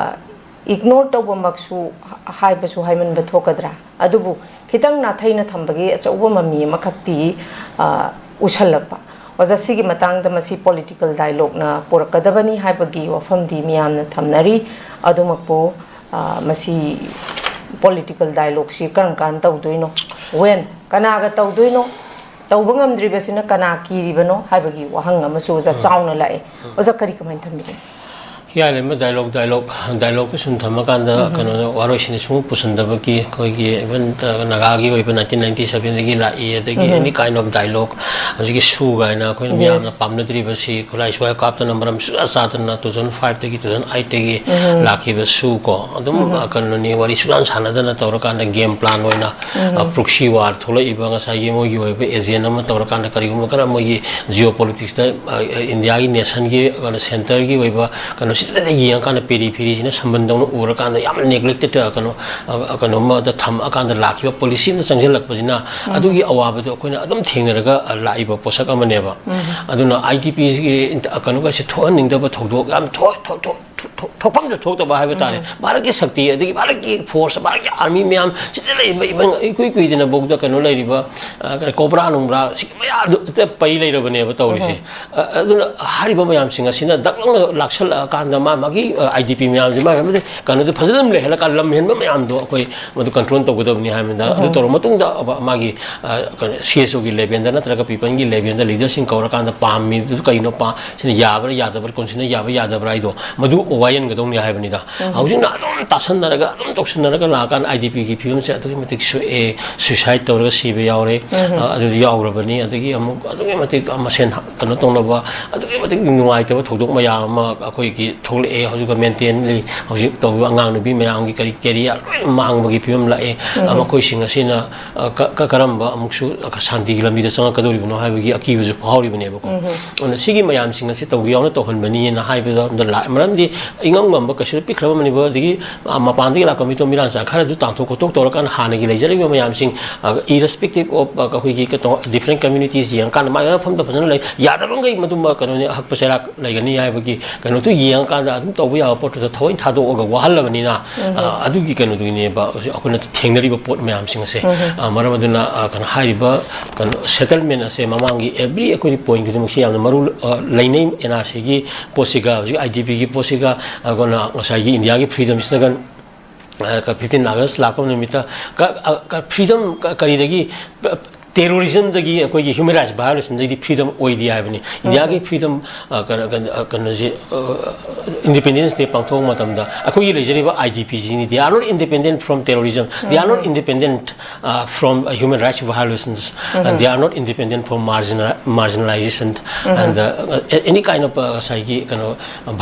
ꯏꯒꯅꯣꯔ ꯇꯧꯕꯃꯛꯁꯨ ꯍꯥꯏꯕꯁꯨ ꯍꯥꯏꯃꯟꯕ ꯊꯣꯛꯀꯗ꯭ꯔꯥ, ꯑꯗꯨꯕꯨ ꯈꯤꯇꯪ ꯅꯥꯊꯩꯅ ꯊꯝꯕꯒꯤ ꯑꯆꯧꯕ ꯃꯃꯤ ꯑꯃꯈꯛꯇꯤ ꯎꯁꯜꯂꯛꯄ꯫ ꯑꯣꯖꯥ, ꯁꯤꯒꯤ ꯃꯇꯥꯡꯗ ꯃꯁꯤ ꯄꯣꯂꯤꯇꯤꯀꯦꯜ ꯗꯥꯏꯂꯣꯛꯅ ꯄꯨꯔꯛꯀꯗꯕꯅꯤ ꯍꯥꯏꯕꯒꯤ ꯋꯥꯐꯝꯗꯤ ꯃꯤꯌꯥꯝꯅ ꯊꯝꯅꯔꯤ꯫ ꯑꯗꯨꯃꯛꯄꯨ, ꯃꯁꯤ ꯄꯣꯂꯤꯇꯤꯀꯦꯜ ꯗꯥꯏꯂꯣꯛꯁꯤ ꯀꯔꯝ ꯀꯥꯟ ꯇꯧꯗꯣꯏꯅꯣ? ꯋꯦꯟ? ꯀꯅꯥꯒ ꯇꯧꯗꯣꯏꯅꯣ? ꯇꯧꯕ ꯉꯝꯗ꯭ꯔꯤꯕꯁꯤꯅ ꯀꯅꯥ ꯀꯤꯔꯤꯕꯅꯣ ꯍꯥꯏꯕꯒꯤ ꯋꯥꯍꯪ ꯑꯃꯁꯨ, ꯑꯣꯖꯥ, ꯆꯥꯎꯅ ꯂꯥꯛꯑꯦ꯫ ꯑꯣꯖꯥ, ꯀꯔꯤ, ꯀꯃꯥꯏꯅ ꯊꯝꯕꯤꯒꯦ? ꯍꯤꯌꯥꯏ ꯂꯩꯃ dialogue, dialogue, dialogueꯇ ꯁꯨꯝ ꯊꯝꯃꯀꯥꯟꯗ, ꯎꯝ꯫ ꯀꯩꯅꯣꯗ, ꯋꯥꯔꯣꯏꯁꯤꯟ ꯁꯨꯝ ꯄꯨꯁꯟꯗꯕꯒꯤ, ꯑꯩꯈꯣꯏꯒꯤ even, ꯑ, ꯅꯥꯒꯥꯒꯤ ꯑꯣꯏꯕ nineteen ninety sevenꯗꯒꯤ ꯂꯥꯛꯏ, ꯑꯗꯒꯤ ꯎꯝ꯫ Any kind of dialogue, ꯍꯧꯖꯤꯛꯀꯤ ꯁꯨ ꯀꯥꯏꯅ ꯑꯩꯈꯣꯏꯅ ꯃꯤꯌꯥꯝꯅ Yes꯫ ꯄꯥꯝꯅꯗ꯭ꯔꯤꯕꯁꯤ, ꯈꯨꯠꯂꯥꯏ ꯁ꯭ꯋꯥꯏ ꯀꯥꯞꯇꯅ ꯃꯔꯝ ꯁꯨꯛꯆꯥ ꯆꯥꯗꯅ two thousand fiveꯇꯒꯤ two thousand eightꯇꯒꯤ ꯎꯝ꯫ ꯂꯥꯛꯈꯤꯕ ꯁꯨ ꯀꯣ, ꯑꯗꯨꯝ, ꯎꯝ꯫ ꯑ, ꯀꯩꯅꯣꯅꯤ, ꯋꯥꯔꯤ ꯁꯨꯛꯁꯥꯟ ꯁꯥꯟꯅꯗꯅ ꯇꯧꯔꯀꯥꯟꯗ game plan ꯑꯣꯏꯅ, ꯎꯝ꯫ ꯑ, proxy war ꯊꯣꯛꯂꯛꯏꯕ, ꯉꯁꯥꯏꯒꯤ ꯃꯣꯏꯒꯤ ꯑꯣꯏꯕ agent ꯑꯃ ꯇꯧꯔꯀꯥꯟꯗ, ꯀꯔꯤꯒꯨꯝꯕ ꯈꯔ ꯃꯣꯏꯒꯤ geopoliticsꯇ, ꯑ, ꯑ, Indiaꯒꯤ nationꯒꯤ, ꯑ, centreꯒꯤ ꯑꯣꯏꯕ ꯀꯩꯅꯣꯁꯤꯗ ꯌꯦꯡꯉꯀꯥꯟꯗ, peripheryꯁꯤꯅ ꯁꯝꯕꯟꯗꯧꯅ ꯎꯔꯀꯥꯟꯗ, ꯌꯥꯝꯅ neglected, ꯑ, ꯀꯩꯅꯣ, ꯑ, ꯑ, ꯀꯩꯅꯣꯝꯃꯗ ꯊꯝꯃꯀꯥꯟꯗ ꯂꯥꯛꯈꯤꯕ policy ꯑꯃ ꯆꯪꯁꯤꯜꯂꯛꯄꯁꯤꯅ, ꯎꯝ꯫ ꯑꯗꯨꯒꯤ ꯑꯋꯥꯕꯗꯣ ꯑꯩꯈꯣꯏꯅ ꯑꯗꯨꯝ ꯊꯦꯡꯅꯔꯒ, ꯑ, ꯂꯥꯛꯏꯕ ꯄꯣꯠꯁꯛ ꯑꯃꯅꯦꯕ꯫ ꯎꯝ꯫ ꯑꯗꯨꯅ IDPꯒꯤ ꯏꯟꯇ-, ꯀꯩꯅꯣꯒꯁꯦ ꯊꯣꯛꯍꯟꯅꯤꯡꯗꯕ ꯊꯧꯗꯣꯛ ꯌꯥꯝ ꯊꯣꯛ-, ꯊꯣꯛ-, ꯊꯣꯛ-, ꯊꯣꯛ-, ꯊꯣꯛꯐꯝꯁꯨ ꯊꯣꯛꯇꯕ ꯍꯥꯏꯕ ꯇꯥꯔꯦ꯫ ꯎꯝ꯫ ꯚꯥꯔꯠꯀꯤ ꯁꯛꯇꯤ, ꯑꯗꯒꯤ ꯚꯥꯔꯠꯀꯤ force, ꯚꯥꯔꯠꯀꯤ army ꯃꯌꯥꯝ ꯁꯤꯗ ꯂꯩꯔꯤꯕ, even ꯏꯀꯨꯏ ꯀꯨꯏꯗꯅꯐꯥꯎꯗ ꯀꯩꯅꯣ ꯂꯩꯔꯤꯕ, ꯑ, ꯀꯣꯕ꯭ꯔꯥ ꯅꯨꯡꯕ꯭ꯔꯥ, ꯁꯤ ꯃꯌꯥꯝꯗꯨ ꯍꯦꯛꯇ ꯄꯩ ꯂꯩꯔꯕꯅꯦꯕ ꯇꯧꯔꯤꯁꯦ꯫ ꯎꯝ꯫ ꯑ, ꯑꯗꯨꯅ ꯍꯥꯏꯔꯤꯕ ꯃꯌꯥꯝꯁꯤꯡ ꯑꯁꯤꯅ ꯗꯛ ꯂꯥꯎꯅ ꯂꯥꯛꯁꯜꯂꯛꯑꯀꯥꯟꯗ ꯃꯥ ꯃꯥꯒꯤ, ꯑ, IDP ꯃꯌꯥꯝꯁꯦ ꯃꯥ ꯃꯥꯒꯤ ꯀꯩꯅꯣꯗ ꯐꯖꯅ ꯂꯩꯍꯜꯂꯀꯥꯟꯗ ꯂꯝ ꯍꯦꯟꯕ ꯃꯌꯥꯝꯗꯣ ꯑꯩꯈꯣꯏ ꯃꯗꯨ control ꯇꯧꯒꯗꯕꯅꯤ ꯍꯥꯏꯕꯅꯤꯗ꯫ ꯑꯗꯨ ꯎꯝ꯫ ꯇꯧꯔ ꯃꯇꯨꯡꯗ ꯑꯕ-, ꯃꯥꯒꯤ, ꯑ, ꯀꯩꯅꯣ, CSOꯒꯤ levelꯗ ꯅꯠꯇ꯭ꯔꯒ peopleꯒꯤ levelꯗ leaderꯁꯤꯡ ꯀꯧꯔꯀꯥꯟꯗ ꯄꯥꯝꯃꯤꯕꯗꯨ ꯀꯩꯅꯣ, ꯄꯥ-, ꯁꯤꯅ ꯌꯥꯕ꯭ꯔꯥ ꯌꯥꯗꯕ꯭ꯔꯥ, councilꯅ ꯌꯥꯕ꯭ꯔꯥ ꯌꯥꯗꯕ꯭ꯔꯥ ꯍꯥꯏꯗꯣ ꯃꯗꯨ ꯋꯥꯌꯦꯟꯒꯗꯧꯅꯤ ꯍꯥꯏꯕꯅꯤꯗ꯫ ꯎꯝ꯫ ꯍꯧꯖꯤꯛꯅ ꯑꯗꯨꯝ ꯇꯥꯁꯟꯅꯔꯒ, ꯑꯗꯨꯝ ꯇꯧꯁꯟꯅꯔꯒ ꯂꯥꯛꯑꯀꯥꯟꯗ IDPꯒꯤ ꯐꯤꯕꯝꯁꯦ ꯑꯗꯨꯛꯀꯤ ꯃꯇꯤꯛ ꯁꯣꯛꯑꯦ, suicide ꯇꯧꯔꯒ ꯁꯤꯕ ꯌꯥꯎꯔꯦ, ꯎꯝ꯫ ꯑ, ꯑꯗꯨ ꯌꯥꯎꯔꯕꯅꯤ꯫ ꯑꯗꯒꯤ ꯑꯃꯨꯛ ꯑꯗꯨꯛꯀꯤ ꯃꯇꯤꯛ ꯃꯁꯦꯟ ꯍ-, ꯀꯩꯅꯣ ꯇꯧꯅꯕ, ꯑꯗꯨꯛꯀꯤ ꯃꯇꯤꯛ ꯅꯨꯡꯉꯥꯏꯇꯕ ꯊꯧꯗꯣꯛ ꯃꯌꯥꯝ ꯑꯃ ꯑꯩꯈꯣꯏꯒꯤ ꯊꯣꯛꯂꯛꯑꯦ꯫ ꯍꯧꯖꯤꯛ mentally ꯍꯧꯖꯤꯛ ꯇꯧꯔꯤꯕ ꯑꯉꯥꯡ ꯅꯨꯄꯤ ꯃꯌꯥꯝꯒꯤ ꯀꯔꯤ career ꯂꯣꯏ ꯃꯥꯡꯕꯒꯤ ꯐꯤꯕꯝ ꯂꯥꯛꯑꯦ꯫ ꯎꯝ꯫ ꯃꯈꯣꯏꯁꯤꯡ ꯑꯁꯤꯅ, ꯑ, ꯀ-, ꯀ-, ꯀꯔꯝꯕ ꯑꯃꯨꯛꯁꯨ ꯁꯥꯟꯇꯤꯒꯤ ꯂꯝꯕꯤꯗ ꯆꯪꯉꯛꯀꯗꯧꯔꯤꯕꯅꯣ ꯍꯥꯏꯕꯒꯤ ꯑꯀꯤꯕꯁꯨ ꯐꯥꯎꯔꯤꯕꯅꯦꯕꯀꯣ꯫ ꯎꯝ꯫ ꯑꯗꯨꯅ ꯁꯤꯒꯤ ꯃꯌꯥꯝꯁꯤꯡ ꯑꯁꯤ ꯇꯧꯕ ꯌꯥꯎꯅ ꯇꯧꯍꯟꯕꯅꯤꯅ ꯍꯥꯏꯕꯗ ꯂꯥꯛꯑꯦ꯫ ꯃꯔꯝꯗꯤ ꯏꯉꯝ ꯉꯝꯕ ꯀꯩꯁꯨ ꯄꯤꯛꯈ꯭ꯔꯕ ꯃꯅꯤꯄꯨꯔ, ꯑꯗꯒꯤ, ꯑ, ꯃꯄꯥꯟꯗꯒꯤ ꯂꯥꯛꯄ ꯃꯤꯇꯣꯞ ꯃꯤꯔꯥꯟꯁꯥ ꯈꯔꯗꯨ ꯇꯥꯟꯊꯣꯛ ꯈꯣꯠꯇꯣꯛ ꯇꯧꯔꯀꯥꯟꯗ ꯍꯥꯟꯅꯒꯤ ꯂꯩꯖꯔꯤꯕ ꯃꯌꯥꯝꯁꯤꯡ, ꯑ, irrespective of, ꯑ, ꯑꯩꯈꯣꯏꯒꯤ ꯀꯩꯅꯣ different communities ꯌꯦꯡꯉꯀꯥꯟꯗ ꯃꯥꯏ ꯃꯥꯏ ꯃꯐꯝꯗ ꯐꯖꯅ ꯂꯩ꯫ ꯌꯥꯗꯕꯈꯩ ꯃꯗꯨꯃ ꯀꯩꯅꯣꯅꯤ, ꯑꯍꯛꯄ ꯆꯩꯔꯥꯛ ꯂꯩꯒꯅꯤ ꯍꯥꯏꯕꯒꯤ ꯀꯩꯅꯣꯗꯨ ꯌꯦꯡꯉꯀꯥꯟꯗ ꯑꯗꯨꯝ ꯇꯧꯕ ꯌꯥꯕ ꯄꯣꯠꯇꯨꯗ ꯊꯑꯣꯏꯅ ꯊꯥꯗꯣꯛꯑꯒ ꯋꯥꯍꯜꯂꯕꯅꯤꯅ, ꯎꯝ꯫ ꯑ, ꯑꯗꯨꯒꯤ ꯀꯩꯅꯣꯗꯨꯒꯤꯅꯦꯕ ꯍꯧꯖꯤꯛ ꯑꯩꯈꯣꯏꯅ ꯊꯦꯡꯅꯔꯤꯕ ꯄꯣꯠ ꯃꯌꯥꯝꯁꯤꯡ ꯑꯁꯦ꯫ ꯎꯝ꯫ ꯑ, ꯃꯔꯝ ꯑꯗꯨꯅ, ꯑ, ꯀꯩꯅꯣ ꯍꯥꯏꯔꯤꯕ ꯀꯩꯅꯣ settlement ꯑꯁꯦ ꯃꯃꯥꯡꯒꯤ every ꯑꯩꯈꯣꯏꯒꯤ point ꯈꯨꯗꯤꯡꯃꯛꯁꯤ ꯌꯥꯝꯅ ꯃꯔꯨ, ꯑ, ꯂꯩꯅꯩ꯫ NRCꯒꯤ ꯄꯣꯠꯁꯤꯒ ꯍꯧꯖꯤꯛ IDPꯒꯤ ꯄꯣꯠꯁꯤꯒ, ꯑ, ꯀꯩꯅꯣ ꯉꯁꯥꯏꯒꯤ Indiaꯒꯤ freedom ꯁꯤꯗꯒ, ꯑ, fifteen August ꯂꯥꯛꯄ ꯅꯨꯃꯤꯠꯇ ꯀ-, ꯑ, ꯀ-, freedom ꯀ-, ꯀꯔꯤꯗꯒꯤ, ꯑ, ꯇꯦꯔꯣꯔꯤꯖꯝꯗꯒꯤ, ꯑꯩꯈꯣꯏꯒꯤ ꯍ꯭ꯌꯨꯃꯦꯟ ꯔꯥꯏꯠꯁ ꯚꯥꯏꯑꯣꯂꯦꯁꯟꯗꯒꯤ ꯐ꯭ꯔꯤꯗꯝ ꯑꯣꯏꯗꯦ ꯍꯥꯏꯕꯅꯤ꯫ ꯏꯟꯗꯤꯌꯥꯒꯤ ꯐ꯭ꯔꯤꯗꯝ, ꯑ, ꯀꯩꯅꯣ, ꯀꯩꯅꯣ, ꯑ, ꯀꯩꯅꯣꯁꯦ, ꯏꯟꯗꯤꯄꯦꯟꯗꯦꯟꯁ ꯗꯦ ꯄꯥꯡꯊꯣꯛꯄ ꯃꯇꯝꯗ ꯑꯩꯈꯣꯏꯒꯤ ꯂꯩꯖꯔꯤꯕ I D P ꯖꯤꯅꯤ, they are not independent from terrorism, they are not independent, uh, from, uh, human rights violations, and they are not independent from marginal, marginalization, and, uh, any kind of, uh, ꯉꯁꯥꯏꯒꯤ ꯀꯩꯅꯣ,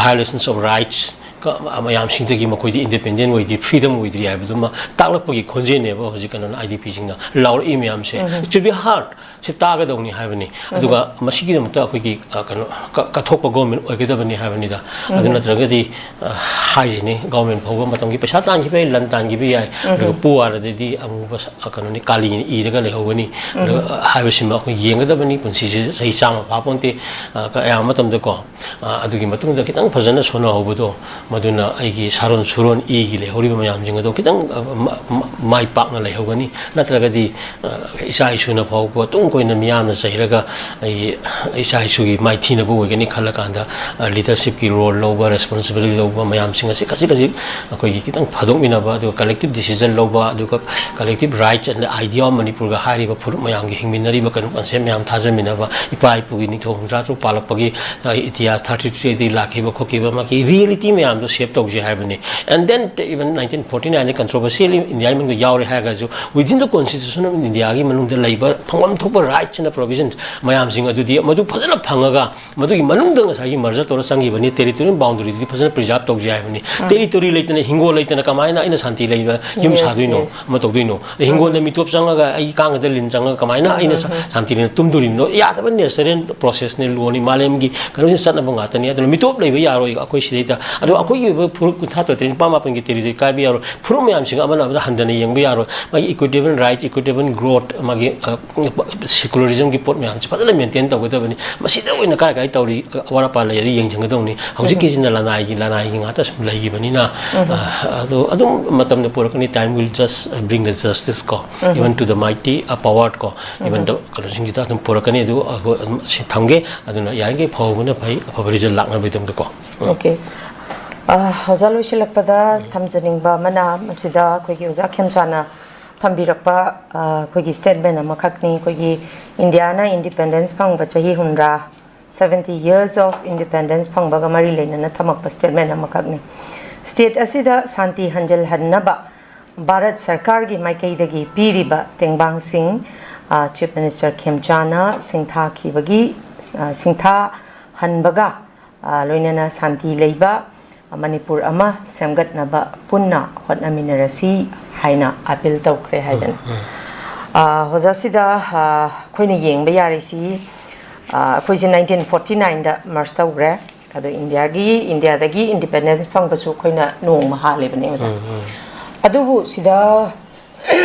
violations of rights, ꯀ-, ꯃꯌꯥꯝꯁꯤꯡꯗꯒꯤ ꯃꯈꯣꯏꯗꯤ independent ꯑꯣꯏꯗꯦ, freedom ꯑꯣꯏꯗ꯭ꯔꯤ ꯍꯥꯏꯕꯗꯨꯃ ꯇꯥꯛꯂꯛꯄꯒꯤ ꯈꯣꯟꯖꯦꯜꯅꯦꯕ ꯍꯧꯖꯤꯛ, ꯀꯩꯅꯣꯅ, ꯑꯥꯏ D ꯄꯤꯁꯤꯡꯅ ꯂꯥꯎꯔꯛꯏ ꯃꯌꯥꯝꯁꯦ꯫ It should be heard. ꯁꯤ ꯇꯥꯒꯗꯧꯅꯤ ꯍꯥꯏꯕꯅꯤ꯫ ꯑꯗꯨꯒ ꯃꯁꯤꯒꯤꯗꯃꯛꯇ ꯑꯩꯈꯣꯏꯒꯤ, ꯑ, ꯀꯩꯅꯣ, ꯀ-, ꯀꯠꯊꯣꯛꯄ ꯒꯣꯔꯃꯦꯟ ꯑꯣꯏꯒꯗꯕꯅꯤ ꯍꯥꯏꯕꯅꯤꯗ꯫ ꯑꯗꯨ ꯅꯠꯇ꯭ꯔꯒꯗꯤ, ꯑ, ꯍꯥꯏꯁꯤꯅꯤ, ꯒꯣꯔꯃꯦꯟ ꯐꯥꯎꯕ ꯃꯇꯝꯒꯤ ꯄꯩꯁꯥ ꯇꯥꯟꯈꯤꯕ ꯌꯥꯏ, ꯂꯟ ꯇꯥꯟꯈꯤꯕ ꯌꯥꯏ, ꯑꯗꯨꯒ ꯄꯨ ꯋꯥꯔꯗꯗꯤ ꯑꯃꯨꯕ ꯁ-, ꯑ, ꯀꯩꯅꯣꯅꯤ, ꯀꯥꯂꯤꯅ ꯏꯔꯒ ꯂꯩꯍꯧꯒꯅꯤ꯫ ꯑꯗꯨꯒ, ꯑ, ꯍꯥꯏꯕꯁꯤꯃ ꯑꯩꯈꯣꯏ ꯌꯦꯡꯒꯗꯕꯅꯤ꯫ ꯄꯨꯟꯁꯤꯁꯦ ꯆꯍꯤ ꯆꯥꯝꯃ ꯐꯥ ꯄꯣꯟꯇꯦ꯫ ꯑ, ꯀ-, ꯑꯌꯥꯝꯕ ꯃꯇꯝꯗꯀꯣ, ꯑ, ꯑꯗꯨꯒꯤ ꯃꯇꯨꯡꯗ ꯈꯤꯇꯪ ꯐꯖꯅ ꯁꯣꯟꯅꯍꯧꯕꯗꯣ, ꯃꯗꯨꯅ ꯑꯩꯒꯤ ꯁꯥꯔꯣꯟ ꯁꯨꯔꯣꯟ ꯏꯒꯤ ꯂꯩꯍꯧꯔꯤꯕ ꯃꯌꯥꯝꯁꯤꯡ ꯑꯗꯣ ꯈꯤꯇꯪ, ꯑ, ꯃ-, ꯃ-, ꯃꯥꯏ ꯄꯥꯛꯅ ꯂꯩꯍꯧꯒꯅꯤ꯫ ꯅꯠꯇ꯭ꯔꯒꯗꯤ, ꯑ, ꯏꯆꯥ ꯏꯁꯨꯅ ꯐꯥꯎꯕ ꯇꯨꯡ ꯀꯣꯏꯅ ꯃꯤꯌꯥꯝꯅ ꯆꯩꯔꯒ ꯑꯩꯒꯤ ꯏꯆꯥ ꯏꯁꯨꯒꯤ ꯃꯥꯏꯊꯤꯅꯕ ꯑꯣꯏꯒꯅꯤ ꯈꯜꯂꯀꯥꯟꯗ, ꯑ, ꯂꯤꯗꯔꯁꯤꯞꯀꯤ ꯔꯣꯜ ꯂꯧꯕ, ꯔꯦꯁꯄꯣꯟꯁꯤꯕꯤꯂꯤꯇꯤ ꯂꯧꯕ ꯃꯌꯥꯝꯁꯤꯡ ꯑꯁꯤ ꯈꯖꯤꯛ ꯈꯖꯤꯛ ꯑꯩꯈꯣꯏꯒꯤ ꯈꯤꯇꯪ ꯐꯥꯗꯣꯛꯃꯤꯟꯅꯕ, ꯑꯗꯨꯒ ꯀꯂꯦꯛꯇꯤꯞ ꯗꯤꯁꯤꯖꯟ ꯂꯧꯕ, ꯑꯗꯨꯒ collective rights and the idea of ꯃꯅꯤꯄꯨꯔꯒ ꯍꯥꯏꯔꯤꯕ ꯐꯨꯔꯨꯞ ꯃꯌꯥꯝꯒꯤ ꯍꯤꯡꯃꯤꯟꯅꯔꯤꯕ ꯀꯩꯅꯣ ꯀꯟꯁꯦꯞ ꯃꯌꯥꯝ ꯊꯥꯖꯃꯤꯟꯅꯕ, ꯏꯄꯥ ꯏꯄꯨꯒꯤ ꯅꯤꯡꯊꯧ ꯍꯨꯝꯗ꯭ꯔꯥ ꯇꯔꯨꯛ ꯄꯥꯜꯂꯛꯄꯒꯤ, ꯑ, ꯏꯇꯤꯍꯥꯁ ꯊꯥꯔꯇꯤ ꯊ꯭ꯔꯤꯗꯒꯤ ꯂꯥꯛꯈꯤꯕ ꯈꯣꯠꯈꯤꯕ ꯑꯃꯒꯤ ꯔꯤꯌꯦꯂꯤꯇꯤ ꯃꯌꯥꯝꯗꯣ ꯁꯦꯞ ꯇꯧꯁꯦ ꯍꯥꯏꯕꯅꯤ꯫ And then even nineteen forty nineꯗ controversially ꯏꯟꯗꯤꯌꯥꯒꯤ ꯃꯅꯨꯡꯗ ꯌꯥꯎꯔꯦ ꯍꯥꯏꯔꯒꯁꯨ, within the constitution of ꯏꯟꯗꯤꯌꯥꯒꯤ ꯃꯅꯨꯡꯗ ꯂꯩꯕ ꯐꯪꯐꯝ ꯊꯣꯛꯄ ꯔꯥꯏꯠꯁ ꯑꯦꯟ ꯄ꯭ꯔꯣꯚꯤꯖꯟꯁ ꯃꯌꯥꯝꯁꯤꯡ ꯑꯗꯨꯗꯤ ꯃꯗꯨ ꯐꯖꯅ ꯐꯪꯉꯒ, ꯃꯗꯨꯒꯤ ꯃꯅꯨꯡꯗ ꯉꯁꯥꯏꯒꯤ ꯃꯔꯖꯔ ꯇꯧꯔ ꯆꯪꯈꯤꯕꯅꯤ, ꯇꯦꯔꯤꯇꯣꯔꯤꯌꯦꯜ ꯕꯥꯎꯟꯗꯔꯤꯗꯨꯗꯤ ꯐꯖꯅ ꯄ꯭ꯔꯤꯖꯥꯔꯕ ꯇꯧꯁꯦ ꯍꯥꯏꯕꯅꯤ꯫ ꯇꯦꯔꯤꯇꯣꯔꯤ ꯂꯩꯇꯅ, ꯍꯤꯡꯒꯣꯜ ꯂꯩꯇꯅ ꯀꯃꯥꯏꯅ ꯑꯩꯅ ꯁꯥꯟꯇꯤ ꯂꯩꯕ ꯌꯨꯝ ꯁꯥꯗꯣꯏꯅꯣ, ꯑꯃ ꯇꯧꯗꯣꯏꯅꯣ? ꯑꯗꯩ ꯍꯤꯡꯒꯣꯜꯗ ꯃꯤꯇꯣꯞ ꯆꯪꯉꯒ, ꯑꯩꯒꯤ ꯀꯥꯡꯒꯗ ꯂꯤꯟ ꯆꯪꯉꯒ ꯀꯃꯥꯏꯅ ꯑꯩꯅ ꯁꯥ-, ꯁꯥꯟꯇꯤ ꯂꯩꯅ ꯇꯨꯝꯗꯣꯔꯤꯕꯅꯣ? ꯌꯥꯗꯕ natural processꯅꯦ, lawꯅꯤ, ꯃꯥꯂꯦꯝꯒꯤ ꯀꯩꯅꯣꯁꯤꯡ ꯆꯠꯅꯕ ꯉꯥꯛꯇꯅꯤ꯫ ꯑꯗꯨꯅ ꯃꯤꯇꯣꯞ ꯂꯩꯕ ꯌꯥꯔꯣꯏ ꯑꯩꯈꯣꯏ ꯁꯤꯗꯩꯗ꯫ ꯑꯗꯣ ꯑꯩꯈꯣꯏꯒꯤ ꯑꯣꯏꯕ ꯐꯨꯔꯨꯞ ꯀꯨꯟꯊ꯭ꯔꯥ ꯇꯔꯦꯠ, ꯅꯤꯄꯥꯟ ꯃꯥꯄꯟꯒꯤ ꯇꯦꯔꯤꯇꯣꯔꯤ ꯀꯥꯏꯕ ꯌꯥꯔꯣꯏ꯫ ꯐꯨꯔꯨꯞ ꯃꯌꯥꯝꯁꯤꯡ ꯑꯃꯅ ꯑꯃꯗ ꯍꯟꯊꯅ ꯌꯦꯡꯕ ꯌꯥꯔꯣꯏ꯫ ꯃꯥꯒꯤ equitable rights, equitable growth, ꯃꯥꯒꯤ, ꯑ, ꯁꯦꯀꯨꯂꯔꯤꯖꯝꯒꯤ ꯄꯣꯠ ꯃꯌꯥꯝꯁꯦ ꯐꯖꯅ ꯃꯦꯟꯇꯦꯟ ꯇꯧꯒꯗꯕꯅꯤ꯫ ꯃꯁꯤꯗ ꯑꯣꯏꯅ ꯀꯥꯏ ꯀꯥꯏ ꯇꯧꯔꯤ, ꯑꯋꯥꯠ ꯑꯄꯥ ꯂꯩꯔꯗꯤ ꯌꯦꯡꯁꯤꯟꯒꯗꯧꯅꯤ꯫ ꯍꯧꯖꯤꯛꯀꯤꯁꯤꯅ ꯂꯅꯥꯏꯒꯤ, ꯂꯅꯥꯏꯒꯤ ꯉꯥꯛꯇ ꯁꯨꯝ ꯂꯩꯈꯤꯕꯅꯤꯅ, ꯑ, ꯑꯗꯣ ꯑꯗꯨꯝ ꯃꯇꯝꯗ ꯄꯨꯔꯛꯀꯅꯤ, time will just bring the justice ꯀꯣ, even to the mighty, uh, power ꯀꯣ, even the ꯀꯩꯅꯣꯁꯤꯡꯁꯤꯗ ꯑꯗꯨꯝ ꯄꯨꯔꯛꯀꯅꯤ꯫ ꯑꯗꯨ ꯑꯩꯈꯣꯏ ꯑꯗꯨꯝ ꯁꯤ ꯊꯝꯒꯦ꯫ ꯑꯗꯨꯅ ꯌꯥꯔꯤꯈꯩ ꯐꯍꯧꯕꯅ ꯐꯩ, ꯑꯐꯕ ꯔꯤꯖꯜ ꯂꯥꯛꯅꯕꯒꯤꯗꯃꯛꯇꯀꯣ꯫ ꯎꯝ꯫ Okay. ꯑ, ꯑꯣꯖꯥ, ꯂꯣꯏꯁꯤꯜꯂꯛꯄꯗ ꯊꯝꯖꯅꯤꯡꯕ ꯑꯃꯅ, ꯃꯁꯤꯗ ꯑꯩꯈꯣꯏꯒꯤ ꯑꯣꯖꯥ ꯈꯦꯝꯆꯥꯅ ꯊꯝꯕꯤꯔꯛꯄ ꯑ, ꯑꯩꯈꯣꯏꯒꯤ ꯁ꯭ꯇꯦꯠꯃꯦꯟ ꯑꯃꯈꯛꯅꯤ꯫ ꯑꯩꯈꯣꯏꯒꯤ ꯏꯟꯗꯤꯌꯥꯅ ꯏꯟꯗꯤꯄꯦꯟꯗꯦꯟꯁ ꯐꯪꯕ ꯆꯍꯤ ꯍꯨꯝꯗ꯭ꯔꯥ, seventy years of independence ꯐꯪꯕꯒ ꯃꯔꯤ ꯂꯩꯅꯅ ꯊꯝꯃꯛꯄ ꯁ꯭ꯇꯦꯠꯃꯦꯟ ꯑꯃꯈꯛꯅꯤ꯫ ꯁ꯭ꯇꯦꯠ ꯑꯁꯤꯗ ꯁꯥꯟꯇꯤ ꯍꯟꯖꯤꯜꯍꯟꯅꯕ ꯚꯥꯔꯠ ꯁꯔꯀꯥꯔꯒꯤ ꯃꯥꯏꯀꯩꯗꯒꯤ ꯄꯤꯔꯤꯕ ꯇꯦꯡꯕꯥꯡꯁꯤꯡ, ꯑ, ꯆꯤꯐ ꯃꯤꯅꯤꯁꯇꯔ ꯈꯦꯝꯆꯥꯅ ꯁꯤꯡꯊꯥꯈꯤꯕꯒꯤ, ꯑ, ꯁꯤꯡꯊꯥꯍꯟꯕꯒ, ꯑ, ꯂꯣꯏꯅꯅ ꯁꯥꯟꯇꯤ ꯂꯩꯕ ꯃꯅꯤꯄꯨꯔ ꯑꯃ ꯁꯦꯝꯒꯠꯅꯕ ꯄꯨꯟꯅ ꯍꯣꯠꯅꯃꯤꯟꯅꯔꯁꯤ ꯍꯥꯏꯅ ꯑꯥꯄꯤꯜ ꯇꯧꯈ꯭ꯔꯦ ꯍꯥꯏꯗꯅ꯫ ꯑ, ꯑꯣꯖꯥ, ꯁꯤꯗ, ꯑ, ꯑꯩꯈꯣꯏꯅ ꯌꯦꯡꯕ ꯌꯥꯔꯤꯁꯤ, ꯑ, ꯑꯩꯈꯣꯏꯁꯦ nineteen forty nineꯗ ꯃꯔꯁ ꯇꯧꯈ꯭ꯔꯦ꯫ ꯑꯗꯣ ꯏꯟꯗꯤꯌꯥꯒꯤ, ꯏꯟꯗꯤꯌꯥꯗꯒꯤ ꯏꯟꯗꯤꯄꯦꯟꯗꯦꯟꯁ ꯐꯪꯕꯁꯨ ꯑꯩꯈꯣꯏꯅ ꯅꯣꯡꯃ ꯍꯥꯜꯂꯦꯕꯅꯦ, ꯑꯣꯖꯥ꯫ ꯑꯗꯨꯕꯨ ꯁꯤꯗ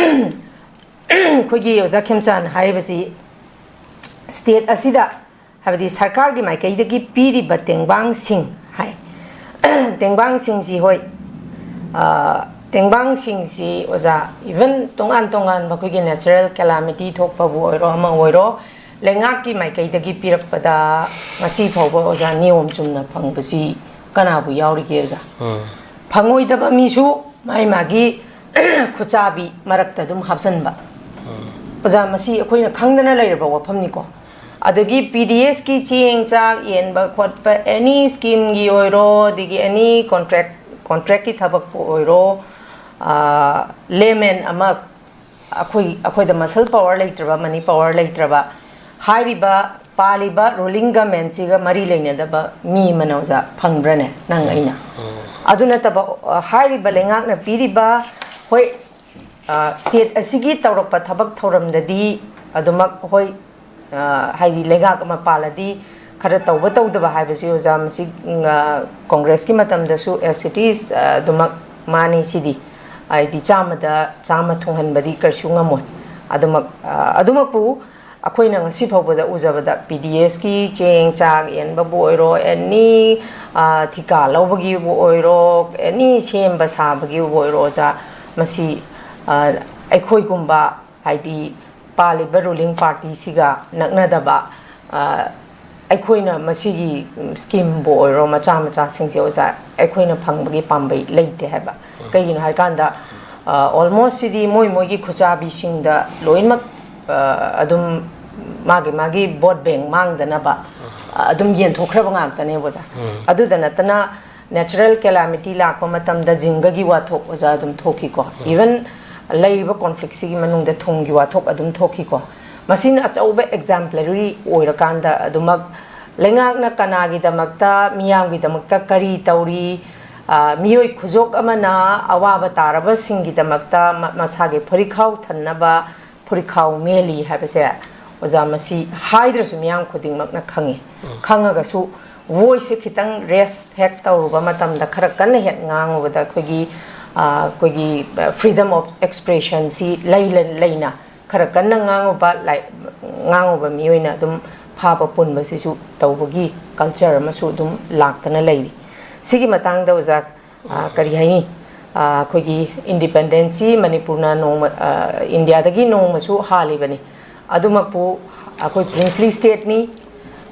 ꯑꯩꯈꯣꯏꯒꯤ ꯑꯣꯖꯥ ꯈꯦꯝꯆꯥꯟ ꯍꯥꯏꯔꯤꯕꯁꯤ ꯁ꯭ꯇꯦꯠ ꯑꯁꯤꯗ, ꯍꯥꯏꯕꯗꯤ ꯁꯔꯀꯥꯔꯒꯤ ꯃꯥꯏꯀꯩꯗꯒꯤ ꯄꯤꯔꯤꯕ ꯇꯦꯡꯕꯥꯡꯁꯤꯡ ꯍꯥꯏ꯫ ꯇꯦꯡꯕꯥꯡꯁꯤꯡꯁꯤ, ꯍꯣꯏ, ꯑ, ꯇꯦꯡꯕꯥꯡꯁꯤꯡꯁꯤ, ꯑꯣꯖꯥ, ꯏꯚꯟ ꯇꯣꯉꯥꯟ ꯇꯣꯉꯥꯟꯕ ꯑꯩꯈꯣꯏꯒꯤ ꯅꯦꯆꯔꯦꯜ ꯀꯦꯂꯥꯃꯤꯇꯤ ꯊꯣꯛꯄꯕꯨ ꯑꯣꯏꯔꯣ, ꯑꯃ ꯑꯣꯏꯔꯣ, ꯂꯩꯉꯥꯛꯀꯤ ꯃꯥꯏꯀꯩꯗꯒꯤ ꯄꯤꯔꯛꯄꯗ ꯉꯁꯤ ꯐꯥꯎꯕ, ꯑꯣꯖꯥ, ꯅꯤꯌꯣꯝ ꯆꯨꯝꯅ ꯐꯪꯕꯁꯤ ꯀꯅꯥꯕꯨ ꯌꯥꯎꯔꯤꯒꯦ, ꯑꯣꯖꯥ? ꯐꯪꯉꯣꯏꯗꯕ ꯃꯤꯁꯨ ꯃꯥꯒꯤ ꯃꯥꯒꯤ ꯈꯨꯠꯆꯥꯕꯤ ꯃꯔꯛꯇ ꯑꯗꯨꯝ ꯍꯥꯞꯆꯟꯕ꯫ ꯑꯣꯖꯥ, ꯃꯁꯤ ꯑꯩꯈꯣꯏꯅ ꯈꯪꯗꯅ ꯂꯩꯔꯕ ꯋꯥꯐꯝꯅꯤꯀꯣ꯫ ꯑꯗꯒꯤ ꯄꯤ ꯗꯤ ꯑꯦꯁꯀꯤ ꯆꯦꯡ ꯆꯥꯛ ꯌꯦꯟꯕ ꯈꯣꯠꯄ, ꯑꯦꯅꯤ ꯁ꯭ꯀꯤꯝꯒꯤ ꯑꯣꯏꯔꯣ, ꯑꯗꯒꯤ ꯑꯦꯅꯤ ꯀꯣꯟꯇ꯭ꯔꯦꯛ, ꯀꯣꯟꯇ꯭ꯔꯦꯛꯀꯤ ꯊꯕꯛꯄꯨ ꯑꯣꯏꯔꯣ, ꯂꯦꯃꯦꯟ ꯑꯃ, ꯑꯩꯈꯣꯏ, ꯑꯩꯈꯣꯏꯗ ꯃꯁꯜ ꯄꯋꯥꯔ ꯂꯩꯇ꯭ꯔꯕ, ꯃꯅꯤ ꯄꯋꯥꯔ ꯂꯩꯇ꯭ꯔꯕ, ꯍꯥꯏꯔꯤꯕ ꯄꯥꯜꯂꯤꯕ ꯔꯨꯂꯤꯡ ꯒꯃꯦꯟꯁꯤꯒ ꯃꯔꯤ ꯂꯩꯅꯗꯕ ꯃꯤ ꯑꯃꯅ, ꯑꯣꯖꯥ, ꯐꯪꯕ꯭ꯔꯅꯦ, ꯅꯪ ꯑꯩꯅ? ꯑꯗꯨ ꯅꯠꯇꯕ, ꯑ, ꯍꯥꯏꯔꯤꯕ ꯂꯩꯉꯥꯛꯅ ꯄꯤꯔꯤꯕ, ꯍꯣꯏ, ꯑ, ꯁ꯭ꯇꯦꯠ ꯑꯁꯤꯒꯤ ꯇꯧꯔꯛꯄ ꯊꯕꯛ ꯊꯧꯔꯝꯗꯗꯤ ꯑꯗꯨꯃꯛ, ꯍꯣꯏ, ꯑ, ꯍꯥꯏꯗꯤ ꯂꯩꯉꯥꯛ ꯑꯃ ꯄꯥꯜꯂꯗꯤ ꯈꯔ ꯇꯧꯕ ꯇꯧꯗꯕ ꯍꯥꯏꯕꯁꯤ, ꯑꯣꯖꯥ, ꯃꯁꯤ, ꯎꯝ, ꯑ, ꯀꯣꯡꯒ꯭ꯔꯦꯁꯀꯤ ꯃꯇꯝꯗꯁꯨ as it is, ꯑ, ꯑꯗꯨꯃꯛ ꯃꯥꯅꯤ꯫ ꯁꯤꯗꯤ ꯍꯥꯏꯗꯤ ꯆꯥꯝꯃꯗ ꯆꯥꯝꯃ ꯊꯨꯡꯍꯟꯕꯗꯤ ꯀꯩꯁꯨ ꯉꯝꯃꯣꯏ꯫ ꯑꯗꯨꯃꯛ, ꯑ, ꯑꯗꯨꯃꯛꯄꯨ ꯑꯩꯈꯣꯏꯅ ꯉꯁꯤ ꯐꯥꯎꯕꯗ ꯎꯖꯕꯗ ꯄꯤ ꯗꯤ ꯑꯦꯁꯀꯤ ꯆꯦꯡ ꯆꯥꯛ ꯌꯦꯟꯕꯕꯨ ꯑꯣꯏꯔꯣ, ꯑꯦꯅꯤ, ꯑ, ꯊꯤꯀꯥ ꯂꯧꯕꯒꯤꯕꯨ ꯑꯣꯏꯔꯣ, ꯑꯦꯅꯤ ꯁꯦꯝꯕ ꯁꯥꯕꯒꯤꯕꯨ ꯑꯣꯏꯔꯣ, ꯑꯣꯖꯥ, ꯃꯁꯤ, ꯑ, ꯑꯩꯈꯣꯏꯒꯨꯝꯕ, ꯍꯥꯏꯗꯤ ꯄꯥꯜꯂꯤꯕ ꯔꯨꯂꯤꯡ ꯄꯥꯔꯇꯤꯁꯤꯒ ꯅꯛꯅꯗꯕ, ꯑ, ꯑꯩꯈꯣꯏꯅ ꯃꯁꯤꯒꯤ, ꯎꯝ, ꯁ꯭ꯀꯤꯝꯕꯨ ꯑꯣꯏꯔꯣ, ꯃꯆꯥ ꯃꯆꯥꯁꯤꯡꯁꯦ, ꯑꯣꯖꯥ, ꯑꯩꯈꯣꯏꯅ ꯐꯪꯕꯒꯤ ꯄꯥꯝꯕꯩ ꯂꯩꯇꯦ ꯍꯥꯏꯕ꯫ ꯀꯩꯒꯤꯅꯣ ꯍꯥꯏꯀꯥꯟꯗ, ꯑꯣꯜꯃꯣꯁ ꯁꯤꯗꯤ ꯃꯣꯏ ꯃꯣꯏꯒꯤ ꯈꯨꯠꯆꯥꯕꯤꯁꯤꯡꯗ ꯂꯣꯏꯅꯃꯛ ꯑ, ꯑꯗꯨꯝ ꯃꯥꯒꯤ ꯃꯥꯒꯤ ꯚꯣꯠ ꯕꯦꯡ ꯃꯥꯡꯗꯅꯕ ꯑ, ꯑꯗꯨꯝ ꯌꯦꯟꯊꯣꯛꯈ꯭ꯔꯕ ꯉꯥꯛꯇꯅꯦꯕ ꯑꯣꯖꯥ꯫ ꯑꯗꯨꯗ ꯅꯠꯇꯅ ꯅꯦꯆꯔꯦꯜ ꯀꯦꯂꯥꯃꯤꯇꯤ ꯂꯥꯛꯄ ꯃꯇꯝꯗ ꯖꯤꯡꯒꯒꯤ ꯋꯥꯊꯣꯛ ꯑꯣꯖꯥ ꯑꯗꯨꯝ ꯊꯣꯛꯈꯤꯀꯣ꯫ ꯏꯚꯟ ꯂꯩꯔꯤꯕ ꯀꯣꯟꯐ꯭ꯂꯤꯛꯁꯤꯒꯤ ꯃꯅꯨꯡꯗ ꯊꯨꯝꯒꯤ ꯋꯥꯊꯣꯛ ꯑꯗꯨꯝ ꯊꯣꯛꯈꯤꯀꯣ꯫ ꯃꯁꯤꯅ ꯑꯆꯧꯕ ꯑꯦꯛꯖꯥꯝꯄ꯭ꯂꯔꯤ ꯑꯣꯏꯔꯀꯥꯟꯗ ꯑꯗꯨꯃꯛ ꯂꯩꯉꯥꯛꯅ ꯀꯅꯥꯒꯤꯗꯃꯛꯇ, ꯃꯤꯌꯥꯝꯒꯤꯗꯃꯛꯇ ꯀꯔꯤ ꯇꯧꯔꯤ, ꯑ, ꯃꯤꯑꯣꯏ ꯈꯨꯖꯣꯛ ꯑꯃꯅ ꯑꯋꯥꯕ ꯇꯥꯔꯕꯁꯤꯡꯒꯤꯗꯃꯛꯇ ꯃ-, ꯃꯁꯥꯒꯤ ꯐꯨꯔꯤꯠꯈꯥꯎ ꯊꯟꯅꯕ ꯐꯨꯔꯤꯠꯈꯥꯎ ꯃꯦꯜꯂꯤ ꯍꯥꯏꯕꯁꯦ ꯑꯣꯖꯥ, ꯃꯁꯤ ꯍꯥꯏꯗ꯭ꯔꯁꯨ ꯃꯤꯌꯥꯝ ꯈꯨꯗꯤꯡꯃꯛꯅ ꯈꯪꯉꯤ꯫ ꯈꯪꯉꯒꯁꯨ ꯚꯣꯏꯁꯁꯦ ꯈꯤꯇꯪ ꯔꯦꯁ ꯍꯦꯛ ꯇꯧꯔꯨꯕ ꯃꯇꯝꯗ, ꯈꯔ ꯀꯟꯅ ꯍꯦꯛ ꯉꯥꯡꯉꯨꯕꯗ ꯑꯩꯈꯣꯏꯒꯤ, ꯑ, ꯑꯩꯈꯣꯏꯒꯤ freedom of expressionꯁꯤ ꯂꯩꯅ ꯂꯩꯅ ꯈꯔ ꯀꯟꯅ ꯉꯥꯡꯉꯨꯕ, ꯂꯥꯏ-, ꯉꯥꯡꯉꯨꯕ ꯃꯤꯑꯣꯏꯅ ꯑꯗꯨꯝ ꯐꯥꯕ ꯄꯨꯟꯕꯁꯤꯁꯨ ꯇꯧꯕꯒꯤ ꯀꯜꯆꯔ ꯑꯃꯁꯨ ꯑꯗꯨꯝ ꯂꯥꯛꯇꯅ ꯂꯩꯔꯤ꯫ ꯁꯤꯒꯤ ꯃꯇꯥꯡꯗ ꯑꯣꯖꯥ, ꯑ, ꯀꯔꯤ ꯍꯥꯏꯅꯤ? ꯑ, ꯑꯩꯈꯣꯏꯒꯤ ꯏꯟꯗꯤꯄꯦꯟꯗꯦꯟꯁꯁꯤ ꯃꯅꯤꯄꯨꯔꯅ ꯅꯣꯡꯃ, ꯑ, ꯏꯟꯗꯤꯌꯥꯗꯒꯤ ꯅꯣꯡꯃꯁꯨ ꯍꯥꯜꯂꯤꯕꯅꯤ꯫ ꯑꯗꯨꯃꯛꯄꯨ ꯑꯩꯈꯣꯏ princely stateꯅꯤ꯫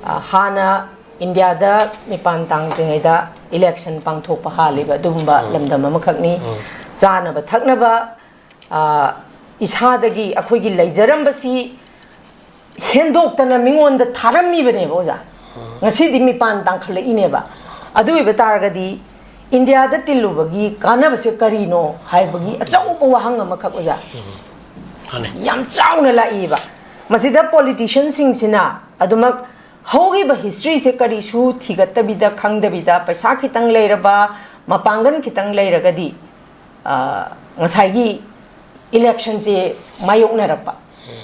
ꯑ, ꯍꯥꯟꯅ ꯏꯟꯗꯤꯌꯥꯗ ꯃꯤꯄꯥꯟ ꯇꯥꯡꯗ꯭ꯔꯤꯉꯩꯗ ꯏꯂꯦꯛꯁꯟ ꯄꯥꯡꯊꯣꯛꯄ ꯍꯥꯜꯂꯤꯕ ꯑꯗꯨꯒꯨꯝꯕ ꯂꯝꯗꯝ ꯑꯃꯈꯛꯅꯤ꯫ ꯆꯥꯅꯕ ꯊꯛꯅꯕ, ꯑ, ꯏꯁꯥꯗꯒꯤ ꯑꯩꯈꯣꯏꯒꯤ ꯂꯩꯖꯔꯝꯕꯁꯤ ꯍꯦꯟꯗꯣꯛꯇꯅ ꯃꯤꯉꯣꯟꯗ ꯊꯥꯔꯝꯃꯤꯕꯅꯦꯕ ꯑꯣꯖꯥ꯫ ꯉꯁꯤꯗꯤ ꯃꯤꯄꯥꯟ ꯇꯥꯡꯈꯠꯂꯛꯏꯅꯦꯕ꯫ ꯑꯗꯨ ꯑꯣꯏꯕ ꯇꯥꯔꯒꯗꯤ ꯏꯟꯗꯤꯌꯥꯗ ꯇꯤꯜꯂꯨꯕꯒꯤ ꯀꯥꯟꯅꯕꯁꯦ ꯀꯔꯤꯅꯣ ꯍꯥꯏꯕꯒꯤ ꯑꯆꯧꯕ ꯋꯥꯍꯪ ꯑꯃꯈꯛ ꯑꯣꯖꯥ꯫ ꯃꯥꯅꯦ꯫ ꯌꯥꯝ ꯆꯥꯎꯅ ꯂꯥꯛꯏꯕ꯫ ꯃꯁꯤꯗ ꯄꯣꯂꯤꯇꯤꯁꯤꯌꯟꯁꯤꯡꯁꯤꯅ ꯑꯗꯨꯃꯛ ꯍꯧꯈꯤꯕ ꯍꯤꯁꯇ꯭ꯔꯤꯁꯦ ꯀꯔꯤꯁꯨ ꯊꯤꯒꯠꯇꯕꯤꯗ, ꯈꯪꯗꯕꯤꯗ, ꯄꯩꯁꯥ ꯈꯤꯇꯪ ꯂꯩꯔꯕ, ꯃꯄꯥꯡꯒꯜ ꯈꯤꯇꯪ ꯂꯩꯔꯒꯗꯤ, ꯑ, ꯉꯁꯥꯏꯒꯤ ꯏꯂꯦꯛꯁꯟꯁꯦ ꯃꯥꯌꯣꯛꯅꯔꯛꯄ꯫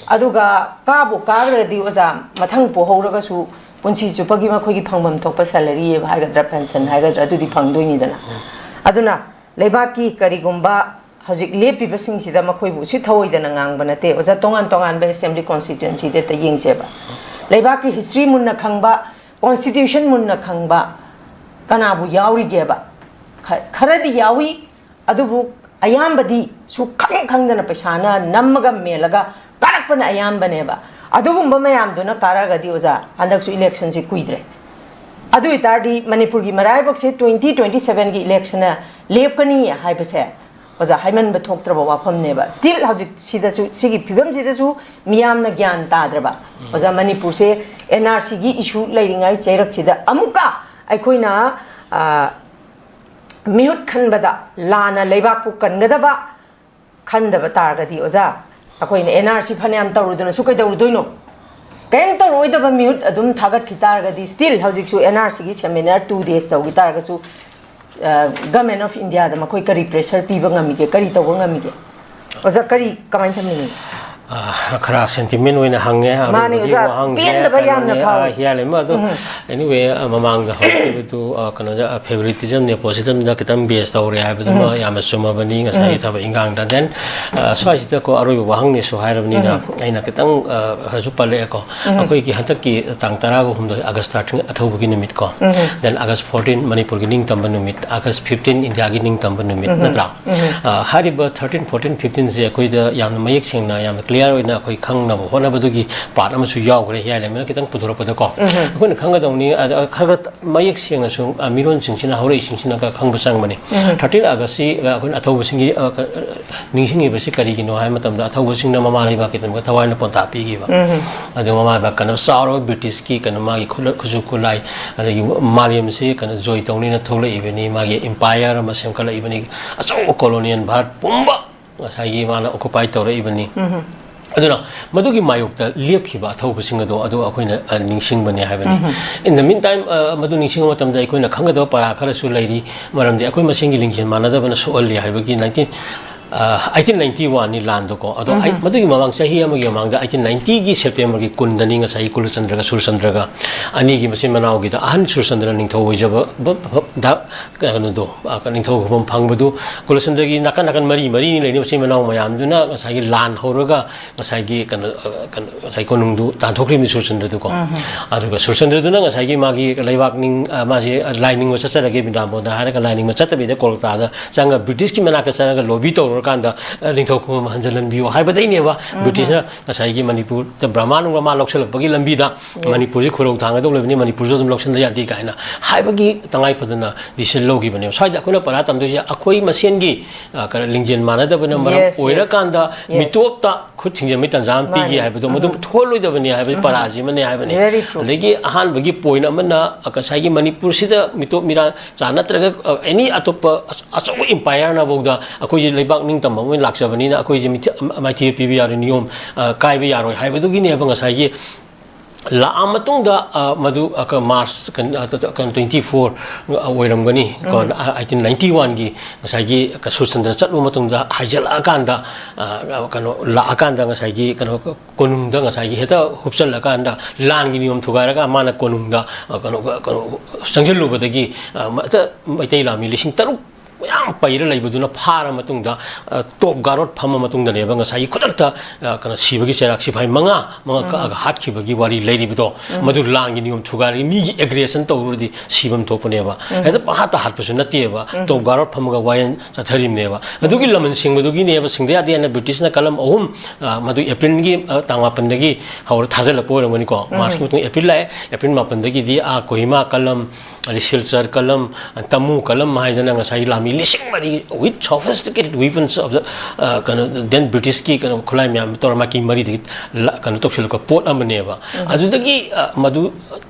ꯑꯗꯨꯒ ꯀꯥꯕꯨ ꯀꯥꯈ꯭ꯔꯗꯤ ꯑꯣꯖꯥ, ꯃꯊꯪ ꯄꯣꯍꯧꯔꯒꯁꯨ ꯄꯨꯟꯁꯤ ꯆꯨꯞꯄꯒꯤ ꯃꯈꯣꯏꯒꯤ ꯐꯪꯐꯝ ꯊꯣꯛꯄ ꯁꯦꯂꯔꯤ ꯍꯥꯏꯒꯗ꯭ꯔꯥ, ꯄꯦꯟꯁꯟ ꯍꯥꯏꯒꯗ꯭ꯔꯥ, ꯑꯗꯨꯗꯤ ꯐꯪꯗꯣꯏꯅꯤꯗꯅ꯫ ꯑꯗꯨꯅ ꯂꯩꯕꯥꯛꯀꯤ ꯀꯔꯤꯒꯨꯝꯕ ꯍꯧꯖꯤꯛ ꯂꯦꯞꯄꯤꯕꯁꯤꯡꯁꯤꯗ ꯃꯈꯣꯏꯕꯨ ꯎꯁꯤꯠ ꯊꯑꯣꯏꯗꯅ ꯉꯥꯡꯕ ꯅꯠꯇꯦ ꯑꯣꯖꯥ, ꯇꯣꯉꯥꯟ ꯇꯣꯉꯥꯟꯕ ꯑꯦꯁꯦꯝꯕ꯭ꯂꯤ ꯀꯣꯟꯁꯇꯤꯇ꯭ꯋꯦꯟꯁꯤꯗ ꯍꯦꯛꯇ ꯌꯦꯡꯁꯦꯕ꯫ ꯂꯩꯕꯥꯛꯀꯤ ꯍꯤꯁꯇ꯭ꯔꯤ ꯃꯨꯟꯅ ꯈꯪꯕ, ꯀꯣꯟꯁꯇꯤꯇ꯭ꯌꯨꯁꯟ ꯃꯨꯟꯅ ꯈꯪꯕ ꯀꯅꯥꯕꯨ ꯌꯥꯎꯔꯤꯒꯦꯕ? ꯈ-, ꯈꯔꯗꯤ ꯌꯥꯎꯏ, ꯑꯗꯨꯕꯨ ꯑꯌꯥꯝꯕꯗꯤ ꯁꯨꯈꯪ ꯈꯪꯗꯅ ꯄꯩꯁꯥꯅ ꯅꯝꯃꯒ ꯃꯦꯜꯂꯒ ꯀꯥꯔꯛꯄꯅ ꯑꯌꯥꯝꯕꯅꯦꯕ꯫ ꯑꯗꯨꯒꯨꯝꯕ ꯃꯌꯥꯝꯗꯨꯅ ꯀꯥꯔꯛꯑꯒꯗꯤ ꯑꯣꯖꯥ, ꯍꯟꯗꯛꯁꯨ ꯏꯂꯦꯛꯁꯟꯁꯤ ꯀꯨꯏꯗ꯭ꯔꯦ꯫ ꯑꯗꯨ ꯑꯣꯏꯇꯥꯔꯗꯤ ꯃꯅꯤꯄꯨꯔꯒꯤ ꯃꯔꯥꯏꯕꯛꯁꯦ twenty twenty sevenꯒꯤ ꯏꯂꯦꯛꯁꯟꯅ ꯂꯦꯞꯀꯅꯤ ꯍꯥꯏꯕꯁꯦ ꯑꯣꯖꯥ, ꯍꯥꯏꯃꯟꯕ ꯊꯣꯛꯇ꯭ꯔꯕ ꯋꯥꯐꯝꯅꯦꯕ꯫ ꯁ꯭ꯇꯤꯜ ꯍꯧꯖꯤꯛꯁꯤꯗꯁꯨ, ꯁꯤꯒꯤ ꯐꯤꯕꯝꯁꯤꯗꯁꯨ ꯃꯤꯌꯥꯝꯅ ꯒ꯭ꯌꯥꯟ ꯇꯥꯗ꯭ꯔꯕ꯫ ꯑꯣꯖꯥ, ꯃꯅꯤꯄꯨꯔꯁꯦ ꯑꯦꯟ ꯑꯥꯔ ꯁꯤꯒꯤ ꯏꯁꯨ ꯂꯩꯔꯤꯉꯩ ꯆꯩꯔꯛꯁꯤꯗ ꯑꯃꯨꯛꯀ ꯑꯩꯈꯣꯏꯅ, ꯑ, ꯃꯤꯍꯨꯠ ꯈꯟꯕꯗ ꯂꯥꯟꯅ ꯂꯩꯕꯥꯛꯄꯨ ꯀꯟꯒꯗꯕ ꯈꯟꯗꯕ ꯇꯥꯔꯒꯗꯤ, ꯑꯣꯖꯥ, ꯑꯩꯈꯣꯏꯅ ꯑꯦꯟ ꯑꯥꯔ ꯁꯤ ꯐꯅꯌꯥꯝ ꯇꯧꯔꯨꯗꯅꯁꯨ ꯀꯩꯗꯧꯔꯨꯗꯣꯏꯅꯣ? ꯀꯔꯤꯝ ꯇꯧꯔꯣꯏꯗꯕ ꯃꯤꯍꯨꯠ ꯑꯗꯨꯝ ꯊꯥꯒꯠꯈꯤ ꯇꯥꯔꯒꯗꯤ, ꯁ꯭ꯇꯤꯜ ꯍꯧꯖꯤꯛꯁꯨ ꯑꯦꯟ ꯑꯥꯔ ꯁꯤꯒꯤ ꯁꯦꯃꯤꯅꯥꯔ ꯇꯨ ꯗꯦꯖ ꯇꯧꯈꯤ ꯇꯥꯔꯒꯁꯨ, ꯑ, ꯒꯃꯦꯟ ꯑꯣꯐ ꯏꯟꯗꯤꯌꯥꯗ ꯃꯈꯣꯏ ꯀꯔꯤ ꯄ꯭ꯔꯦꯁꯔ ꯄꯤꯕ ꯉꯝꯃꯤꯒꯦ, ꯀꯔꯤ ꯇꯧꯕ ꯉꯝꯃꯤꯒꯦ? ꯑꯣꯖꯥ, ꯀꯔꯤ, ꯀꯃꯥꯏꯅ ꯊꯝꯅꯤꯡꯉꯤ? ꯑ, ꯈꯔ ꯁꯦꯟꯇꯤꯃꯦꯟ ꯑꯣꯏꯅ ꯍꯪꯉꯦ꯫ ꯃꯥꯅꯦ, ꯑꯗꯨꯗꯒꯤ ꯑꯣꯖꯥ, ꯋꯥꯍꯪꯁꯦ ꯄꯦꯟꯗꯕ ꯌꯥꯝꯅ ꯀꯩꯅꯣꯅꯦ, ꯐꯥꯎꯋꯦ꯫ ꯑ, ꯍꯤꯌꯥꯂꯦꯝꯕ ꯑꯗꯣ, anyway, ꯑ, ꯃꯃꯥꯡꯗ ꯍꯧꯔꯛꯈꯤꯕꯗꯨ, ꯑ, ꯀꯩꯅꯣꯗ, ꯑ, favoritism, nepotism ꯗ ꯈꯤꯇꯪ base ꯇꯧꯔꯦ ꯍꯥꯏꯕꯗꯨꯃ ꯌꯥꯝꯅ ꯆꯨꯝꯃꯕꯅꯤ ꯉꯁꯥꯏꯒꯤ ꯊꯕꯛ ꯏꯪꯈꯥꯡꯗ꯫ Then, ꯑ, ꯁ꯭ꯋꯥꯏꯁꯤꯗꯀꯣ ꯑꯔꯣꯏꯕ ꯋꯥꯍꯪꯅꯤꯁꯨ ꯍꯥꯏꯔꯕꯅꯤꯅ ꯑꯩꯅ ꯈꯤꯇꯪ, ꯑ, ꯈꯔꯁꯨ ꯄꯜꯂꯛꯑꯦꯀꯣ꯫ ꯑꯩꯈꯣꯏꯒꯤ ꯍꯟꯗꯛꯀꯤ ꯇꯥꯡ ꯇꯔꯥꯒ ꯍꯨꯝꯗꯣꯏ, ꯑꯥꯒꯁ ꯊꯥꯔꯇꯤꯟ ꯑꯊꯧꯕꯒꯤ ꯅꯨꯃꯤꯠ ꯀꯣ꯫ Then ꯑꯥꯒꯁ ꯐꯣꯔꯇꯤꯟ ꯃꯅꯤꯄꯨꯔꯒꯤ ꯅꯤꯡꯇꯝꯕ ꯅꯨꯃꯤꯠ, ꯑꯥꯒꯁ ꯐꯤꯐꯇꯤꯟ ꯏꯟꯗꯤꯌꯥꯒꯤ ꯅꯤꯡꯇꯝꯕ ꯅꯨꯃꯤꯠ, ꯅꯠꯇ꯭ꯔꯥ? ꯑ, ꯍꯥꯏꯔꯤꯕ ꯊꯥꯔꯇꯤꯟ, ꯐꯣꯔꯇꯤꯟ, ꯐꯤꯐꯇꯤꯟꯁꯦ ꯑꯩꯈꯣꯏꯗ ꯌꯥꯝꯅ ꯃꯌꯦꯛ ꯁꯦꯡꯅ, ꯌꯥꯝꯅ clear ꯑꯣꯏꯅ ꯑꯩꯈꯣꯏ ꯈꯪꯅꯕ ꯍꯣꯠꯅꯕꯗꯨꯒꯤ part ꯑꯃꯁꯨ ꯌꯥꯎꯈ꯭ꯔꯦ, ꯍꯤꯌꯥꯂꯦꯝꯕꯅ ꯈꯤꯇꯪ ꯄꯨꯊꯣꯔꯛꯄꯗꯀꯣ꯫ ꯑꯩꯈꯣꯏꯅ ꯈꯪꯒꯗꯧꯅꯤ, ꯑꯗ, ꯈꯔ ꯈꯔ ꯃꯌꯦꯛ ꯁꯦꯡꯅꯁꯨ, ꯑ, ꯃꯤꯔꯣꯟꯁꯤꯡꯁꯤꯅ, ꯍꯧꯔꯛꯏꯁꯤꯡꯁꯤꯅ ꯈꯔ ꯈꯪꯕ ꯆꯪꯕꯅꯤ꯫ ꯊꯥꯔꯇꯤꯟ ꯑꯥꯒꯁꯁꯤ, ꯑ, ꯑꯩꯈꯣꯏꯅ ꯑꯊꯧꯕꯁꯤꯡꯒꯤ, ꯑ, ꯀ-, ꯅꯤꯡꯁꯤꯡꯉꯤꯕꯁꯤ ꯀꯔꯤꯒꯤꯅꯣ ꯍꯥꯏꯕ ꯃꯇꯝꯗ, ꯑꯊꯧꯕꯁꯤꯡꯅ ꯃꯃꯥ ꯂꯩꯕꯥꯛꯀꯤꯗꯃꯛꯇ ꯊꯋꯥꯏꯅ ꯄꯣꯟꯊꯥ ꯄꯤꯈꯤꯕ꯫ ꯑꯗꯨ ꯃꯃꯥ ꯂꯩꯕꯥꯛ ꯀꯩꯅꯣ ꯆꯥꯎꯔꯕ ꯕ꯭ꯔꯤꯇꯤꯁꯀꯤ ꯀꯩꯅꯣ ꯃꯥꯒꯤ ꯈꯨꯠꯂ-, ꯈꯨꯠꯁꯨ ꯈꯨꯠꯂꯥꯏ, ꯑꯗꯒꯤ ꯃꯥꯂꯦꯝꯁꯤ ꯀꯩꯅꯣ ꯖꯣꯏ ꯇꯧꯅꯤꯅ ꯊꯣꯛꯂꯛꯏꯕꯅꯤ, ꯃꯥꯒꯤ empire ꯑꯃ ꯁꯦꯝꯒꯠꯂꯛꯏꯕꯅꯤ, ꯑꯆꯧꯕ colonial ꯚꯥꯔꯠ ꯄꯨꯝꯕ ꯉꯁꯥꯏꯒꯤ ꯃꯥꯅ occupy ꯇꯧꯔꯛꯏꯕꯅꯤ꯫ ꯑꯗꯨꯅ ꯃꯗꯨꯒꯤ ꯃꯥꯌꯣꯛꯇ ꯂꯦꯞꯈꯤꯕ ꯑꯊꯧꯕꯁꯤꯡ ꯑꯗꯣ, ꯑꯗꯨ ꯑꯩꯈꯣꯏꯅ, ꯑ, ꯅꯤꯡꯁꯤꯡꯕꯅꯤ ꯍꯥꯏꯕꯅꯤ꯫ In the meantime, ꯑ, ꯃꯗꯨ ꯅꯤꯡꯁꯤꯡꯕ ꯃꯇꯝꯗ ꯑꯩꯈꯣꯏꯅ ꯈꯪꯒꯗꯕ ꯄꯔꯥ ꯈꯔꯁꯨ ꯂꯩꯔꯤ, ꯃꯔꯝꯗꯤ ꯑꯩꯈꯣꯏ ꯃꯁꯦꯟꯒꯤ ꯂꯤꯡꯖꯦꯜ ꯃꯥꯟꯅꯗꯕꯅ ꯁꯣꯛꯍꯜꯂꯤ ꯍꯥꯏꯕꯒꯤ nineteen, ꯑ, eighteen ninety one ꯅꯤ ꯂꯥꯟꯗꯣꯀꯣ꯫ ꯑꯗꯣ ꯑꯩ, ꯃꯗꯨꯒꯤ ꯃꯃꯥꯡ ꯆꯍꯤ ꯑꯃꯒꯤ ꯃꯃꯥꯡꯗ eighteen ninety ꯒꯤ September ꯒꯤ ꯀꯨꯟꯗꯅꯤ ꯉꯁꯥꯏꯒꯤ ꯀꯨꯂꯆꯟꯗ꯭ꯔꯒ ꯁꯨꯔꯆꯟꯗ꯭ꯔꯒ ꯑꯅꯤꯒꯤ ꯃꯆꯤꯟ ꯃꯅꯥꯎꯒꯤꯗ ꯑꯍꯟ ꯁꯨꯔꯆꯟꯗ꯭ꯔ ꯅꯤꯡꯊꯧ ꯑꯣꯏꯖꯕ ꯕ-, ꯕ-, ꯗ-, ꯀꯩꯅꯣꯗꯣ, ꯑ, ꯅꯤꯡꯊꯧ ꯐꯝꯐꯝ ꯐꯪꯕꯗꯨ ꯀꯨꯂꯆꯟꯗ꯭ꯔꯒꯤ ꯅꯥꯀꯟ ꯅꯥꯀꯟ ꯃꯔꯤ ꯃꯔꯤꯅꯤ ꯂꯩꯅꯤ, ꯃꯆꯤꯟ ꯃꯅꯥꯎ ꯃꯌꯥꯝꯗꯨꯅ ꯉꯁꯥꯏꯒꯤ ꯂꯥꯟ ꯍꯧꯔꯒ ꯉꯁꯥꯏꯒꯤ ꯀꯩꯅꯣ, ꯑ, ꯀꯩꯅꯣ, ꯉꯁꯥꯏ ꯀꯣꯅꯨꯡꯗꯨ ꯇꯥꯟꯊꯣꯛꯈ꯭ꯔꯤꯕꯅꯤ ꯁꯨꯔꯆꯟꯗ꯭ꯔꯗꯨꯀꯣ꯫ ꯑꯗꯨꯒ ꯁꯨꯔꯆꯟꯗ꯭ꯔꯗꯨꯅ ꯉꯁꯥꯏꯒꯤ ꯃꯥꯒꯤ ꯂꯩꯕꯥꯛ ꯅꯤꯡ-, ꯑ, ꯃꯥꯁꯦ ꯂꯥꯏ ꯅꯤꯡꯕ ꯆꯠꯆꯔꯒꯦ ꯕ꯭ꯔꯤꯟꯗꯥꯕꯣꯟꯗ ꯍꯥꯏꯔꯒ ꯂꯥꯏ ꯅꯤꯡꯕ ꯆꯠꯇꯕꯤꯗ ꯀꯣꯜꯀꯇꯥꯗ ꯆꯪꯉꯒ ꯕ꯭ꯔꯤꯇꯤꯁꯀꯤ ꯃꯅꯥꯛꯇ ꯆꯪꯉꯒ lobby ꯇꯧꯔꯒ ꯀꯥꯟꯗ, ꯑ, ꯅꯤꯡꯊꯧ ꯈꯨꯕꯝ ꯍꯟꯖꯤꯜꯍꯟꯕꯤꯌꯨ ꯍꯥꯏꯕꯗꯩꯅꯦꯕ ꯕ꯭ꯔꯤꯇꯤꯁꯅ ꯉꯁꯥꯏꯒꯤ ꯃꯅꯤꯄꯨꯔꯗ ꯕ꯭ꯔꯍꯃꯥꯟ ꯅꯨꯡꯃꯥꯟ ꯂꯧꯁꯜꯂꯛꯄꯒꯤ ꯂꯝꯕꯤꯗ ꯃꯅꯤꯄꯨꯔꯁꯤ ꯈꯨꯔꯧ ꯊꯥꯡꯒꯗꯧ ꯂꯩꯕꯅꯤ, ꯃꯅꯤꯄꯨꯔꯁꯨ ꯑꯗꯨꯝ ꯂꯧꯁꯤꯟꯕ ꯌꯥꯗꯦ ꯀꯥꯏꯅ ꯍꯥꯏꯕꯒꯤ ꯇꯉꯥꯏ ꯐꯗꯅ ꯗꯤꯁꯤꯖꯟ ꯂꯧꯈꯤꯕꯅꯦꯕ꯫ ꯁ꯭ꯋꯥꯏꯗ ꯑꯩꯈꯣꯏꯅ ꯄꯔꯥ ꯇꯝꯗꯣꯏꯁꯦ ꯑꯩꯈꯣꯏ ꯃꯁꯦꯟꯒꯤ, ꯑ, ꯀꯩꯅꯣ, ꯂꯤꯡꯖꯦꯜ ꯃꯥꯟꯅꯗꯕꯅ ꯃꯔꯝ Yes, yes, ꯑꯣꯏꯔꯀꯥꯟꯗ yes. ꯃꯤꯇꯣꯞꯇ ꯈꯨꯠ ꯊꯤꯡꯖꯤꯟꯕꯒꯤ ꯇꯥꯟꯖꯥ ꯑꯃ ꯄꯤꯒꯦ ꯃꯥꯅꯦ꯫ ꯍꯥꯏꯕꯗꯣ ꯃꯗꯨ ꯎꯝ꯫ ꯊꯣꯛꯍꯜꯂꯣꯏꯗꯕꯅꯤ ꯍꯥꯏꯕꯁꯤ ꯎꯝ꯫ ꯄꯔꯥꯁꯤꯃꯅꯦ ꯍꯥꯏꯕꯅꯤ꯫ Very true. ꯑꯗꯒꯤ ꯑꯍꯥꯟꯕꯒꯤ ꯄꯣꯏꯟ ꯑꯃꯅ, ꯑ, ꯉꯁꯥꯏꯒꯤ ꯃꯅꯤꯄꯨꯔꯁꯤꯗ ꯃꯤꯇꯣꯞ ꯃꯤꯔꯥ ꯆꯥ ꯅꯠꯇ꯭ꯔꯒ, ꯑ, ꯑꯦꯅꯤ ꯑꯇꯣꯞꯄ ꯑꯆ-, ꯑꯆꯧꯕ ꯏꯝꯄꯥꯌꯔꯅꯐꯥꯎꯗ ꯑꯩꯈꯣꯏꯁꯦ ꯂꯩꯕꯥꯛ ꯅꯤꯡꯇꯝꯕ ꯑꯃ ꯑꯣꯏꯅ ꯂꯥꯛꯆꯕꯅꯤꯅ ꯑꯩꯈꯣꯏꯁꯦ ꯃꯤꯊꯤ-, ꯑ, ꯃꯥꯏꯊꯤꯕ ꯄꯤꯕ ꯌꯥꯔꯣꯏ, ꯅꯤꯌꯣꯝ, ꯑ, ꯀꯥꯏꯕ ꯌꯥꯔꯣꯏ ꯍꯥꯏꯕꯗꯨꯒꯤꯅꯦꯕ ꯉꯁꯥꯏꯒꯤ ꯂꯥꯛꯑ ꯃꯇꯨꯡꯗ, ꯑ, ꯃꯗꯨ, ꯑ, ꯀ-, ꯃꯥꯔꯆ ꯀꯩꯅꯣ, ꯑ, ꯀꯩꯅꯣ, twenty four ꯑꯣꯏꯔꯝꯒꯅꯤ ꯀꯣ, ꯎꯝ꯫ ꯑ, eighteen ninety one ꯒꯤ ꯉꯁꯥꯏꯒꯤ ꯁꯨꯔꯆꯟꯗ꯭ꯔ ꯆꯠꯂꯨꯕ ꯃꯇꯨꯡꯗ ꯍꯥꯏꯖꯤꯜꯂꯛꯑꯀꯥꯟꯗ, ꯑ, ꯀꯩꯅꯣ ꯂꯥꯛꯑꯀꯥꯟꯗ ꯉꯁꯥꯏꯒꯤ ꯀꯩꯅꯣ ꯀꯣꯅꯨꯡꯗ ꯉꯁꯥꯏꯒꯤ ꯍꯦꯛꯇ ꯍꯨꯞꯆꯜꯂꯀꯥꯟꯗ ꯂꯥꯟꯒꯤ ꯅꯤꯌꯣꯝ ꯊꯨꯒꯥꯏꯔꯒ ꯃꯥꯅ ꯀꯣꯅꯨꯡꯗ, ꯑ, ꯀꯩꯅꯣ, ꯀꯩꯅꯣ ꯆꯪꯁꯤꯜꯂꯨꯕꯗꯒꯤ, ꯑ, ꯍꯦꯛꯇ ꯃꯩꯇꯩ ꯂꯥꯟꯃꯤ ꯂꯤꯁꯤꯡ ꯇꯔꯨꯛ ꯃꯌꯥꯝ ꯄꯩꯔ ꯂꯩꯕꯗꯨꯅ ꯐꯥꯔ ꯃꯇꯨꯡꯗ, ꯑ, ꯇꯣꯞ ꯒꯥꯔꯣꯠ ꯐꯝꯃ ꯃꯇꯨꯡꯗꯅꯦꯕ ꯉꯁꯥꯏꯒꯤ ꯈꯨꯗꯛꯇ, ꯑ, ꯀꯩꯅꯣ, ꯁꯤꯕꯒꯤ ꯆꯩꯔꯥꯛ ꯁꯤꯐꯥꯏ ꯃꯉꯥ, ꯃꯉꯥ ꯎꯝ꯫ ꯀꯛꯑꯒ ꯍꯥꯠꯈꯤꯕꯒꯤ ꯋꯥꯔꯤ ꯂꯩꯔꯤꯕꯗꯣ, ꯎꯝ꯫ ꯃꯗꯨ ꯂꯥꯟꯒꯤ ꯅꯤꯌꯣꯝ ꯊꯨꯒꯥꯏꯔꯒ ꯃꯤꯒꯤ ꯑꯦꯒ꯭ꯔꯦꯁꯟ ꯇꯧꯔꯨꯔꯗꯤ ꯁꯤꯐꯝ ꯊꯣꯛꯄꯅꯦꯕ꯫ ꯎꯝ꯫ ꯍꯦꯛꯇ ꯄꯪꯍꯥꯠꯇ ꯍꯥꯠꯄꯁꯨ ꯅꯠꯇꯦꯕ, ꯎꯝ꯫ ꯇꯣꯞ ꯒꯥꯔꯣꯠ ꯐꯝꯃꯒ ꯋꯥꯌꯦꯜ ꯆꯠꯊꯔꯤꯕꯅꯦꯕ꯫ ꯑꯗꯨꯒꯤ ꯂꯃꯟ ꯁꯤꯡꯕꯗꯨꯒꯤꯅꯦꯕ ꯁꯤꯡꯗ ꯌꯥꯗꯦ ꯍꯥꯏꯅ ꯕ꯭ꯔꯤꯇꯤꯁꯅ ꯀꯂꯝ ꯑꯍꯨꯝ, ꯑ, ꯃꯗꯨ ꯑꯦꯄ꯭ꯔꯤꯜꯒꯤ, ꯑ, ꯇꯥꯡ ꯃꯥꯄꯟꯗꯒꯤ ꯍꯧꯔ ꯊꯥꯖꯤꯜꯂꯛꯄ ꯑꯣꯏꯔꯝꯒꯅꯤꯀꯣ꯫ ꯎꯝ꯫ ꯃꯥꯔꯆꯀꯤ ꯃꯇꯨꯡ ꯑꯦꯄ꯭ꯔꯤꯜ ꯂꯥꯛꯑꯦ, ꯑꯦꯄ꯭ꯔꯤꯜ ꯃꯥꯄꯟꯗꯒꯤꯗꯤ, ꯑ, ꯀꯣꯍꯤꯃꯥ ꯀꯂꯝ, ꯑꯗꯩ ꯁꯤꯜꯆꯔ ꯀꯂꯝ, ꯇꯃꯨ ꯀꯂꯝ ꯍꯥꯏꯗꯅ ꯉꯁꯥꯏꯒꯤ ꯂꯥꯟꯃꯤ ꯂꯤꯁꯤꯡ ꯃꯔꯤ with sophisticated weapons of the, ꯑ, ꯀꯩꯅꯣ, then ꯕ꯭ꯔꯤꯇꯤꯁꯀꯤ ꯀꯩꯅꯣ ꯈꯨꯠꯂꯥꯏ ꯃꯌꯥꯝ ꯇꯧꯔ ꯃꯥꯏꯀꯩ ꯃꯔꯤꯗꯒꯤ ꯂ-, ꯀꯩꯅꯣ ꯇꯧꯁꯤꯜꯂꯛꯄ ꯄꯣꯠ ꯑꯃꯅꯦꯕ꯫ ꯎꯝ꯫ ꯑꯗꯨꯗꯒꯤ, ꯑ, ꯃꯗꯨ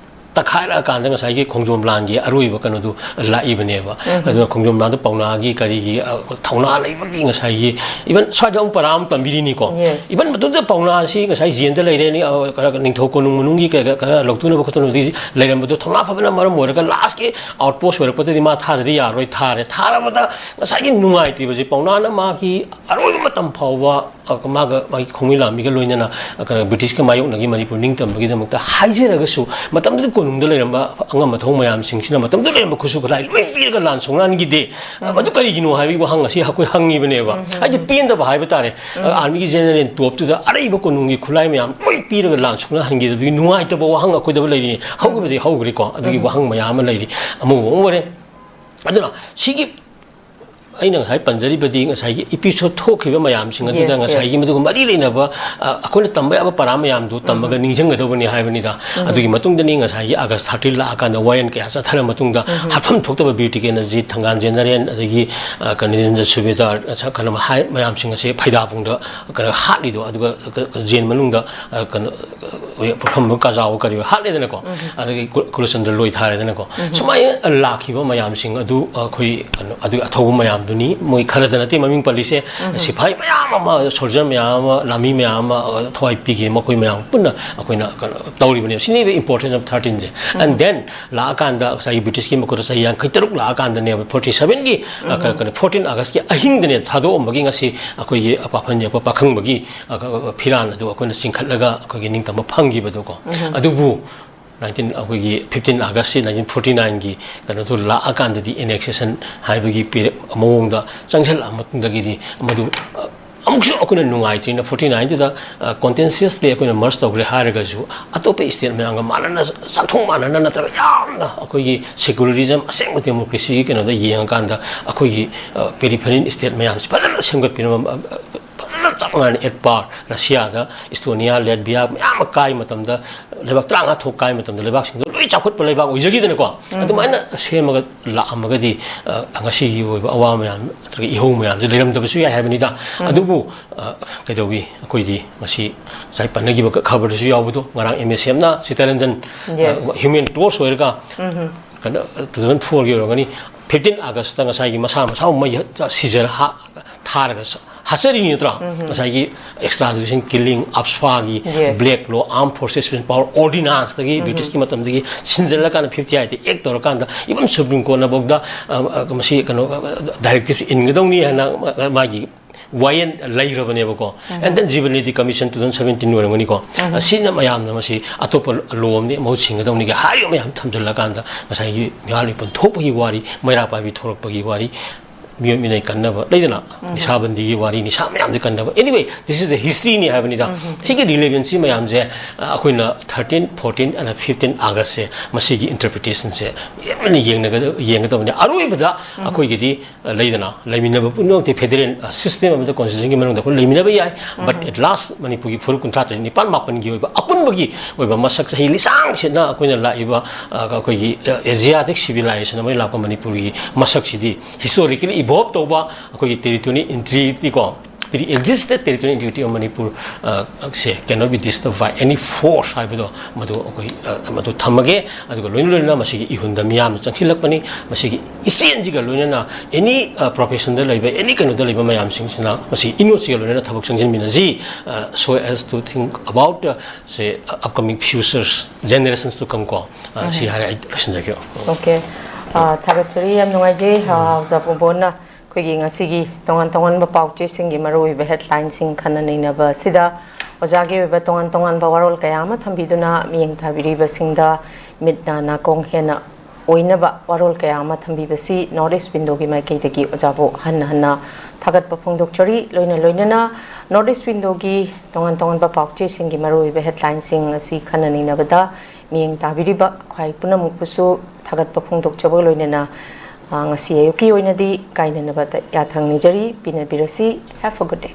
ꯇꯛꯈꯥꯏꯔꯛꯑꯀꯥꯟꯗ ꯉꯁꯥꯏꯒꯤ ꯈꯣꯡꯖꯣꯝ ꯂꯥꯟꯒꯤ ꯑꯔꯣꯏꯕ ꯀꯩꯅꯣꯗꯨ ꯂꯥꯛꯏꯕꯅꯦꯕ꯫ ꯎꯝ꯫ ꯑꯗꯨꯅ ꯈꯣꯡꯖꯣꯝ ꯂꯥꯟꯗ ꯄꯥꯎꯅꯥꯒꯤ ꯀꯔꯤꯒꯤ, ꯑ, ꯊꯧꯅꯥ ꯂꯩꯕꯒꯤ ꯉꯁꯥꯏꯒꯤ, even ꯁ꯭ꯋꯥꯏꯗ ꯑꯃꯨꯛ ꯄꯔꯥ ꯑꯃ ꯇꯝꯕꯤꯔꯤꯅꯤꯀꯣ꯫ Yes. Even ꯃꯇꯝꯗꯨꯗ ꯄꯥꯎꯅꯥꯁꯤ ꯉꯁꯥꯏ ꯖꯦꯟꯗ ꯂꯩꯔꯦ, ꯑ, ꯈꯔ ꯅꯤꯡꯊꯧ ꯀꯣꯅꯨꯡ ꯃꯅꯨꯡꯒꯤ ꯀꯩ ꯈꯔ ꯂꯧꯊꯣꯛꯅꯕ ꯈꯣꯠꯇꯣꯛꯅꯕꯗꯤ ꯂꯩꯔꯝꯕꯗꯣ ꯊꯧꯅꯥ ꯐꯕꯅ ꯃꯔꯝ ꯑꯣꯏꯔꯒ ꯂꯥꯁꯀꯤ ꯑꯥꯎꯠꯄꯣꯁ ꯑꯣꯏꯔꯛꯄꯗꯗꯤ ꯃꯥ ꯊꯥꯗꯗꯤ ꯌꯥꯔꯣꯏ, ꯊꯥꯔꯦ꯫ ꯊꯥꯔꯕꯗ ꯉꯁꯥꯏꯒꯤ ꯅꯨꯡꯉꯥꯏꯇ꯭ꯔꯤꯕꯁꯦ ꯄꯥꯎꯅꯥꯅ ꯃꯥꯒꯤ ꯑꯔꯣꯏꯕ ꯃꯇꯝ ꯐꯥꯎꯕ, ꯑ, ꯃꯥꯒ, ꯃꯥꯒꯤ ꯈꯣꯡꯃꯤ ꯂꯥꯟꯃꯤꯒ ꯂꯣꯏꯅꯅ, ꯑ, ꯀꯩꯅꯣ, ꯕ꯭ꯔꯤꯇꯤꯁꯀ ꯃꯥꯌꯣꯛꯅꯈꯤ ꯃꯅꯤꯄꯨꯔ ꯅꯤꯡꯇꯝꯕꯒꯤꯗꯃꯛꯇ ꯍꯥꯏꯖꯔꯒꯁꯨ, ꯃꯇꯝꯗꯨꯗ ꯀꯣꯅꯨꯡꯗ ꯂꯩꯔꯝꯕ ꯑꯉꯝ ꯑꯊꯧ ꯃꯌꯥꯝꯁꯤꯡꯁꯤꯅ ꯃꯇꯝꯗꯨꯗ ꯂꯩꯔꯝꯕ ꯈꯨꯠꯁꯨ ꯈꯨꯠꯂꯥꯏ ꯂꯣꯏ ꯄꯤꯔꯒ ꯂꯥꯟ ꯁꯣꯛꯅꯍꯟꯈꯤꯗꯦ꯫ ꯎꯝ꯫ ꯃꯗꯨ ꯀꯔꯤꯒꯤꯅꯣ ꯍꯥꯏꯕꯒꯤ ꯋꯥꯍꯪ ꯑꯁꯤ ꯑꯩꯈꯣꯏ ꯍꯪꯉꯤꯕꯅꯦꯕ꯫ ꯎꯝ, ꯎꯝ, ꯍꯥꯏꯗꯤ ꯎꯝ꯫ ꯄꯦꯟꯗꯕ ꯍꯥꯏꯕ ꯇꯥꯔꯦ꯫ ꯎꯝ꯫ ꯑꯥꯔꯃꯤꯒꯤ ꯖꯦꯅꯔꯦꯜ ꯇꯣꯞꯇꯨꯗ ꯑꯔꯩꯕ ꯀꯣꯅꯨꯡꯒꯤ ꯈꯨꯠꯂꯥꯏ ꯃꯌꯥꯝ ꯂꯣꯏ ꯄꯤꯔꯒ ꯂꯥꯟ ꯁꯣꯛꯅꯍꯟꯈꯤꯗꯕꯒꯤ ꯅꯨꯡꯉꯥꯏꯇꯕ ꯋꯥꯍꯪ ꯑꯩꯈꯣꯏꯗ ꯂꯩꯔꯤ꯫ ꯍꯧꯈꯤꯕꯗꯤ ꯍꯧꯈ꯭ꯔꯦꯀꯣ, ꯑꯗꯨꯒꯤ ꯎꯝ꯫ ꯋꯥꯍꯪ ꯃꯌꯥꯝ ꯑꯃ ꯂꯩꯔꯤ꯫ ꯑꯃꯨꯛ ꯑꯃꯨꯛ ꯑꯣꯏꯔꯦ꯫ ꯑꯗꯨꯅ ꯁꯤꯒꯤ ꯑꯩꯅ ꯉꯁꯥꯏ ꯄꯟꯖꯔꯤꯕꯗꯤ ꯉꯁꯥꯏꯒꯤ ꯏꯄꯤꯁꯣꯠ ꯊꯣꯛꯈꯤꯕ ꯃꯌꯥꯝꯁꯤꯡ ꯑꯗꯨꯗ, yes, yes, ꯉꯁꯥꯏꯒꯤ ꯃꯗꯨꯒ ꯃꯔꯤ ꯂꯩꯅꯕ, ꯑ, ꯑꯩꯈꯣꯏꯅ ꯇꯝꯕ ꯌꯥꯕ ꯄꯔꯥ ꯃꯌꯥꯝꯗꯨ ꯇꯝꯃꯒ, ꯎꯝ, ꯅꯤꯡꯁꯤꯡꯒꯗꯧꯕꯅꯤ ꯍꯥꯏꯕꯅꯤꯗ꯫ ꯎꯝ꯫ ꯑꯗꯨꯒꯤ ꯃꯇꯨꯡꯗꯅꯤ ꯉꯁꯥꯏꯒꯤ ꯑꯥꯒꯁ ꯊꯥꯔꯇꯤꯟ ꯂꯥꯛꯑꯀꯥꯟꯗ ꯋꯥꯌꯦꯜ ꯀꯌꯥ ꯆꯠꯊꯔ ꯃꯇꯨꯡꯗ, ꯎꯝ, ꯍꯥꯠꯐꯝ ꯊꯣꯛꯇꯕ ꯕꯤꯔ ꯇꯤꯀꯦꯟꯗ꯭ꯔꯖꯤꯠ, ꯊꯪꯒꯥꯜ ꯖꯦꯅꯔꯦꯜ, ꯑꯗꯒꯤ, ꯑ, ꯀꯩꯅꯣ, ꯅꯤꯔꯟꯖꯟ ꯁꯨꯕꯦꯗꯥꯔ, ꯑ, ꯀꯩꯅꯣ, ꯍꯥꯏ-, ꯃꯌꯥꯝꯁꯤꯡ ꯑꯁꯦ ꯐꯩꯗꯥꯄꯨꯡꯗ ꯀꯩꯅꯣ ꯍꯥꯠꯂꯤꯗꯣ, ꯑꯗꯨꯒ, ꯑ, ꯖꯦꯜ ꯃꯅꯨꯡꯗ, ꯑ, ꯀꯩꯅꯣ, ꯑ, ꯄꯨꯈ꯭ꯔꯝꯕ ꯀꯥꯖꯥꯎ ꯀꯔꯤ ꯍꯥꯠꯂꯦꯗꯅꯀꯣ, ꯎꯝ, ꯑꯗꯒꯤ ꯀꯨ-, ꯀꯨꯂꯆꯟꯗ꯭ꯔ ꯂꯣꯏ ꯊꯥꯔꯦꯗꯅꯀꯣ꯫ ꯎꯝ꯫ ꯁꯨꯃꯥꯏꯅ ꯂꯥꯛꯈꯤꯕ ꯃꯌꯥꯝꯁꯤꯡ ꯑꯗꯨ ꯑꯩꯈꯣꯏ ꯀꯩꯅꯣ, ꯑꯗꯨꯒꯤ ꯑꯊꯧꯕ ꯃꯌꯥꯝꯗꯨꯅꯤ꯫ ꯃꯣꯏ ꯈꯔꯗ ꯅꯠꯇꯦ ꯃꯃꯤꯡ ꯄꯜꯂꯤꯁꯦ, ꯎꯝ, ꯁꯤꯐꯥꯏ ꯃꯌꯥꯝ ꯑꯃ, ꯁꯣꯜꯖꯔ ꯃꯌꯥꯝ ꯑꯃ, ꯂꯥꯟꯃꯤ ꯃꯌꯥꯝ ꯑꯃ, ꯑ, ꯊꯋꯥꯏ ꯄꯤꯈꯤ꯫ ꯃꯈꯣꯏ ꯃꯌꯥꯝ ꯄꯨꯟꯅ ꯑꯩꯈꯣꯏꯅ ꯀꯩꯅꯣ ꯇꯧꯔꯤꯕꯅꯦꯕ꯫ ꯁꯤꯅꯦꯕ importance of thirteen say. And, um, then ꯂꯥꯛꯑꯀꯥꯟꯗ ꯉꯁꯥꯏꯒꯤ ꯕ꯭ꯔꯤꯇꯤꯁꯀꯤ ꯃꯈꯨꯠꯇ ꯆꯍꯤ ꯌꯥꯡꯈꯩ ꯇꯔꯨꯛ ꯂꯥꯛꯑꯀꯥꯟꯗꯅꯦꯕ, forty seven ꯒꯤ, ꯑ, ꯎꯝ, ꯀ-, ꯀꯩꯅꯣ, fourteen August ꯀꯤ ꯑꯍꯤꯡꯗꯅꯦ ꯊꯥꯗꯣꯛꯑꯝꯕꯒꯤ ꯉꯁꯤ ꯑꯩꯈꯣꯏꯒꯤ ꯄꯥꯐꯟ ꯌꯦꯛꯄ ꯄꯥꯈꯪꯕꯒꯤ, ꯑ, ꯀ-, ꯀ-, ꯐꯤꯔꯥꯟ ꯑꯗꯨ ꯑꯩꯈꯣꯏꯅ ꯆꯤꯡꯈꯠꯂꯒ ꯑꯩꯈꯣꯏꯒꯤ ꯅꯤꯡꯇꯝꯕ ꯐꯪꯈꯤꯕꯗꯣ꯫ ꯎꯝ꯫ ꯑꯗꯨꯕꯨ nineteen, ꯑꯩꯈꯣꯏꯒꯤ fifteen August ꯁꯤ nineteen forty nine ꯒꯤ ꯀꯩꯅꯣꯗꯨ ꯂꯥꯛꯑꯀꯥꯟꯗꯗꯤ annexation ꯍꯥꯏꯕꯒꯤ ꯄꯤꯔꯛ-, ꯃꯑꯣꯡꯗ ꯆꯪꯁꯤꯜꯂꯛꯑ ꯃꯇꯨꯡꯗꯒꯤꯗꯤ ꯃꯗꯨ, ꯑ, ꯑꯃꯨꯛꯁꯨ ꯑꯩꯈꯣꯏꯅ ꯅꯨꯡꯉꯥꯏꯇ꯭ꯔꯤꯅ forty nine ꯗꯨꯗ, ꯑ, contentiously ꯑꯩꯈꯣꯏꯅ merge ꯇꯧꯈ꯭ꯔꯦ ꯍꯥꯏꯔꯒꯁꯨ ꯑꯇꯣꯞꯄ state ꯃꯌꯥꯝꯒ ꯃꯥꯟꯅꯅ, ꯆꯥꯛꯊꯣꯡ ꯃꯥꯟꯅꯅ ꯅꯠꯇ꯭ꯔꯒ ꯌꯥꯝꯅ ꯑꯩꯈꯣꯏꯒꯤ secularism, ꯑꯁꯦꯡꯕ democracy ꯒꯤ ꯀꯩꯅꯣꯗ ꯌꯦꯡꯉꯀꯥꯟꯗ ꯑꯩꯈꯣꯏꯒꯤ, ꯑ, peripheral state ꯃꯌꯥꯝꯁꯤ ꯐꯖꯅ ꯁꯦꯝꯒꯠꯄꯤꯔꯝꯕ, ꯑ, ꯐꯖꯅ ꯆꯞ ꯃꯥꯟꯅꯅ at par Russia the, Estonia, Latvia ꯃꯌꯥꯝ ꯑꯃ ꯀꯥꯏ ꯃꯇꯝꯗ, ꯂꯩꯕꯥꯛ ꯇꯔꯥꯃꯉꯥ ꯊꯣꯛ ꯀꯥꯏ ꯃꯇꯝꯗ ꯂꯩꯕꯥꯛꯁꯤꯡꯗꯣ ꯂꯣꯏ ꯆꯥꯎꯈꯠꯄ ꯂꯩꯕꯥꯛ ꯑꯣꯏꯖꯈꯤꯗꯅꯀꯣ꯫ ꯎꯝ꯫ ꯑꯗꯨꯃꯥꯏꯅ ꯁꯦꯝꯃꯒ ꯂꯥꯛꯑꯝꯃꯒꯗꯤ, ꯑ, ꯉꯁꯤꯒꯤ ꯑꯣꯏꯕ ꯑꯋꯥ ꯃꯌꯥꯝ ꯅꯠꯇ꯭ꯔꯒ ꯏꯍꯧ ꯃꯌꯥꯝꯁꯦ ꯂꯩꯔꯝꯗꯕꯁꯨ ꯌꯥꯏ ꯍꯥꯏꯕꯅꯤꯗ꯫ ꯎꯝ꯫ ꯑꯗꯨꯕꯨ, ꯑ, ꯀꯩꯗꯧꯏ, ꯑꯩꯈꯣꯏꯗꯤ ꯉꯁꯤ ꯉꯁꯥꯏ ꯄꯟꯅꯈꯤꯕ ꯈ-, ꯈꯕꯔꯗꯁꯨ ꯌꯥꯎꯕꯗꯣ, ꯉꯔꯥꯡ M S F ꯅ ꯁꯤꯇꯔꯟꯖꯟ, ꯑ, yes, Human Torch ꯑꯣꯏꯔꯒ, ꯎꯝ꯫ ꯀꯩꯅꯣ, two thousand four ꯒꯤ ꯑꯣꯏꯔꯝꯒꯅꯤ, fifteen August ꯇ ꯉꯁꯥꯏꯒꯤ ꯃꯁꯥ ꯃꯁꯥ ꯃꯩ ꯁꯤꯖꯔ ꯍꯥ-, ꯊꯥꯔꯒ ꯁ-, ꯍꯥꯠꯆꯔꯤꯅꯤ ꯅꯠꯇ꯭ꯔꯣ? ꯎꯝ꯫ ꯉꯁꯥꯏꯒꯤ extrajudicial killing, AFSPA ꯒꯤ, yes, Black Law, Armed Forces Special Power Ordinance ꯇꯒꯤ, ꯎꯝ, ꯕ꯭ꯔꯤꯇꯤꯁꯀꯤ ꯃꯇꯝꯗꯒꯤ ꯁꯤꯟꯖꯜꯂꯀꯥꯟꯗ fifty eight ꯇ act ꯇꯧꯔꯀꯥꯟꯗ, even Supreme Court ꯅꯐꯥꯎꯗ, ꯑ, ꯑ, ꯃꯁꯤ ꯀꯩꯅꯣ, ꯑ, directives ꯏꯟꯒꯗꯧꯅꯤ ꯍꯥꯏꯅ ꯃꯥꯒꯤ ꯋꯥꯌꯦꯜ ꯂꯩꯈ꯭ꯔꯕꯅꯦꯕꯀꯣ꯫ ꯎꯝ꯫ And then Jubilee Commission two thousand seventeen ꯑꯣꯏꯔꯝꯒꯅꯤꯀꯣ꯫ ꯎꯝ꯫ ꯑꯁꯤꯅ ꯃꯌꯥꯝꯅ ꯃꯁꯤ ꯑꯇꯣꯞꯄ law ꯑꯃꯗꯤ ꯃꯍꯨꯠ ꯁꯤꯟꯒꯗꯧꯅꯤꯒ ꯍꯥꯏꯔꯤꯕ ꯃꯌꯥꯝ ꯊꯝꯖꯤꯜꯂꯀꯥꯟꯗ ꯉꯁꯥꯏꯒꯤ ꯃꯤꯍꯥꯠ ꯃꯤꯄꯨꯟ ꯊꯣꯛꯄꯒꯤ ꯋꯥꯔꯤ, ꯃꯩꯔꯥ ꯄꯥꯏꯕꯤ ꯊꯣꯛꯂꯛꯄꯒꯤ ꯋꯥꯔꯤ, ꯃꯤꯑꯣꯠ ꯃꯤꯅꯩ ꯀꯟꯅꯕ ꯂꯩꯗꯅ, ꯅꯤꯁꯥꯕꯟꯗꯤꯒꯤ ꯋꯥꯔꯤ, ꯅꯤꯁꯥ ꯃꯌꯥꯝꯗꯤ ꯀꯟꯅꯕ꯫ Anyway, this is a history ꯅꯤ ꯍꯥꯏꯕꯅꯤꯗ꯫ ꯁꯤꯒꯤ relevance ꯁꯤ ꯃꯌꯥꯝꯁꯦ, ꯑ, ꯑꯩꯈꯣꯏꯅ thirteen, fourteen ꯑꯅ fifteen August ꯁꯦ, ꯃꯁꯤꯒꯤ interpretation ꯁꯦ ꯌꯥꯝꯅ ꯌꯦꯡꯅꯒꯗ-, ꯌꯦꯡꯒꯗꯕꯅꯤ꯫ ꯑꯔꯣꯏꯕꯗ ꯑꯩꯈꯣꯏꯒꯤꯗꯤ, ꯑ, ꯂꯩꯗꯅ, ꯂꯩꯃꯤꯟꯅꯕ ꯄꯨꯝꯅꯃꯛꯇꯤ federal, ꯑ, system ꯑꯃꯗ, constitution ꯒꯤ ꯃꯅꯨꯡꯗ ꯑꯩꯈꯣꯏ ꯂꯩꯃꯤꯟꯅꯕ ꯌꯥꯏ꯫ But at last ꯃꯅꯤꯄꯨꯔꯒꯤ ꯐꯨꯔꯨꯞ ꯀꯨꯟꯊ꯭ꯔꯥ ꯇꯔꯦꯠ, ꯅꯤꯄꯥꯟ ꯃꯥꯄꯟꯒꯤ ꯑꯣꯏꯕ ꯑꯄꯨꯟꯕꯒꯤ ꯑꯣꯏꯕ ꯃꯁꯛ, ꯆꯍꯤ ꯂꯤꯁꯥꯡ ꯁꯤꯠꯅ ꯑꯩꯈꯣꯏꯅ ꯂꯥꯛꯏꯕ, ꯑ, ꯑꯩꯈꯣꯏꯒꯤ, ꯑ, Asiatic civilization ꯑꯃꯒꯤ ꯂꯥꯛꯄ ꯃꯅꯤꯄꯨꯔꯒꯤ ꯃꯁꯛꯁꯤꯗꯤ historically evolve ꯇꯧꯕ ꯑꯩꯈꯣꯏꯒꯤ territorial integrity ꯀꯣ, pre-existed territorial integrity of Manipur, ꯑ, ꯁꯦ cannot be disturbed by any force ꯍꯥꯏꯕꯗꯣ, ꯃꯗꯨ ꯑꯩꯈꯣꯏ, ꯑ, ꯃꯗꯨ ꯊꯝꯃꯒꯦ꯫ ꯑꯗꯨꯒ ꯂꯣꯏꯅ ꯂꯣꯏꯅꯅ ꯃꯁꯤꯒꯤ ꯏꯍꯨꯟꯗ ꯃꯤꯌꯥꯝꯅ ꯆꯪꯁꯤꯜꯂꯛꯄꯅꯤ꯫ ꯃꯁꯤꯒꯤ ꯏꯆꯦꯟꯁꯤꯒ ꯂꯣꯏꯅꯅ any, ꯑ, profession ꯗ ꯂꯩꯕ, any ꯀꯩꯅꯣꯗ ꯂꯩꯕ ꯃꯌꯥꯝꯁꯤꯡꯁꯤꯅ ꯃꯁꯤ ꯏꯅꯣꯠꯁꯤꯒ ꯂꯣꯏꯅꯅ ꯊꯕꯛ ꯆꯪꯁꯤꯟꯃꯤꯟꯅꯁꯤ, ꯑ, so as to think about, ꯑ, ꯁꯦ, upcoming futures generations to come ꯀꯣ꯫ ꯑ, ꯁꯤ ꯍꯥꯏꯔ ꯑꯩ ꯂꯣꯏꯁꯤꯟꯖꯒꯦ꯫ Okay. ꯑ, ꯊꯥꯒꯠꯆꯔꯤ, ꯌꯥꯝ ꯅꯨꯡꯉꯥꯏꯖꯩ, ꯑ, ꯑꯣꯖꯥ ꯄꯨꯡꯕꯣꯟꯅ ꯑꯩꯈꯣꯏꯒꯤ ꯉꯁꯤꯒꯤ ꯇꯣꯉꯥꯟ ꯇꯣꯉꯥꯟꯕ ꯄꯥꯎꯆꯦꯁꯤꯡꯒꯤ ꯃꯔꯨꯑꯣꯏꯕ headline ꯁꯤꯡ ꯈꯟꯅ ꯅꯩꯅꯕ ꯑꯁꯤꯗ ꯑꯣꯖꯥꯒꯤ ꯑꯣꯏꯕ ꯇꯣꯉꯥꯟ ꯇꯣꯉꯥꯟꯕ ꯋꯥꯔꯣꯜ ꯀꯌꯥ ꯑꯃ ꯊꯝꯕꯤꯗꯨꯅ ꯃꯤꯠꯌꯦꯡ ꯇꯥꯕꯤꯔꯤꯕꯁꯤꯡꯗ ꯃꯤꯠ ꯅꯥ ꯅꯥꯀꯣꯡ ꯍꯦꯟꯅ ꯑꯣꯏꯅꯕ ꯋꯥꯔꯣꯜ ꯀꯌꯥ ꯑꯃ ꯊꯝꯕꯤꯕꯁꯤ North East Window ꯒꯤ ꯃꯥꯏꯀꯩꯗꯒꯤ ꯑꯣꯖꯥꯕꯨ ꯍꯟꯅ ꯍꯟꯅ ꯊꯥꯒꯠꯄ ꯐꯣꯡꯗꯣꯛꯆꯔꯤ꯫ ꯂꯣꯏꯅ ꯂꯣꯏꯅꯅ North East Window ꯒꯤ ꯇꯣꯉꯥꯟ ꯇꯣꯉꯥꯟꯕ ꯄꯥꯎꯆꯦꯁꯤꯡꯒꯤ ꯃꯔꯨꯑꯣꯏꯕ headline ꯁꯤꯡ ꯑꯁꯤ ꯈꯟꯅ ꯅꯩꯅꯕꯗ ꯃꯤꯠꯌꯦꯡ ꯇꯥꯕꯤꯔꯤꯕ ꯈ꯭ꯋꯥꯏ ꯄꯨꯝꯅꯃꯛꯄꯨꯁꯨ ꯊꯥꯒꯠꯄ ꯐꯣꯡꯗꯣꯛꯆꯕꯒ ꯂꯣꯏꯅꯅ, ꯑ, ꯉꯁꯤ ꯑꯌꯨꯛꯀꯤ ꯑꯣꯏꯅꯗꯤ ꯀꯥꯏꯅꯅꯕ ꯌꯥꯊꯪ ꯅꯤꯖꯔꯤ꯫ ꯄꯤꯅꯕꯤꯔꯁꯤ꯫ Have a good day꯫